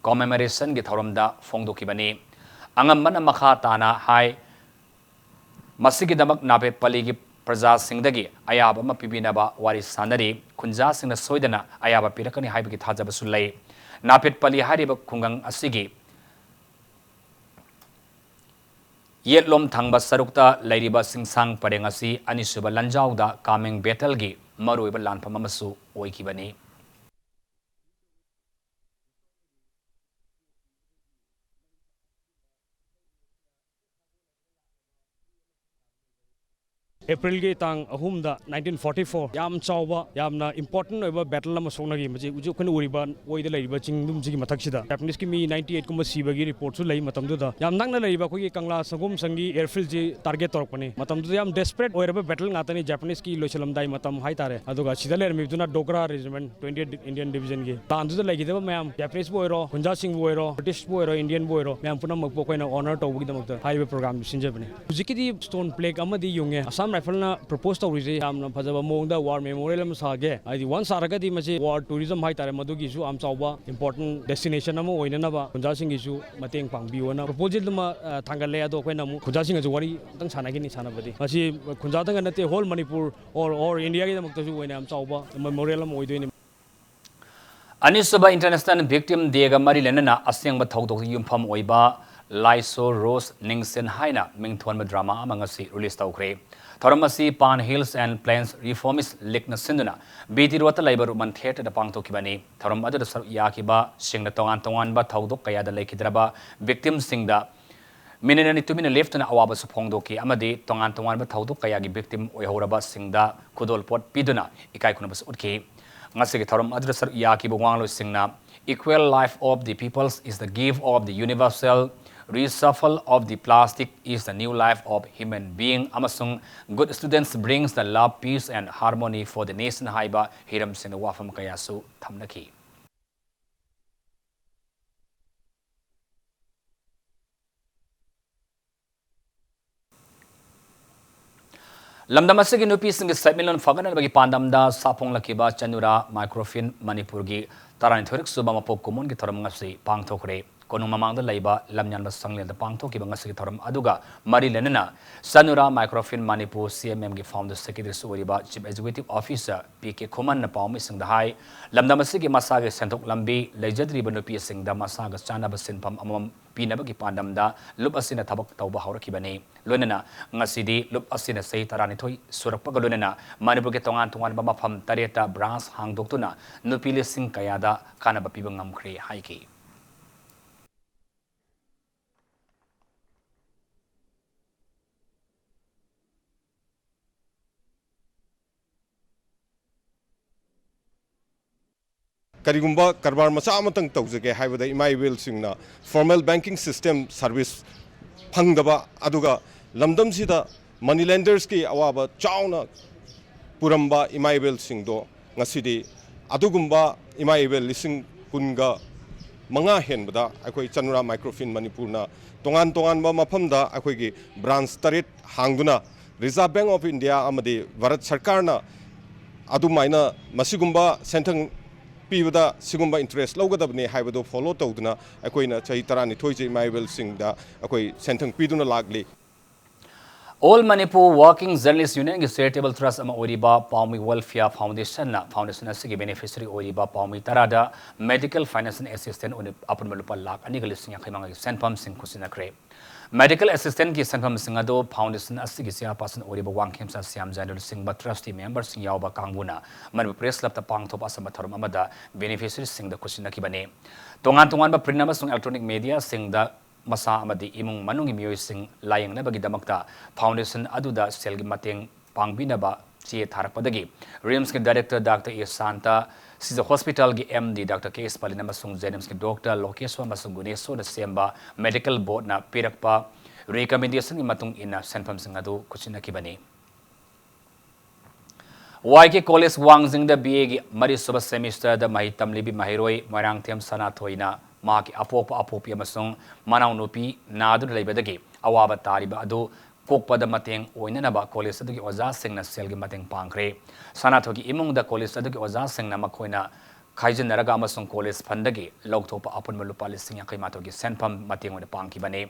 commemorationꯒꯤ ꯊꯧꯔꯝꯗ ꯐꯣꯡꯗꯣꯛꯈꯤꯕꯅꯤ꯫ ꯑꯉꯝꯕꯅ ꯃꯈꯥ ꯇꯥꯅ ꯍꯥꯏ, ꯃꯁꯤꯒꯤꯗꯃꯛ ꯅꯥꯄꯦꯠꯄꯜꯂꯤꯒꯤ ꯄ꯭ꯔꯖꯥꯁꯤꯡꯗꯒꯤ ꯑꯌꯥꯕ ꯑꯃ ꯄꯤꯕꯤꯅꯕ ꯋꯥꯔꯤ ꯁꯥꯅꯔꯤ꯫ ꯈꯨꯟꯖꯥꯁꯤꯡꯅ ꯁꯣꯏꯗꯅ ꯑꯌꯥꯕ ꯄꯤꯔꯛꯀꯅꯤ ꯍꯥꯏꯕꯒꯤ ꯊꯥꯖꯕꯁꯨ ꯂꯩ꯫ ꯅꯥꯄꯦꯠꯄꯜꯂꯤ ꯍꯥꯏꯔꯤꯕ ꯈꯨꯡꯒꯪ ꯑꯁꯤꯒꯤ ꯌꯦꯠꯂꯣꯝ ꯊꯪꯕ ꯁꯔꯨꯛꯇ ꯂꯩꯔꯤꯕ ꯆꯤꯡꯁꯥꯡ ꯄꯔꯦꯡ ꯑꯁꯤ ꯑꯅꯤꯁꯨꯕ ꯂꯥꯟꯖꯥꯎꯗ ꯀꯥꯃꯦꯡ battleꯒꯤ ꯃꯔꯨꯑꯣꯏꯕ ꯂꯥꯟꯐꯝ ꯑꯃꯁꯨ ꯑꯣꯏꯈꯤꯕꯅꯤ꯫ ꯑꯦꯄ꯭ꯔꯤꯜꯒꯤ ꯇꯥꯡ ꯑꯍꯨꯝꯗ nineteen forty four ꯌꯥꯝ ꯆꯥꯎꯕ, ꯌꯥꯝꯅ important ꯑꯣꯏꯕ battle ꯑꯃ ꯁꯣꯛꯅꯈꯤ꯫ ꯃꯁꯤ ꯍꯧꯖꯤꯛ ꯑꯩꯈꯣꯏꯅ ꯎꯔꯤꯕ ꯑꯣꯏꯗ ꯂꯩꯔꯤꯕ ꯆꯤꯡꯗꯨꯝꯁꯤꯒꯤ ꯃꯊꯛꯁꯤꯗ Japaneseꯀꯤ ꯃꯤ ninety eight ꯀꯨꯝꯕ ꯁꯤꯕꯒꯤ reportꯁꯨ ꯂꯩ꯫ ꯃꯇꯝꯗꯨꯗ ꯌꯥꯝ ꯅꯛꯅ ꯂꯩꯔꯤꯕ ꯑꯩꯈꯣꯏꯒꯤ ꯀꯪꯂꯥ ꯁꯪꯒꯣꯝ ꯁꯪꯒꯤ airfieldꯁꯤ target ꯇꯧꯔꯛꯄꯅꯤ꯫ ꯃꯇꯝꯗꯨꯗ ꯌꯥꯝ desperate ꯑꯣꯏꯔꯕ battle ꯉꯥꯛꯇꯅꯤ, Japaneseꯀꯤ ꯂꯣꯏꯁꯤꯜꯂꯝꯗꯥꯏ ꯃꯇꯝ ꯍꯥꯏꯇꯥꯔꯦ꯫ ꯑꯗꯨꯒ ꯁꯤꯗ ꯂꯩꯔꯝꯃꯤꯕꯗꯨꯅ Dogra Regiment, twenty eighth Indian Divisionꯒꯤ꯫ ꯂꯥꯟꯗꯨꯗ ꯂꯩꯈꯤꯗꯕ ꯃꯌꯥꯝ, Japaneseꯕꯨ ꯑꯣꯏꯔꯣ, ꯈꯨꯟꯖꯥꯁꯤꯡꯕꯨ ꯑꯣꯏꯔꯣ, Britishꯄꯨ ꯑꯣꯏꯔꯣ, Indianꯕꯨ ꯑꯣꯏꯔꯣ, ꯃꯌꯥꯝ ꯄꯨꯝꯅꯃꯛꯄꯨ ꯑꯩꯈꯣꯏꯅ honour ꯇꯧꯕꯒꯤꯗꯃꯛꯇ ꯍꯥꯏꯔꯤꯕ programꯗꯨ ꯁꯤꯟꯖꯕꯅꯤ꯫ ꯍꯧꯖꯤꯛꯀꯤꯗꯤ stone plaque ꯑꯃꯗꯤ ꯌꯨꯡꯉꯦ꯫ Assam Riflesꯅ propose ꯇꯧꯔꯤꯁꯦ ꯌꯥꯝꯅ ꯐꯖꯕ ꯃꯑꯣꯡꯗ war memorial ꯑꯃ ꯁꯥꯒꯦ꯫ ꯍꯥꯏꯗꯤ once ꯁꯥꯔꯒꯗꯤ ꯃꯁꯤ war tourism ꯍꯥꯏꯇꯥꯔꯦ, ꯃꯗꯨꯒꯤꯁꯨ ꯌꯥꯝ ꯆꯥꯎꯕ important destination ꯑꯃ ꯑꯣꯏꯅꯅꯕ ꯈꯨꯟꯖꯥꯁꯤꯡꯒꯤꯁꯨ ꯃꯇꯦꯡ ꯄꯥꯡꯕꯤꯌꯣꯅ proposalꯗꯨꯃ, ꯑ, ꯊꯥꯡꯒꯠꯂꯦ꯫ ꯑꯗꯣ ꯑꯩꯈꯣꯏꯅ ꯑꯃꯨꯛ ꯈꯨꯟꯖꯥꯁꯤꯡꯒꯁꯨ ꯋꯥꯔꯤ ꯑꯃꯇꯪ ꯁꯥꯟꯅꯒꯅꯤ꯫ ꯁꯥꯟꯅꯕꯗꯤ ꯃꯁꯤ ꯈꯨꯟꯖꯥꯗꯪꯒ ꯅꯠꯇꯦ, whole Manipur or, or Indiaꯒꯤꯗꯃꯛꯇꯁꯨ ꯑꯣꯏꯅ ꯌꯥꯝ ꯆꯥꯎꯕ memorial ꯑꯃ ꯑꯣꯏꯗꯣꯏꯅꯤ꯫ ꯑꯅꯤꯁꯨꯕ International Victim Dayꯒ ꯃꯔꯤ ꯂꯩꯅꯅ ꯑꯁꯦꯡꯕ ꯊꯧꯗꯣꯛꯇ ꯌꯨꯝꯐꯝ ꯑꯣꯏꯕ ꯂꯥꯏꯁꯣ ꯔꯣꯁ ꯅꯤꯡꯁꯤꯟ ꯍꯥꯏꯅ ꯃꯤꯡꯊꯣꯟꯕ drama ꯑꯃ ꯉꯁꯤ release ꯇꯧꯈ꯭ꯔꯦ꯫ ꯊꯧꯔꯝ ꯑꯁꯤ Pan Hills and Plains Reformist Leagueꯅ ꯁꯤꯟꯗꯨꯅ B T Roadꯇ ꯂꯩꯕ ꯔꯨꯃꯟ theatreꯗ ꯄꯥꯡꯊꯣꯛꯈꯤꯕꯅꯤ꯫ ꯊꯧꯔꯝ ꯑꯗꯨꯗ ꯁꯔꯨꯛ ꯌꯥꯈꯤꯕꯁꯤꯡꯅ ꯇꯣꯉꯥꯟ ꯇꯣꯉꯥꯟꯕ ꯊꯧꯗꯣꯛ ꯀꯌꯥꯗ ꯂꯩꯈꯤꯗ꯭ꯔꯕ victimꯁꯤꯡꯗ minute ꯑꯅꯤ ꯇꯨꯃꯤꯟꯅ ꯂꯦꯞꯇꯨꯅ ꯑꯋꯥꯕꯁꯨ ꯐꯣꯡꯗꯣꯛꯈꯤ ꯑꯃꯗꯤ ꯇꯣꯉꯥꯟ ꯇꯣꯉꯥꯟꯕ ꯊꯧꯗꯣꯛ ꯀꯌꯥꯒꯤ victim ꯑꯣꯏꯍꯧꯔꯕꯁꯤꯡꯗ ꯈꯨꯗꯣꯜꯄꯣꯠ ꯄꯤꯗꯨꯅ ꯏꯀꯥꯏ ꯈꯨꯝꯅꯕꯁꯨ ꯎꯠꯈꯤ꯫ ꯉꯁꯤꯒꯤ ꯊꯧꯔꯝ ꯑꯗꯨꯗ ꯁꯔꯨꯛ ꯌꯥꯈꯤꯕ ꯋꯥꯉꯥꯡꯂꯣꯏꯁꯤꯡꯅ Equal life of the peoples is the gift of the universal reshuffle of the plastic is the new life of human being ꯑꯃꯁꯨꯡ Good students brings the love, peace and harmony for the nation ꯍꯥꯏꯕ ꯍꯤꯔꯝꯁꯤꯡꯗ ꯋꯥꯐꯝ ꯀꯌꯥꯁꯨ ꯊꯝꯅꯈꯤ꯫ ꯂꯝꯗꯝ ꯑꯁꯤꯒꯤ ꯅꯨꯄꯤꯁꯤꯡꯒꯤ ꯁꯦꯟꯃꯤꯠꯂꯣꯟ ꯐꯒꯠꯅꯕꯒꯤ ꯄꯥꯟꯗꯝꯗ ꯁꯥꯐꯣꯡꯂꯛꯈꯤꯕ ꯆꯅꯨꯔꯥ ꯃꯥꯏꯀ꯭ꯔꯣꯐꯤꯟ ꯃꯅꯤꯄꯨꯔꯒꯤ ꯇꯔꯥꯅꯤꯊꯣꯏꯔꯛ ꯁꯨꯕ ꯃꯄꯣꯛ ꯀꯨꯝꯑꯣꯟꯒꯤ ꯊꯧꯔꯝ ꯉꯁꯤ ꯄꯥꯡꯊꯣꯛꯈ꯭ꯔꯦ꯫ ꯀꯣꯅꯨꯡ ꯃꯃꯥꯡꯗ ꯂꯩꯕ ꯂꯝꯌꯥꯟꯕ ꯁꯪꯂꯦꯟꯗ ꯄꯥꯡꯊꯣꯛꯈꯤꯕ ꯉꯁꯤꯒꯤ ꯊꯧꯔꯝ ꯑꯗꯨꯒ ꯃꯔꯤ ꯂꯩꯅꯅ ꯆꯅꯨꯔꯥ ꯃꯥꯏꯀ꯭ꯔꯣꯐꯤꯟ ꯃꯅꯤꯄꯨꯔ ꯁꯤ ꯑꯦꯝ ꯑꯦꯝꯒꯤ ꯐꯥꯎꯟꯗꯔ ꯁꯦꯀ꯭ꯔꯦꯇꯔꯤꯁꯨ ꯑꯣꯏꯔꯤꯕ chief executive officer P K ꯈꯨꯃꯟꯅ ꯄꯥꯎꯃꯤꯁꯤꯡꯗ ꯍꯥꯏ, ꯂꯝꯗꯝ ꯑꯁꯤꯒꯤ ꯃꯁꯥꯒꯤ ꯁꯦꯟꯊꯣꯛ ꯂꯝꯕꯤ ꯂꯩꯖꯗ꯭ꯔꯤꯕ ꯅꯨꯄꯤꯁꯤꯡꯗ ꯃꯁꯥꯒ ꯆꯥꯟꯅꯕ ꯁꯤꯟꯐꯝ ꯑꯃꯃꯝ ꯄꯤꯅꯕꯒꯤ ꯄꯥꯟꯗꯝꯗ ꯂꯨꯞ ꯑꯁꯤꯅ ꯊꯕꯛ ꯇꯧꯕ ꯍꯧꯔꯛꯈꯤꯕꯅꯤ꯫ ꯂꯣꯏꯅꯅ ꯉꯁꯤꯗꯤ ꯂꯨꯞ ꯑꯁꯤꯅ ꯆꯍꯤ ꯇꯔꯥꯅꯤꯊꯣꯏ ꯁꯨꯔꯛꯄꯒ ꯂꯣꯏꯅꯅ ꯃꯅꯤꯄꯨꯔꯒꯤ ꯇꯣꯉꯥꯟ ꯇꯣꯉꯥꯟꯕ ꯃꯐꯝ ꯇꯔꯦꯠꯇ ꯕ꯭ꯔꯥꯟꯁ ꯍꯥꯡꯗꯣꯛꯇꯨꯅ ꯅꯨꯄꯤ ꯂꯤꯁꯤꯡ ꯀꯌꯥꯗ ꯀꯥꯟꯅꯕ ꯄꯤꯕ ꯉꯝꯈ꯭ꯔꯦ ꯍꯥꯏꯈꯤ꯫ ꯀꯔꯤꯒꯨꯝꯕ ꯀꯔꯕꯥꯔ ꯃꯆꯥ ꯑꯃꯇꯪ ꯇꯧꯖꯒꯦ ꯍꯥꯏꯕꯗ ꯏꯃꯥ ꯏꯕꯦꯜꯁꯤꯡꯅ formal banking system service ꯐꯪꯗꯕ, ꯑꯗꯨꯒ ꯂꯝꯗꯝꯁꯤꯗ money lendersꯀꯤ ꯑꯋꯥꯕ ꯆꯥꯎꯅ ꯄꯨꯔꯝꯕ ꯏꯃꯥ ꯏꯕꯦꯜꯁꯤꯡꯗꯣ ꯉꯁꯤꯗꯤ ꯑꯗꯨꯒꯨꯝꯕ ꯏꯃꯥ ꯏꯕꯦꯜ ꯂꯤꯁꯤꯡ ꯀꯨꯟꯒ ꯃꯉꯥ ꯍꯦꯟꯕꯗ ꯑꯩꯈꯣꯏ ꯆꯅꯨꯔꯥ ꯃꯥꯏꯀ꯭ꯔꯣꯐꯤꯟ ꯃꯅꯤꯄꯨꯔꯅ ꯇꯣꯉꯥꯟ ꯇꯣꯉꯥꯟꯕ ꯃꯐꯝꯗ ꯑꯩꯈꯣꯏꯒꯤ ꯕ꯭ꯔꯥꯟꯁ ꯇꯔꯦꯠ ꯍꯥꯡꯗꯨꯅ Reserve Bank of India ꯑꯃꯗꯤ ꯚꯥꯔꯠ ꯁꯔꯀꯥꯔꯅ ꯑꯗꯨꯃꯥꯏꯅ ꯃꯁꯤꯒꯨꯝꯕ ꯁꯦꯟꯊꯪ ꯄꯤꯕꯗ ꯁꯤꯒꯨꯝꯕ interest ꯂꯧꯒꯗꯕꯅꯤ ꯍꯥꯏꯕꯗꯨ follow ꯇꯧꯗꯨꯅ ꯑꯩꯈꯣꯏꯅ ꯆꯍꯤ ꯇꯔꯥꯅꯤꯊꯣꯏꯁꯦ ꯏꯃꯥ ꯏꯕꯦꯜꯁꯤꯡꯗ ꯑꯩꯈꯣꯏ ꯁꯦꯟꯊꯪ ꯄꯤꯗꯨꯅ ꯂꯥꯛꯂꯤ꯫ All Manipur Working Journalist Unionꯒꯤ charitable trust ꯑꯃ ꯑꯣꯏꯔꯤꯕ ꯄꯥꯎꯃꯤ Welfare Foundationꯅ foundation ꯑꯁꯤꯒꯤ beneficiary ꯑꯣꯏꯔꯤꯕ ꯄꯥꯎꯃꯤ ꯇꯔꯥꯗ medical financial assistance ꯑꯣꯏꯅ ꯑꯄꯨꯟꯕ ꯂꯨꯄꯥ ꯂꯥꯈ ꯑꯅꯤꯒ ꯂꯤꯁꯤꯡ ꯌꯥꯡꯈꯩ ꯃꯉꯥꯒꯤ ꯁꯦꯟꯐꯝꯁꯤꯡ ꯈꯨꯠꯁꯤꯟꯅꯈ꯭ꯔꯦ꯫ Medical assistantꯀꯤ ꯁꯦꯟꯐꯝꯁꯤꯡ ꯑꯗꯨ foundation ꯑꯁꯤꯒꯤ chairperson ꯑꯣꯏꯔꯤꯕ ꯋꯥꯡꯈꯦꯝꯆꯥ ꯁ꯭ꯌꯥꯝꯖꯥꯅ ꯂꯨꯆꯤꯡꯕ trustee memberꯁꯤꯡ ꯌꯥꯎꯕ ꯀꯥꯡꯕꯨꯅ ꯃꯅꯤꯄꯨꯔ press clubꯇ ꯄꯥꯡꯊꯣꯛꯄ ꯑꯆꯝꯕ ꯊꯧꯔꯝ ꯑꯃꯗ beneficiaryꯁꯤꯡꯗ ꯈꯨꯠꯁꯤꯟꯅꯈꯤꯕꯅꯤ꯫ ꯇꯣꯉꯥꯟ ꯇꯣꯉꯥꯟꯕ print ꯑꯃꯁꯨꯡ electronic mediaꯁꯤꯡꯗ ꯃꯁꯥ ꯑꯃꯗꯤ ꯏꯃꯨꯡ ꯃꯅꯨꯡꯒꯤ ꯃꯤꯑꯣꯏꯁꯤꯡ ꯂꯥꯌꯦꯡꯅꯕꯒꯤꯗꯃꯛꯇ foundation ꯑꯗꯨꯗ ꯁꯦꯜꯒꯤ ꯃꯇꯦꯡ ꯄꯥꯡꯕꯤꯅꯕ ꯆꯦ ꯊꯥꯔꯛꯄꯗꯒꯤ RIMSꯀꯤ director Doctor ꯑꯦ ꯁꯥꯟꯇ, ꯁꯤꯖ hospitalꯒꯤ MD Doctor ꯀꯦ ꯑꯦꯁ ꯄꯂꯤꯟ ꯑꯃꯁꯨꯡ JNIMSꯀꯤ Doctor ꯂꯣꯀꯦꯁꯣꯔ ꯑꯃꯁꯨꯡ ꯒꯨꯅꯦꯁꯣꯔꯅ ꯁꯦꯝꯕ medical boardꯅ ꯄꯤꯔꯛꯄ recommendationꯒꯤ ꯃꯇꯨꯡ ꯏꯟꯅ ꯁꯦꯟꯐꯝꯁꯤꯡ ꯑꯗꯨ ꯈꯨꯠꯁꯤꯟꯅꯈꯤꯕꯅꯤ꯫ ꯋꯥꯏ ꯀꯦ ꯀꯣꯂꯦꯖ ꯋꯥꯡꯖꯤꯡꯗ BAꯒꯤ ꯃꯔꯤꯁꯨꯕ semesterꯗ ꯃꯍꯩ ꯇꯝꯂꯤꯕꯤ ꯃꯍꯩꯔꯣꯏ ꯃꯣꯏꯔꯥꯡꯊꯦꯝ ꯁꯅꯥꯊꯣꯏꯅ ꯃꯍꯥꯛꯀꯤ ꯑꯄꯣꯛꯄ ꯑꯄꯣꯛꯄꯤ ꯑꯃꯁꯨꯡ ꯃꯅꯥꯎꯅꯨꯄꯤ ꯅꯥꯗꯨꯅ ꯂꯩꯕꯗꯒꯤ ꯑꯋꯥꯕ ꯇꯥꯔꯤꯕ ꯑꯗꯨ ꯄꯣꯛꯄꯗ ꯃꯇꯦꯡ ꯑꯣꯏꯅꯅꯕ ꯀꯣꯂꯦꯖ ꯑꯗꯨꯒꯤ ꯑꯣꯖꯥꯁꯤꯡꯅ ꯁꯦꯜꯒꯤ ꯃꯇꯦꯡ ꯄꯥꯡꯈ꯭ꯔꯦ꯫ ꯁꯅꯥꯊꯣꯏꯒꯤ ꯏꯃꯨꯡꯗ ꯀꯣꯂꯦꯖ ꯑꯗꯨꯒꯤ ꯑꯣꯖꯥꯁꯤꯡꯅ ꯃꯈꯣꯏꯅ ꯈꯥꯏꯖꯤꯟꯅꯔꯒ ꯑꯃꯁꯨꯡ ꯀꯣꯂꯦꯖ ꯐꯟꯗꯒꯤ ꯂꯧꯊꯣꯛꯄ ꯑꯄꯨꯟꯕ ꯂꯨꯄꯥ ꯂꯤꯁꯤꯡ ꯌꯥꯡꯈꯩ ꯃꯥꯊꯣꯏꯒꯤ ꯁꯦꯟꯐꯝ ꯃꯇꯦꯡ ꯑꯣꯏꯅ ꯄꯥꯡꯈꯤꯕꯅꯤ꯫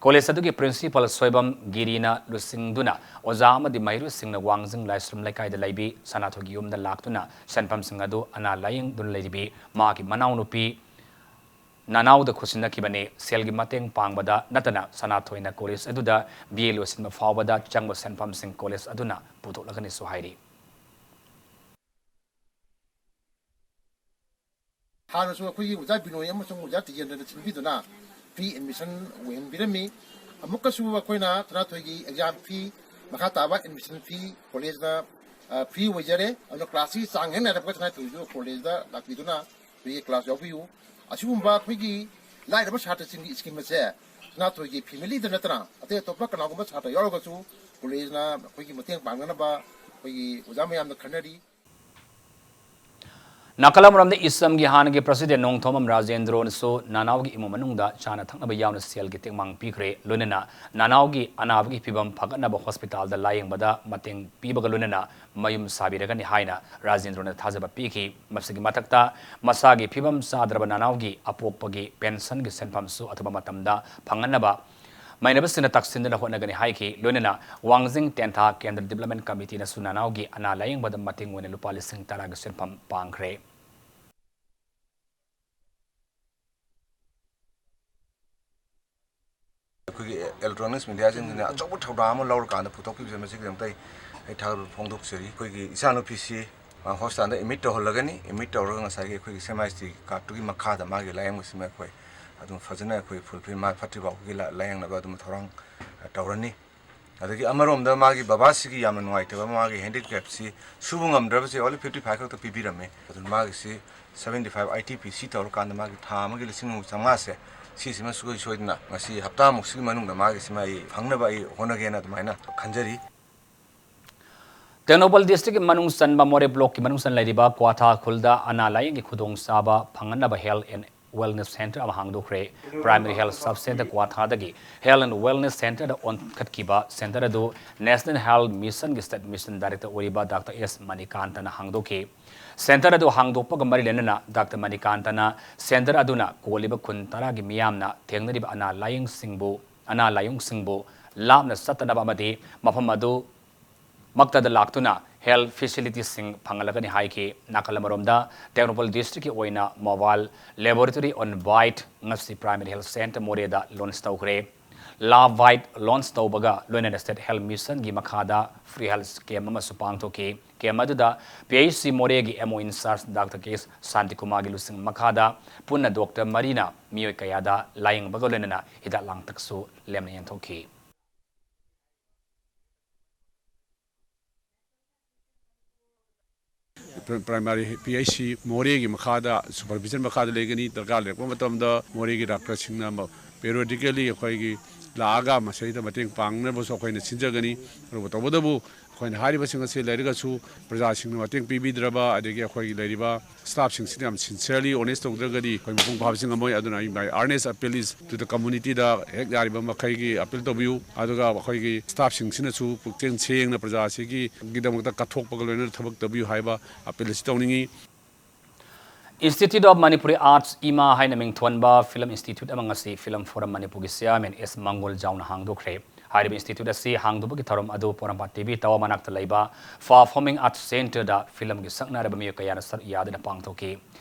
ꯀꯣꯂꯦꯖ ꯑꯗꯨꯒꯤ ꯄ꯭ꯔꯤꯟꯁꯤꯄꯥꯜ ꯁꯣꯏꯕꯝ ꯒꯤꯔꯤꯅ ꯂꯨꯆꯤꯡꯗꯨꯅ ꯑꯣꯖꯥ ꯑꯃꯗꯤ ꯃꯍꯩꯔꯣꯏꯁꯤꯡꯅ ꯋꯥꯡꯖꯤꯡ ꯂꯥꯏꯁ꯭ꯔꯝ ꯂꯩꯀꯥꯏꯗ ꯂꯩꯕꯤ ꯁꯅꯥꯊꯣꯏꯒꯤ ꯌꯨꯝꯗ ꯂꯥꯛꯇꯨꯅ ꯁꯦꯟꯐꯝꯁꯤꯡ ꯑꯗꯨ ꯑꯅꯥ ꯂꯥꯌꯦꯡꯗꯨꯅ ꯂꯩꯔꯤꯕꯤ ꯃꯍꯥꯛꯀꯤ ꯃꯅꯥꯎꯅꯨꯄꯤ ꯅꯅꯥꯎꯗ ꯈꯨꯠꯁꯤꯟꯅꯈꯤꯕꯅꯤ꯫ ꯁꯦꯜꯒꯤ ꯃꯇꯦꯡ ꯄꯥꯡꯕꯗ ꯅꯠꯇꯅ ꯁꯅꯥꯊꯣꯏꯅ ꯀꯣꯂꯦꯖ ꯑꯗꯨꯗ ꯕꯤ ꯑꯦ ꯂꯣꯏꯁꯤꯟꯕ ꯐꯥꯎꯕꯗ ꯆꯪꯕ ꯁꯦꯟꯐꯝꯁꯤꯡ ꯀꯣꯂꯦꯖ ꯑꯗꯨꯅ ꯄꯨꯊꯣꯛꯂꯒꯅꯤꯁꯨ ꯍꯥꯏꯔꯤ꯫ ꯍꯥꯟꯅꯁꯨ ꯑꯩꯈꯣꯏꯒꯤ ꯑꯣꯖꯥ ꯕꯤꯅꯣꯏ ꯑꯃꯁꯨꯡ ꯑꯣꯖꯥ ꯇꯤꯖꯦꯟꯗ꯭ꯔꯅ ꯁꯤꯟꯕꯤꯗꯨꯅ ꯐ꯭ꯔꯤ ꯑꯦꯗꯃꯤꯁꯟ ꯑꯣꯏꯍꯟꯕꯤꯔꯝꯃꯤ꯫ ꯑꯃꯨꯛꯀꯁꯨ ꯑꯩꯈꯣꯏꯅ ꯁꯅꯥꯊꯣꯏꯒꯤ ꯑꯦꯛꯖꯥꯝ ꯐꯤ, ꯃꯈꯥ ꯇꯥꯕ ꯑꯦꯗꯃꯤꯁꯟ ꯐꯤ ꯀꯣꯂꯦꯖꯅ, ꯑ, ꯐ꯭ꯔꯤ ꯑꯣꯏꯖꯔꯦ꯫ ꯑꯗꯨꯅ ꯀ꯭ꯂꯥꯁꯁꯤ ꯆꯥꯡ ꯍꯦꯛ ꯅꯥꯏꯔꯛꯄꯒ ꯁꯅꯥꯊꯣꯏꯁꯨ ꯀꯣꯂꯦꯖꯗ ꯂꯥꯛꯄꯤꯗꯨꯅ ꯑꯩꯈꯣꯏꯒꯤ ꯀ꯭ꯂꯥꯁ ꯌꯥꯎꯕꯤꯌꯨ꯫ ꯑꯁꯤꯒꯨꯝꯕ ꯑꯩꯈꯣꯏꯒꯤ ꯂꯥꯏꯔꯕ ꯁꯥꯇ꯭ꯔꯁꯤꯡꯒꯤ ꯁ꯭ꯀꯤꯝ ꯑꯁꯦ ꯁꯅꯥꯊꯣꯏꯒꯤ ꯐꯦꯃꯤꯂꯤꯗ ꯅꯠꯇꯅ ꯑꯇꯩ ꯑꯇꯣꯞꯄ ꯀꯅꯥꯒꯨꯝꯕ ꯁꯥꯇ꯭ꯔ ꯌꯥꯎꯔꯒꯁꯨ ꯀꯣꯂꯦꯖꯅ ꯑꯩꯈꯣꯏꯒꯤ ꯃꯇꯦꯡ ꯄꯥꯡꯅꯅꯕ ꯑꯩꯈꯣꯏꯒꯤ ꯑꯣꯖꯥ ꯃꯌꯥꯝꯅ ꯈꯟꯅꯔꯤ꯫ ꯅꯥꯀꯜ ꯑꯃꯔꯣꯝꯗ ꯏꯁꯝꯒꯤ ꯍꯥꯟꯅꯒꯤ ꯄ꯭ꯔꯁꯤꯗꯦꯟ ꯅꯣꯡꯊꯣꯝꯕꯝ ꯔꯥꯖꯦꯟꯗ꯭ꯔꯣꯅꯁꯨ ꯅꯅꯥꯎꯒꯤ ꯏꯃꯨꯡ ꯃꯅꯨꯡꯗ ꯆꯥꯅ ꯊꯛꯅꯕ ꯌꯥꯎꯅ ꯁꯦꯜꯒꯤ ꯇꯦꯡꯃꯥꯡ ꯄꯤꯈ꯭ꯔꯦ꯫ ꯂꯣꯏꯅꯅ ꯅꯅꯥꯎꯒꯤ ꯑꯅꯥꯕꯒꯤ ꯐꯤꯕꯝ ꯐꯒꯠꯅꯕ ꯍꯣꯁꯄꯤꯇꯥꯜꯗ ꯂꯥꯌꯦꯡꯕꯗ ꯃꯇꯦꯡ ꯄꯤꯕꯒ ꯂꯣꯏꯅꯅ ꯃꯌꯨꯝ ꯁꯥꯕꯤꯔꯒꯅꯤ ꯍꯥꯏꯅ ꯔꯥꯖꯦꯟꯗ꯭ꯔꯣꯅ ꯊꯥꯖꯕ ꯄꯤꯈꯤ꯫ ꯃꯁꯤꯒꯤ ꯃꯊꯛꯇ ꯃꯁꯥꯒꯤ ꯐꯤꯕꯝ ꯆꯥꯗ꯭ꯔꯕ ꯅꯅꯥꯎꯒꯤ ꯑꯄꯣꯛꯄꯒꯤ ꯄꯦꯟꯁꯟꯒꯤ ꯁꯦꯟꯐꯝꯁꯨ ꯑꯊꯨꯕ ꯃꯇꯝꯗ ꯐꯪꯍꯟꯅꯕ ꯃꯥꯏꯅꯕꯁꯤꯡꯅ ꯇꯛꯁꯤꯟꯗꯨꯅ ꯍꯣꯠꯅꯒꯅꯤ ꯍꯥꯏꯈꯤ꯫ ꯂꯣꯏꯅꯅ ꯋꯥꯡꯖꯤꯡ ꯇꯦꯟꯊꯥ ꯀꯦꯟꯗ꯭ꯔ ꯗꯤꯕ꯭ꯂꯞꯃꯦꯟ ꯀꯃꯤꯇꯤꯅꯁꯨ ꯅꯅꯥꯎꯒꯤ ꯑꯅꯥ ꯂꯥꯌꯦꯡꯕꯗ ꯃꯇꯦꯡ ꯑꯣꯏꯅ ꯂꯨꯄꯥ ꯂꯤꯁꯤꯡ ꯇꯔꯥꯒꯤ ꯁꯦꯟꯐꯝ ꯄꯥꯡꯈ꯭ꯔꯦ꯫ ꯑꯩꯈꯣꯏꯒꯤ ꯏꯂꯦꯛꯇ꯭ꯔꯣꯅꯤꯛꯁ ꯃꯦꯗꯤꯌꯥꯁꯤꯡꯁꯤꯅ ꯑꯆꯧꯕ ꯊꯧꯗꯥꯡ ꯑꯃ ꯂꯧꯔꯀꯥꯟꯗ ꯄꯨꯊꯣꯛꯄꯤꯕꯁꯦ ꯃꯁꯤꯒꯤꯗꯃꯛꯇ ꯑꯩ, ꯑꯩ ꯊꯥꯒꯠꯄ ꯐꯣꯡꯗꯣꯛꯆꯔꯤ꯫ ꯑꯩꯈꯣꯏꯒꯤ ꯏꯆꯥꯅꯨꯄꯤꯁꯤ, ꯑ, ꯍꯣꯁꯄꯤꯇꯥꯜꯗ ꯑꯦꯗꯃꯤꯠ ꯇꯧꯍꯜꯂꯒꯅꯤ꯫ ꯑꯦꯗꯃꯤꯠ ꯇꯧꯔꯒ ꯉꯁꯥꯏꯒꯤ ꯑꯩꯈꯣꯏꯒꯤ ꯁꯤ ꯑꯦꯝ ꯑꯥꯏ ꯑꯦꯁ ꯇꯤ ꯀꯥꯔꯠꯇꯨꯒꯤ ꯃꯈꯥꯗ ꯃꯥꯒꯤ ꯂꯥꯌꯦꯡꯕꯁꯤꯃ ꯑꯩꯈꯣꯏ ꯑꯗꯨꯝ ꯐꯖꯅ ꯑꯩꯈꯣꯏ ꯐꯨꯜꯐꯤꯜ ꯃꯥ ꯐꯠꯇ꯭ꯔꯤ ꯐꯥꯎꯕꯒꯤ ꯂꯥ-, ꯂꯥꯌꯦꯡꯅꯕ ꯑꯗꯨꯝ ꯊꯧꯔꯥꯡ, ꯑ, ꯇꯧꯔꯅꯤ꯫ ꯑꯗꯒꯤ ꯑꯃꯔꯣꯝꯗ ꯃꯥꯒꯤ ꯕꯕꯥꯁꯤꯒꯤ ꯌꯥꯝꯅ ꯅꯨꯡꯉꯥꯏꯇꯕ, ꯃꯥꯒꯤ ꯍꯦꯟꯗꯤꯀꯦꯞꯁꯤ ꯁꯨꯕ ꯉꯝꯗ꯭ꯔꯕꯁꯦ only fifty five ꯈꯛꯇ ꯄꯤꯕꯤꯔꯝꯃꯦ꯫ ꯑꯗꯨꯅ ꯃꯥꯒꯤꯁꯤ seventy five I T P C ꯇꯧꯔꯀꯥꯟꯗ ꯃꯥꯒꯤ ꯊꯥ ꯑꯃꯒꯤ ꯂꯤꯁꯤꯡ ꯑꯃ ꯆꯥꯝꯃꯉꯥꯁꯦ, ꯁꯤꯁꯤꯃ ꯁꯨꯡꯁꯣꯏ ꯁꯣꯏꯗꯅ ꯉꯁꯤ ꯍꯞꯇꯥꯃꯨꯛꯁꯤꯒꯤ ꯃꯅꯨꯡꯗ ꯃꯥꯒꯤꯁꯤꯃ ꯑꯩ ꯐꯪꯅꯕ ꯑꯩ ꯍꯣꯠꯅꯒꯦꯅ ꯑꯗꯨꯃꯥꯏꯅ ꯈꯟꯖꯔꯤ꯫ ꯇꯦꯡꯅꯧꯄꯜ ꯗꯤꯁꯇ꯭ꯔꯤꯛꯀꯤ ꯃꯅꯨꯡ ꯆꯟꯕ ꯃꯣꯔꯦ ꯕ꯭ꯂꯣꯛꯀꯤ ꯃꯅꯨꯡ ꯆꯟ ꯂꯩꯔꯤꯕ ꯀ꯭ꯋꯥꯊꯥ ꯈꯨꯜꯗ ꯑꯅꯥ ꯂꯥꯌꯦꯡꯒꯤ ꯈꯨꯗꯣꯡꯆꯥꯕ ꯐꯪꯍꯟꯅꯕ ꯍꯦꯜꯊ ꯑꯦꯟ Wellness Center ꯑꯃ ꯍꯥꯡꯗꯣꯛꯈ꯭ꯔꯦ꯫ Primary Health Sub Center ꯀ꯭ꯋꯥꯊꯥꯗꯒꯤ Health and Wellness Centerꯗ ꯑꯣꯟꯈꯠꯈꯤꯕ center ꯑꯗꯨ National Health Missionꯒꯤ State Mission Director ꯑꯣꯏꯔꯤꯕ ꯗꯥꯛꯇꯔ ꯑꯦꯁ ꯃꯅꯤꯀꯥꯟꯇꯅ ꯍꯥꯡꯗꯣꯛꯈꯤ꯫ Center ꯑꯗꯨ ꯍꯥꯡꯗꯣꯛꯄꯒ ꯃꯔꯤ ꯂꯩꯅꯅ ꯗꯥꯛꯇꯔ ꯃꯅꯤꯀꯥꯟꯇꯅ center ꯑꯗꯨꯅ ꯀꯣꯜꯂꯤꯕ ꯈꯨꯟ ꯇꯔꯥꯒꯤ ꯃꯤꯌꯥꯝꯅ ꯊꯦꯡꯅꯔꯤꯕ ꯑꯅꯥ ꯂꯥꯏꯌꯦꯡꯁꯤꯡꯕꯨ, ꯑꯅꯥ ꯂꯥꯏꯌꯦꯡꯁꯤꯡꯕꯨ ꯂꯥꯞꯅ ꯆꯠꯇꯅꯕ ꯑꯃꯗꯤ ꯃꯐꯝ ꯑꯗꯨ ꯃꯛꯇꯗ ꯂꯥꯛꯇꯨꯅ health facilitiesꯁꯤꯡ ꯐꯪꯍꯜꯂꯒꯅꯤ ꯍꯥꯏꯈꯤ꯫ ꯅꯥꯀꯜ ꯑꯃꯔꯣꯝꯗ ꯇꯦꯡꯅꯧꯄꯜ districtꯀꯤ ꯑꯣꯏꯅ mobile laboratory on wheels ꯉꯁꯤ Primary Health Center ꯃꯣꯔꯦꯗ launch ꯇꯧꯈ꯭ꯔꯦ꯫ Love White launch ꯇꯧꯕꯒ ꯂꯣꯏꯅꯅ State Health Missionꯒꯤ ꯃꯈꯥꯗ free health camp ꯑꯃꯁꯨ ꯄꯥꯡꯊꯣꯛꯈꯤ꯫ Camp ꯑꯗꯨꯗ P H C ꯃꯣꯔꯦꯒꯤ M O in charge doctor K ꯁꯥꯟꯇꯤꯀꯨꯃꯥꯔꯒꯤ ꯂꯨꯆꯤꯡ ꯃꯈꯥꯗ ꯄꯨꯟꯅ doctor ꯃꯔꯤꯅ ꯃꯤꯑꯣꯏ ꯀꯌꯥꯗ ꯂꯥꯌꯦꯡꯕꯒ ꯂꯣꯏꯅꯅ ꯍꯤꯗꯥꯛ ꯂꯥꯡꯊꯛꯁꯨ ꯂꯦꯝꯅ ꯌꯦꯟꯊꯣꯛꯈꯤ꯫ Primary P H C ꯃꯣꯔꯦꯒꯤ ꯃꯈꯥꯗ supervision ꯃꯈꯥꯗ ꯂꯩꯒꯅꯤ꯫ ꯗꯔꯀꯥꯔ ꯂꯩꯔꯛꯄ ꯃꯇꯝꯗ ꯃꯣꯔꯦꯒꯤ ꯗꯥꯛꯇꯔꯁꯤꯡꯅ periodically ꯑꯩꯈꯣꯏꯒꯤ ꯂꯥꯛꯑꯒ ꯃꯁꯤꯗ ꯃꯇꯦꯡ ꯄꯥꯡꯅꯕꯁꯨ ꯑꯩꯈꯣꯏꯅ ꯁꯤꯟꯖꯒꯅꯤ꯫ ꯑꯗꯨꯕꯨ ꯇꯧꯕꯇꯕꯨ ꯑꯩꯈꯣꯏꯅ ꯍꯥꯏꯔꯤꯕꯁꯤꯡ ꯑꯁꯤ ꯂꯩꯔꯒꯁꯨ ꯄ꯭ꯔꯖꯥꯁꯤꯡꯅ ꯃꯇꯦꯡ ꯄꯤꯕꯤꯗ꯭ꯔꯕ, ꯑꯗꯒꯤ ꯑꯩꯈꯣꯏꯒꯤ ꯂꯩꯔꯤꯕ staffꯁꯤꯡꯁꯤꯅ ꯌꯥꯝ sincerely, honest ꯇꯧꯗ꯭ꯔꯒꯗꯤ ꯑꯩꯈꯣꯏ ꯃꯄꯨꯡ ꯐꯥꯕꯁꯤ ꯉꯝꯃꯣꯏ꯫ ꯑꯗꯨꯅ ꯑꯩ, my earnest appeal is to the communityꯗ ꯍꯦꯛ ꯌꯥꯔꯤꯕ ꯃꯈꯩꯒꯤ appeal ꯇꯧꯕꯤꯌꯨ꯫ ꯑꯗꯨꯒ ꯑꯩꯈꯣꯏꯒꯤ staffꯁꯤꯡꯁꯤꯅꯁꯨ ꯄꯨꯛꯆꯦꯜ ꯁꯦꯡꯅ ꯄ꯭ꯔꯖꯥꯁꯤꯒꯤꯗꯃꯛꯇ ꯀꯠꯊꯣꯛꯄꯒ ꯂꯣꯏꯅꯅ ꯊꯕꯛ ꯇꯧꯕꯤꯌꯨ ꯍꯥꯏꯕ appeal ꯑꯁꯤ ꯇꯧꯅꯤꯡꯏ꯫ Institute of Manipuri Arts, ꯏꯃꯥ ꯍꯥꯏꯅ ꯃꯤꯡꯊꯣꯟꯕ film institute ꯑꯃ ꯉꯁꯤ Film Forum ꯃꯅꯤꯄꯨꯔꯒꯤ chairman ꯑꯦꯁ ꯃꯪꯒꯣꯜꯖꯥꯎꯅ ꯍꯥꯡꯗꯣꯛꯈ꯭ꯔꯦ꯫ ꯍꯥꯏꯔꯤꯕ institute ꯑꯁꯤ ꯍꯥꯡꯗꯣꯛꯄꯒꯤ ꯊꯧꯔꯝ ꯑꯗꯨ ꯄꯣꯔꯣꯝꯄꯥꯠ ꯇꯤ ꯚꯤ tower ꯃꯅꯥꯛꯇ ꯂꯩꯕ Performing Arts Centreꯗ filmꯒꯤ ꯁꯛꯅꯥꯏꯔꯕ ꯃꯤꯑꯣꯏ ꯀꯌꯥꯅ ꯁꯔꯨꯛ ꯌꯥꯗꯨꯅ ꯄꯥꯡꯊꯣꯛꯈꯤ꯫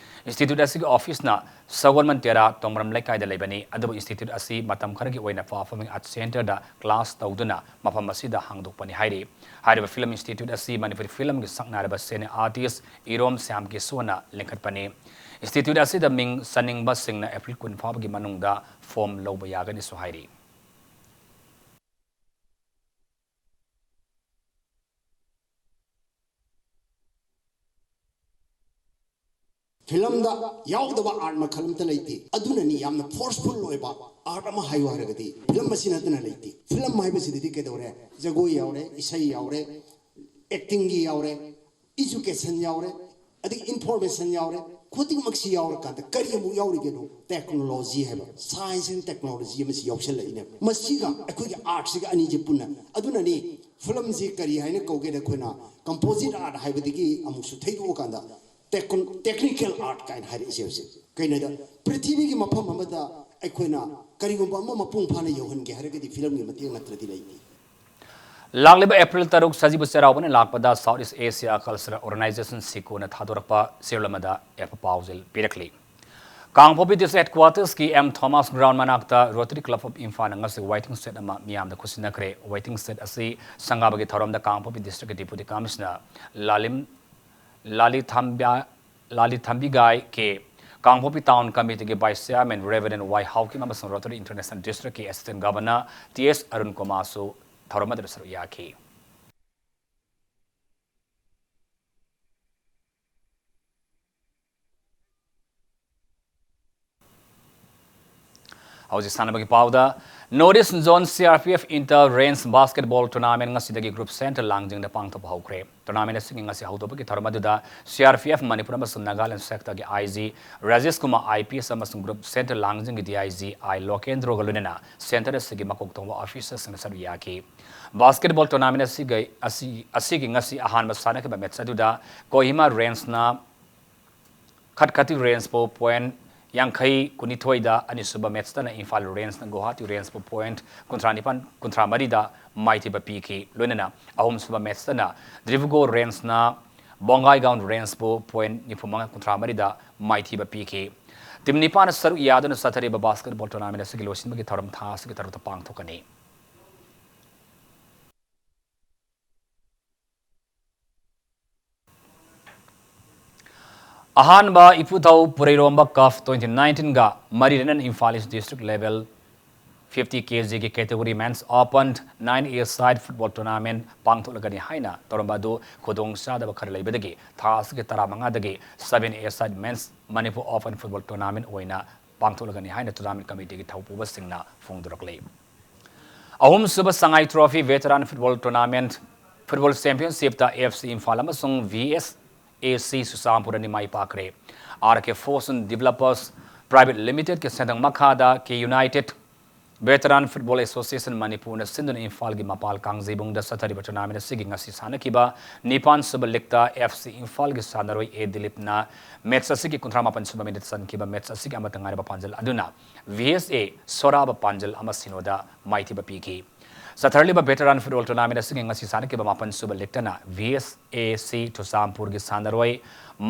Institute ꯑꯁꯤꯒꯤ officeꯅ ꯁꯒꯣꯜꯕꯟ ꯇꯦꯔꯥ ꯇꯣꯡꯕ꯭ꯔꯝ ꯂꯩꯀꯥꯏꯗ ꯂꯩꯕꯅꯤ, ꯑꯗꯨꯕꯨ institute ꯑꯁꯤ ꯃꯇꯝ ꯈꯔꯒꯤ ꯑꯣꯏꯅ Performing Arts Centreꯗ class ꯇꯧꯗꯨꯅ ꯃꯐꯝ ꯑꯁꯤꯗ ꯍꯥꯡꯗꯣꯛꯄꯅꯤ ꯍꯥꯏꯔꯤ꯫ ꯍꯥꯏꯔꯤꯕ film institute ꯑꯁꯤ ꯃꯅꯤꯄꯨꯔꯤ filmꯒꯤ ꯁꯛꯅꯥꯏꯔꯕ senior artist ꯏꯔꯣꯝ ꯁ꯭ꯌꯥꯝ ꯀꯦꯁꯣꯅ ꯂꯤꯡꯈꯠꯄꯅꯤ꯫ Institute ꯑꯁꯤꯗ ꯃꯤꯡ ꯆꯟꯅꯤꯡꯕꯁꯤꯡꯅ April ꯀꯨꯟ ꯐꯥꯎꯕꯒꯤ ꯃꯅꯨꯡꯗ form ꯂꯧꯕ ꯌꯥꯒꯅꯤꯁꯨ ꯍꯥꯏꯔꯤ꯫ Filmꯗ ꯌꯥꯎꯗꯕ art ꯃꯈꯜ ꯑꯃꯠꯇ ꯂꯩꯇꯦ꯫ ꯑꯗꯨꯅꯅꯤ ꯌꯥꯝꯅ forceful ꯑꯣꯏꯕ art ꯑꯃ ꯍꯥꯏꯌꯨ ꯍꯥꯏꯔꯒꯗꯤ film ꯑꯁꯤ ꯅꯠꯇꯅ ꯂꯩꯇꯦ꯫ Film ꯍꯥꯏꯕꯁꯤꯗꯗꯤ ꯀꯩꯗꯧꯔꯦ? ꯖꯒꯣꯏ ꯌꯥꯎꯔꯦ, ꯏꯁꯩ ꯌꯥꯎꯔꯦ, actingꯒꯤ ꯌꯥꯎꯔꯦ, education ꯌꯥꯎꯔꯦ, ꯑꯗꯒꯤ information ꯌꯥꯎꯔꯦ꯫ ꯈꯨꯗꯤꯡꯃꯛꯁꯤ ꯌꯥꯎꯔꯀꯥꯟꯗ ꯀꯔꯤ ꯑꯃꯨꯛ ꯌꯥꯎꯔꯤꯒꯦꯅꯣ? Technology ꯍꯥꯏꯕ, science and technology ꯑꯃꯁꯤ ꯌꯥꯎꯁꯜꯂꯛꯏꯅꯦ꯫ ꯃꯁꯤꯒ ꯑꯩꯈꯣꯏꯒꯤ artꯁꯤꯒ ꯑꯅꯤꯁꯦ ꯄꯨꯟꯅ, ꯑꯗꯨꯅꯅꯤ filmꯁꯤ ꯀꯔꯤ ꯍꯥꯏꯅ ꯀꯧꯒꯦꯗ ꯑꯩꯈꯣꯏꯅ composite art ꯍꯥꯏꯕꯗꯒꯤ ꯑꯃꯨꯛꯁꯨ ꯊꯩꯗꯣꯛꯑꯀꯥꯟꯗ techn-, technical art ꯀꯥꯏꯅ ꯍꯥꯏꯔꯛꯏꯁꯦ ꯍꯧꯖꯤꯛ꯫ ꯀꯩꯅꯣꯗ, ꯄ꯭ꯔꯤꯊꯤꯕꯤꯒꯤ ꯃꯐꯝ ꯑꯃꯗ ꯑꯩꯈꯣꯏꯅ ꯀꯔꯤꯒꯨꯝꯕ ꯑꯃ ꯃꯄꯨꯡ ꯐꯥꯅ ꯌꯧꯍꯟꯒꯦ ꯍꯥꯏꯔꯒꯗꯤ filmꯒꯤ ꯃꯇꯦꯡ ꯅꯠꯇ꯭ꯔꯗꯤ ꯂꯩꯇꯦ꯫ ꯂꯥꯛꯂꯤꯕ April ꯇꯔꯨꯛ ꯁꯖꯤꯕꯨ ꯆꯩꯔꯥꯎꯕꯅ ꯂꯥꯛꯄꯗ South East Asia Cultural Organization, ꯁꯤꯀꯣꯅ ꯊꯥꯗꯣꯔꯛꯄ ꯁꯤꯔꯣꯜ ꯑꯃꯗ ꯑꯦꯐ ꯄꯥꯎꯖꯦꯜ ꯄꯤꯔꯛꯂꯤ꯫ ꯀꯥꯡꯄꯣꯛꯄꯤ District Headquartersꯀꯤ M Thomas Ground ꯃꯅꯥꯛꯇ Rotary Club of Imphalꯅ ꯉꯁꯤ waiting shed ꯑꯃ ꯃꯤꯌꯥꯝꯗ ꯈꯨꯠꯁꯤꯟꯅꯈ꯭ꯔꯦ꯫ Waiting shed ꯑꯁꯤ ꯁꯪꯒꯥꯕꯒꯤ ꯊꯧꯔꯝꯗ ꯀꯥꯡꯄꯣꯛꯄꯤ Districtꯀꯤ Deputy Commissioner ꯂꯥꯂꯤꯝ, ꯂꯥꯂꯤꯊꯥꯝꯕ꯭ꯌꯥ-, ꯂꯥꯂꯤꯊꯥꯝꯕꯤꯒꯥꯏ ꯀꯦ, ꯀꯥꯡꯄꯣꯛꯄꯤ Town Committeeꯒꯤ Vice Chairman Reverend ꯋꯥꯏ ꯍꯥꯎꯀꯤꯝ ꯑꯃꯁꯨꯡ Rotary International Districtꯀꯤ Assistant Governor T S Arun ꯀꯨꯃꯥꯔꯁꯨ ꯊꯧꯔꯝ ꯑꯗꯨꯗ ꯁꯔꯨꯛ ꯌꯥꯈꯤ꯫ ꯍꯧꯖꯤꯛ ꯁꯥꯟꯅꯕꯒꯤ ꯄꯥꯎꯗ, North East Zone C R P F Inter Range Basketball Tournament ꯉꯁꯤꯗꯒꯤ Group Centre ꯂꯥꯡꯖꯤꯡꯗ ꯄꯥꯡꯊꯣꯛꯄ ꯍꯧꯈ꯭ꯔꯦ꯫ Tournament ꯑꯁꯤꯒꯤ ꯉꯁꯤ ꯍꯧꯗꯣꯛꯄꯒꯤ ꯊꯧꯔꯝ ꯑꯗꯨꯗ C R P F Manipur ꯑꯃꯁꯨꯡ Nagaland sectorꯒꯤ I G Rajesh Kumar, I P S ꯑꯃꯁꯨꯡ Group Centre ꯂꯥꯡꯖꯤꯡꯒꯤ D I G I ꯂꯣꯀꯦꯟꯗ꯭ꯔꯣꯒ ꯂꯣꯏꯅꯅ centre ꯑꯁꯤꯒꯤ ꯃꯀꯣꯛ ꯊꯣꯡꯕ officers ꯁꯤꯡꯅ ꯁꯔꯨꯛ ꯌꯥꯈꯤ꯫ Basketball tournament ꯑꯁꯤꯒꯤ, ꯑꯁꯤ, ꯑꯁꯤꯒꯤ ꯉꯁꯤ ꯑꯍꯥꯟꯕ ꯁꯥꯟꯅꯈꯤꯕ match ꯑꯗꯨꯗ ꯀꯣꯍꯤꯃꯥ Rangeꯅ ꯈꯠꯈꯇꯤ Rangeꯄꯨ point ꯌꯥꯡꯈꯩ ꯀꯨꯟꯅꯤꯊꯣꯏꯗ, ꯑꯅꯤꯁꯨꯕ matchꯇꯅ ꯏꯝꯐꯥꯜ Rangeꯅ ꯒꯨꯋꯥꯍꯥꯇꯤ Rangeꯄꯨ point ꯀꯨꯟꯊ꯭ꯔꯥ ꯅꯤꯄꯥꯟ ꯀꯨꯟꯊ꯭ꯔꯥ ꯃꯔꯤꯗ ꯃꯥꯏꯊꯤꯕ ꯄꯤꯈꯤ꯫ ꯂꯣꯏꯅꯅ ꯑꯍꯨꯝꯁꯨꯕ matchꯇꯅ ꯗꯤꯕ꯭ꯔꯨꯒꯔ Rangeꯅ ꯕꯣꯡꯒꯥꯏꯒꯥꯎꯟ Rangeꯄꯨ point ꯅꯤꯐꯨ ꯃꯉꯥ ꯀꯨꯟꯊ꯭ꯔꯥ ꯃꯔꯤꯗ ꯃꯥꯏꯊꯤꯕ ꯄꯤꯈꯤ꯫ Team ꯅꯤꯄꯥꯟꯅ ꯁꯔꯨꯛ ꯌꯥꯗꯨꯅ ꯆꯠꯊꯔꯤꯕ basketball tournament ꯑꯁꯤꯒꯤ ꯂꯣꯏꯁꯤꯟꯕꯒꯤ ꯊꯧꯔꯝ ꯊꯥ ꯑꯁꯤꯒꯤ ꯇꯔꯨꯛꯇ ꯄꯥꯡꯊꯣꯛꯀꯅꯤ꯫ ꯑꯍꯥꯟꯕ ꯏꯄꯨꯊꯧ ꯄꯨꯔꯩꯔꯣꯝꯕ Cup twenty nineteenꯒ ꯃꯔꯤ ꯂꯩꯅꯅ Imphal East District Level fifty K Gꯒꯤ category Men's Open nine A side football tournament ꯄꯥꯡꯊꯣꯛꯂꯒꯅꯤ ꯍꯥꯏꯅ ꯇꯧꯔꯝꯕ ꯑꯗꯨ ꯈꯨꯗꯣꯡ ꯆꯥꯗꯕ ꯈꯔ ꯂꯩꯕꯗꯒꯤ ꯊꯥ ꯑꯁꯤꯒꯤ ꯇꯔꯥꯃꯉꯥꯗꯒꯤ seven A side Men's Manipur Open football tournament ꯑꯣꯏꯅ ꯄꯥꯡꯊꯣꯛꯂꯒꯅꯤ ꯍꯥꯏꯅ tournament committeeꯒꯤ ꯊꯧꯄꯨꯕꯁꯤꯡꯅ ꯐꯣꯡꯗꯣꯔꯛꯂꯤ꯫ ꯑꯍꯨꯝꯁꯨꯕ ꯁꯉꯥꯏ Trophy Veteran Football Tournament Football Championshipꯇ AFC Imphal ꯑꯃꯁꯨꯡ VSAC ꯆꯨꯔꯆꯥꯟꯄꯨꯔ ꯑꯅꯤ ꯃꯥꯏ ꯄꯥꯛꯈ꯭ꯔꯦ꯫ ꯑꯥꯔ ꯀꯦ ꯐꯣꯔꯁꯟ ꯗꯤꯕꯦꯂꯄꯔꯁ ꯄ꯭ꯔꯥꯏꯚꯦꯠ ꯂꯤꯃꯤꯇꯦꯗꯀꯤ ꯁꯦꯟꯊꯪ ꯃꯈꯥꯗ ꯀꯦ ꯌꯨꯅꯥꯏꯇꯦꯗ ꯚꯦꯇꯔꯥꯟ ꯐꯨꯠꯕꯣꯜ ꯑꯦꯁꯣꯁꯤꯌꯦꯁꯟ ꯃꯅꯤꯄꯨꯔꯅ ꯁꯤꯟꯗꯨꯅ ꯏꯝꯐꯥꯜꯒꯤ ꯃꯄꯥꯜ ꯀꯥꯡꯖꯩꯕꯨꯡꯗ ꯆꯠꯊꯔꯤꯕ ꯇꯣꯔꯅꯥꯃꯦꯟꯠ ꯑꯁꯤꯒꯤ ꯉꯁꯤ ꯁꯥꯟꯅꯈꯤꯕ ꯅꯤꯄꯥꯟ ꯁꯨꯕ ꯂꯤꯒꯇ ꯑꯦꯐ ꯁꯤ ꯏꯝꯐꯥꯜꯒꯤ ꯁꯥꯟꯅꯔꯣꯏ ꯑꯦ ꯗꯤꯂꯤꯞꯅ ꯃꯦꯠꯆ ꯑꯁꯤꯒꯤ ꯀꯨꯟꯊ꯭ꯔꯥ ꯃꯥꯄꯟ ꯁꯨꯕ ꯃꯤꯅꯤꯠ ꯆꯟꯈꯤꯕ ꯃꯦꯠꯆ ꯑꯁꯤꯒꯤ ꯑꯃꯠꯇ ꯉꯥꯏꯔꯕ ꯄꯥꯟꯖꯜ ꯑꯗꯨꯅ ꯚꯤ ꯑꯦꯁ ꯑꯦ ꯁꯣꯔꯥꯕ ꯄꯥꯟꯖꯜ ꯑꯃ ꯁꯤꯅꯣꯗ ꯃꯥꯏꯊꯤꯕ ꯄꯤꯈꯤ꯫ ꯆꯠꯊꯔꯂꯤꯕ ꯚꯦꯇꯔꯥꯟ ꯐꯨꯠꯕꯣꯜ ꯇꯣꯔꯅꯥꯃꯦꯟꯠ ꯑꯁꯤꯒꯤ ꯉꯁꯤ ꯁꯥꯟꯅꯈꯤꯕ ꯃꯥꯄꯟ ꯁꯨꯕ ꯂꯤꯒꯇꯅ ꯚꯤ ꯑꯦꯁ ꯑꯦ ꯁꯤ ꯆꯨꯔꯆꯥꯟꯄꯨꯔꯒꯤ ꯁꯥꯟꯅꯔꯣꯏ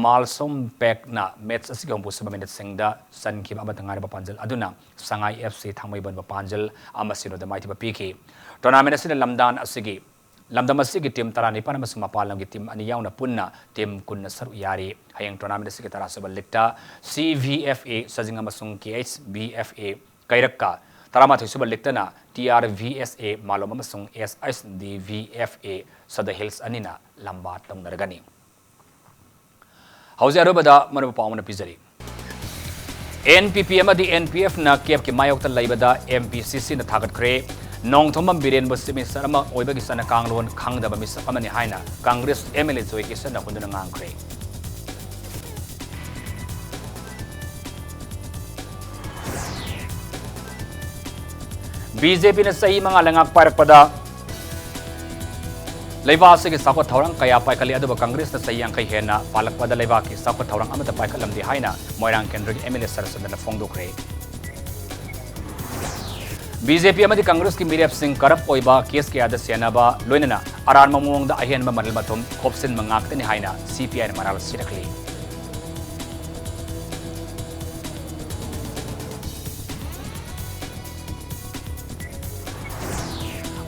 ꯃꯥꯜꯁꯣꯝ ꯄꯦꯛꯅ ꯃꯦꯠꯆ ꯑꯁꯤꯒꯤ ꯍꯨꯝꯐꯨ ꯁꯨꯕ ꯃꯤꯅꯤꯠꯁꯤꯡꯗ ꯆꯟꯈꯤꯕ ꯑꯃꯠꯇ ꯉꯥꯏꯔꯕ ꯄꯥꯟꯖꯜ ꯑꯗꯨꯅ ꯁꯉꯥꯏ ꯑꯦꯐ ꯁꯤ ꯊꯥꯡꯃꯩꯕꯟꯕꯨ ꯄꯥꯟꯖꯜ ꯑꯃ ꯁꯤꯅꯣꯗ ꯃꯥꯏꯊꯤꯕ ꯄꯤꯈꯤ꯫ ꯇꯣꯔꯅꯥꯃꯦꯟꯠ ꯑꯁꯤꯅ ꯂꯝꯗꯥꯟ ꯑꯁꯤꯒꯤ, ꯂꯝꯗꯝ ꯑꯁꯤꯒꯤ ꯇꯤꯝ ꯇꯔꯥꯅꯤꯄꯥꯟ ꯑꯃꯁꯨꯡ ꯃꯄꯥꯟ ꯂꯝꯒꯤ ꯇꯤꯝ ꯑꯅꯤ ꯌꯥꯎꯅ ꯄꯨꯟꯅ ꯇꯤꯝ ꯀꯨꯟꯅ ꯁꯔꯨꯛ ꯌꯥꯔꯤ꯫ ꯍꯌꯦꯡ ꯇꯣꯔꯅꯥꯃꯦꯟꯠ ꯑꯁꯤꯒꯤ ꯇꯔꯥ ꯁꯨꯕ ꯂꯤꯒꯇ ꯁꯤ ꯚꯤ ꯑꯦꯐ ꯑꯦ ꯁꯖꯤꯡ ꯑꯃꯁꯨꯡ ꯀꯦ ꯑꯩꯆ ꯕꯤ ꯑꯦꯐ ꯑꯦ ꯀꯩꯔꯛꯀ, ꯇꯔꯥꯃꯥꯊꯣꯏ ꯁꯨꯕ ꯂꯤꯒꯇꯅ ꯇꯤ ꯑꯥꯔ ꯚꯤ ꯑꯦꯁ ꯑꯦ ꯃꯥꯂꯣꯝ ꯑꯃꯁꯨꯡ ꯑꯦꯁ H D V F A ꯁꯗ ꯍꯤꯜꯁ ꯑꯅꯤꯅ ꯂꯝꯕꯥ ꯇꯧꯅꯔꯒꯅꯤ꯫ ꯍꯧꯖꯤꯛ ꯑꯔꯣꯏꯕꯗ ꯃꯔꯨꯑꯣꯏꯕ ꯄꯥꯎ ꯑꯃꯅ ꯄꯤꯖꯔꯤ꯫ ꯑꯦꯟ ꯄꯤ ꯄꯤ ꯑꯃꯗꯤ ꯑꯦꯟ ꯄꯤ ꯑꯦꯐꯅ ꯀꯦꯞꯀꯤ ꯃꯥꯌꯣꯛꯇ ꯂꯩꯕꯗ ꯑꯦꯝ ꯄꯤ ꯁꯤ ꯁꯤꯅ ꯊꯥꯒꯠꯈ꯭ꯔꯦ꯫ ꯅꯣꯡꯊꯣꯝꯕꯝ ꯕꯤꯔꯦꯟꯕꯨ ꯆꯤꯐ ꯃꯤꯅꯤꯁꯇꯔ ꯑꯃ ꯑꯣꯏꯕꯒꯤ ꯆꯠꯅ ꯀꯥꯡꯂꯣꯟ ꯈꯪꯗꯕ ꯃꯤꯁꯛ ꯑꯃꯅꯤ ꯍꯥꯏꯅ Congress M L A Joy ꯀꯤꯁꯟꯅ ꯍꯨꯟꯗꯨꯅ ꯉꯥꯡꯈ꯭ꯔꯦ꯫ ꯕꯤ ꯖꯦ ꯄꯤꯅ ꯆꯍꯤ ꯃꯉꯥ ꯂꯩꯉꯥꯛ ꯄꯥꯏꯔꯛꯄꯗ ꯂꯩꯕꯥꯛ ꯑꯁꯤꯒꯤ ꯆꯥꯎꯈꯠ ꯊꯧꯔꯥꯡ ꯀꯌꯥ ꯄꯥꯏꯈꯠꯂꯤ, ꯑꯗꯨꯕꯨ ꯀꯪꯒ꯭ꯔꯦꯁꯅ ꯆꯍꯤ ꯌꯥꯡꯈꯩ ꯍꯦꯟꯅ ꯄꯥꯜꯂꯛꯄꯗ ꯂꯩꯕꯥꯛꯀꯤ ꯆꯥꯎꯈꯠ ꯊꯧꯔꯥꯡ ꯑꯃꯠꯇ ꯄꯥꯏꯈꯠꯂꯝꯗꯦ ꯍꯥꯏꯅ ꯃꯣꯏꯔꯥꯡ ꯀꯦꯟꯗ꯭ꯔꯒꯤ ꯑꯦꯝ ꯑꯦꯜ ꯑꯦ ꯁꯔꯠꯆꯟꯗ꯭ꯔꯅ ꯐꯣꯡꯗꯣꯛꯈ꯭ꯔꯦ꯫ ꯕꯤ ꯖꯦ ꯄꯤ ꯑꯃꯗꯤ ꯀꯪꯒ꯭ꯔꯦꯁꯀꯤ ꯃꯤꯔꯦꯞꯁꯤꯡ ꯀꯔꯞ ꯑꯣꯏꯕ ꯀꯦꯁ ꯀꯌꯥꯗ ꯆꯦꯟꯅꯕ, ꯂꯣꯏꯅꯅ ꯑꯔꯥꯟꯕ ꯃꯑꯣꯡꯗ ꯑꯍꯦꯟꯕ ꯃꯔꯜ ꯃꯊꯨꯝ ꯈꯣꯞꯆꯤꯟꯕ ꯉꯥꯛꯇꯅꯤ ꯍꯥꯏꯅ ꯁꯤ ꯄꯤ ꯑꯥꯏꯅ ꯃꯔꯥꯜ ꯁꯤꯔꯛꯂꯤ꯫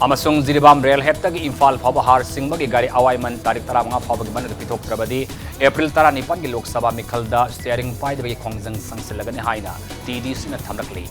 ꯑꯃꯁꯨꯡ ꯖꯤꯔꯤꯕꯥꯝ ꯔꯦꯜ ꯍꯦꯗꯇꯒꯤ ꯏꯝꯐꯥꯜ ꯐꯥꯎꯕ ꯍꯥꯔ ꯆꯤꯡꯕꯒꯤ ꯒꯥꯔꯤ ꯑꯋꯥꯏꯃꯟ ꯇꯥꯔꯤꯛ ꯇꯔꯥꯃꯉꯥ ꯐꯥꯎꯕꯒꯤ ꯃꯅꯨꯡꯗ ꯄꯤꯊꯣꯛꯇ꯭ꯔꯕꯗꯤ ꯑꯦꯄ꯭ꯔꯤꯜ ꯇꯔꯥꯅꯤꯄꯥꯟꯒꯤ ꯂꯣꯛ ꯁꯚꯥ ꯃꯤꯈꯜꯗ ꯁ꯭ꯇꯤꯌꯥꯔꯤꯡ ꯄꯥꯏꯗꯕꯒꯤ ꯈꯣꯡꯖꯪ ꯆꯪꯁꯤꯜꯂꯒꯅꯤ ꯍꯥꯏꯅ ꯇꯤ ꯗꯤ ꯁꯤꯅ ꯊꯝꯂꯛꯂꯤ꯫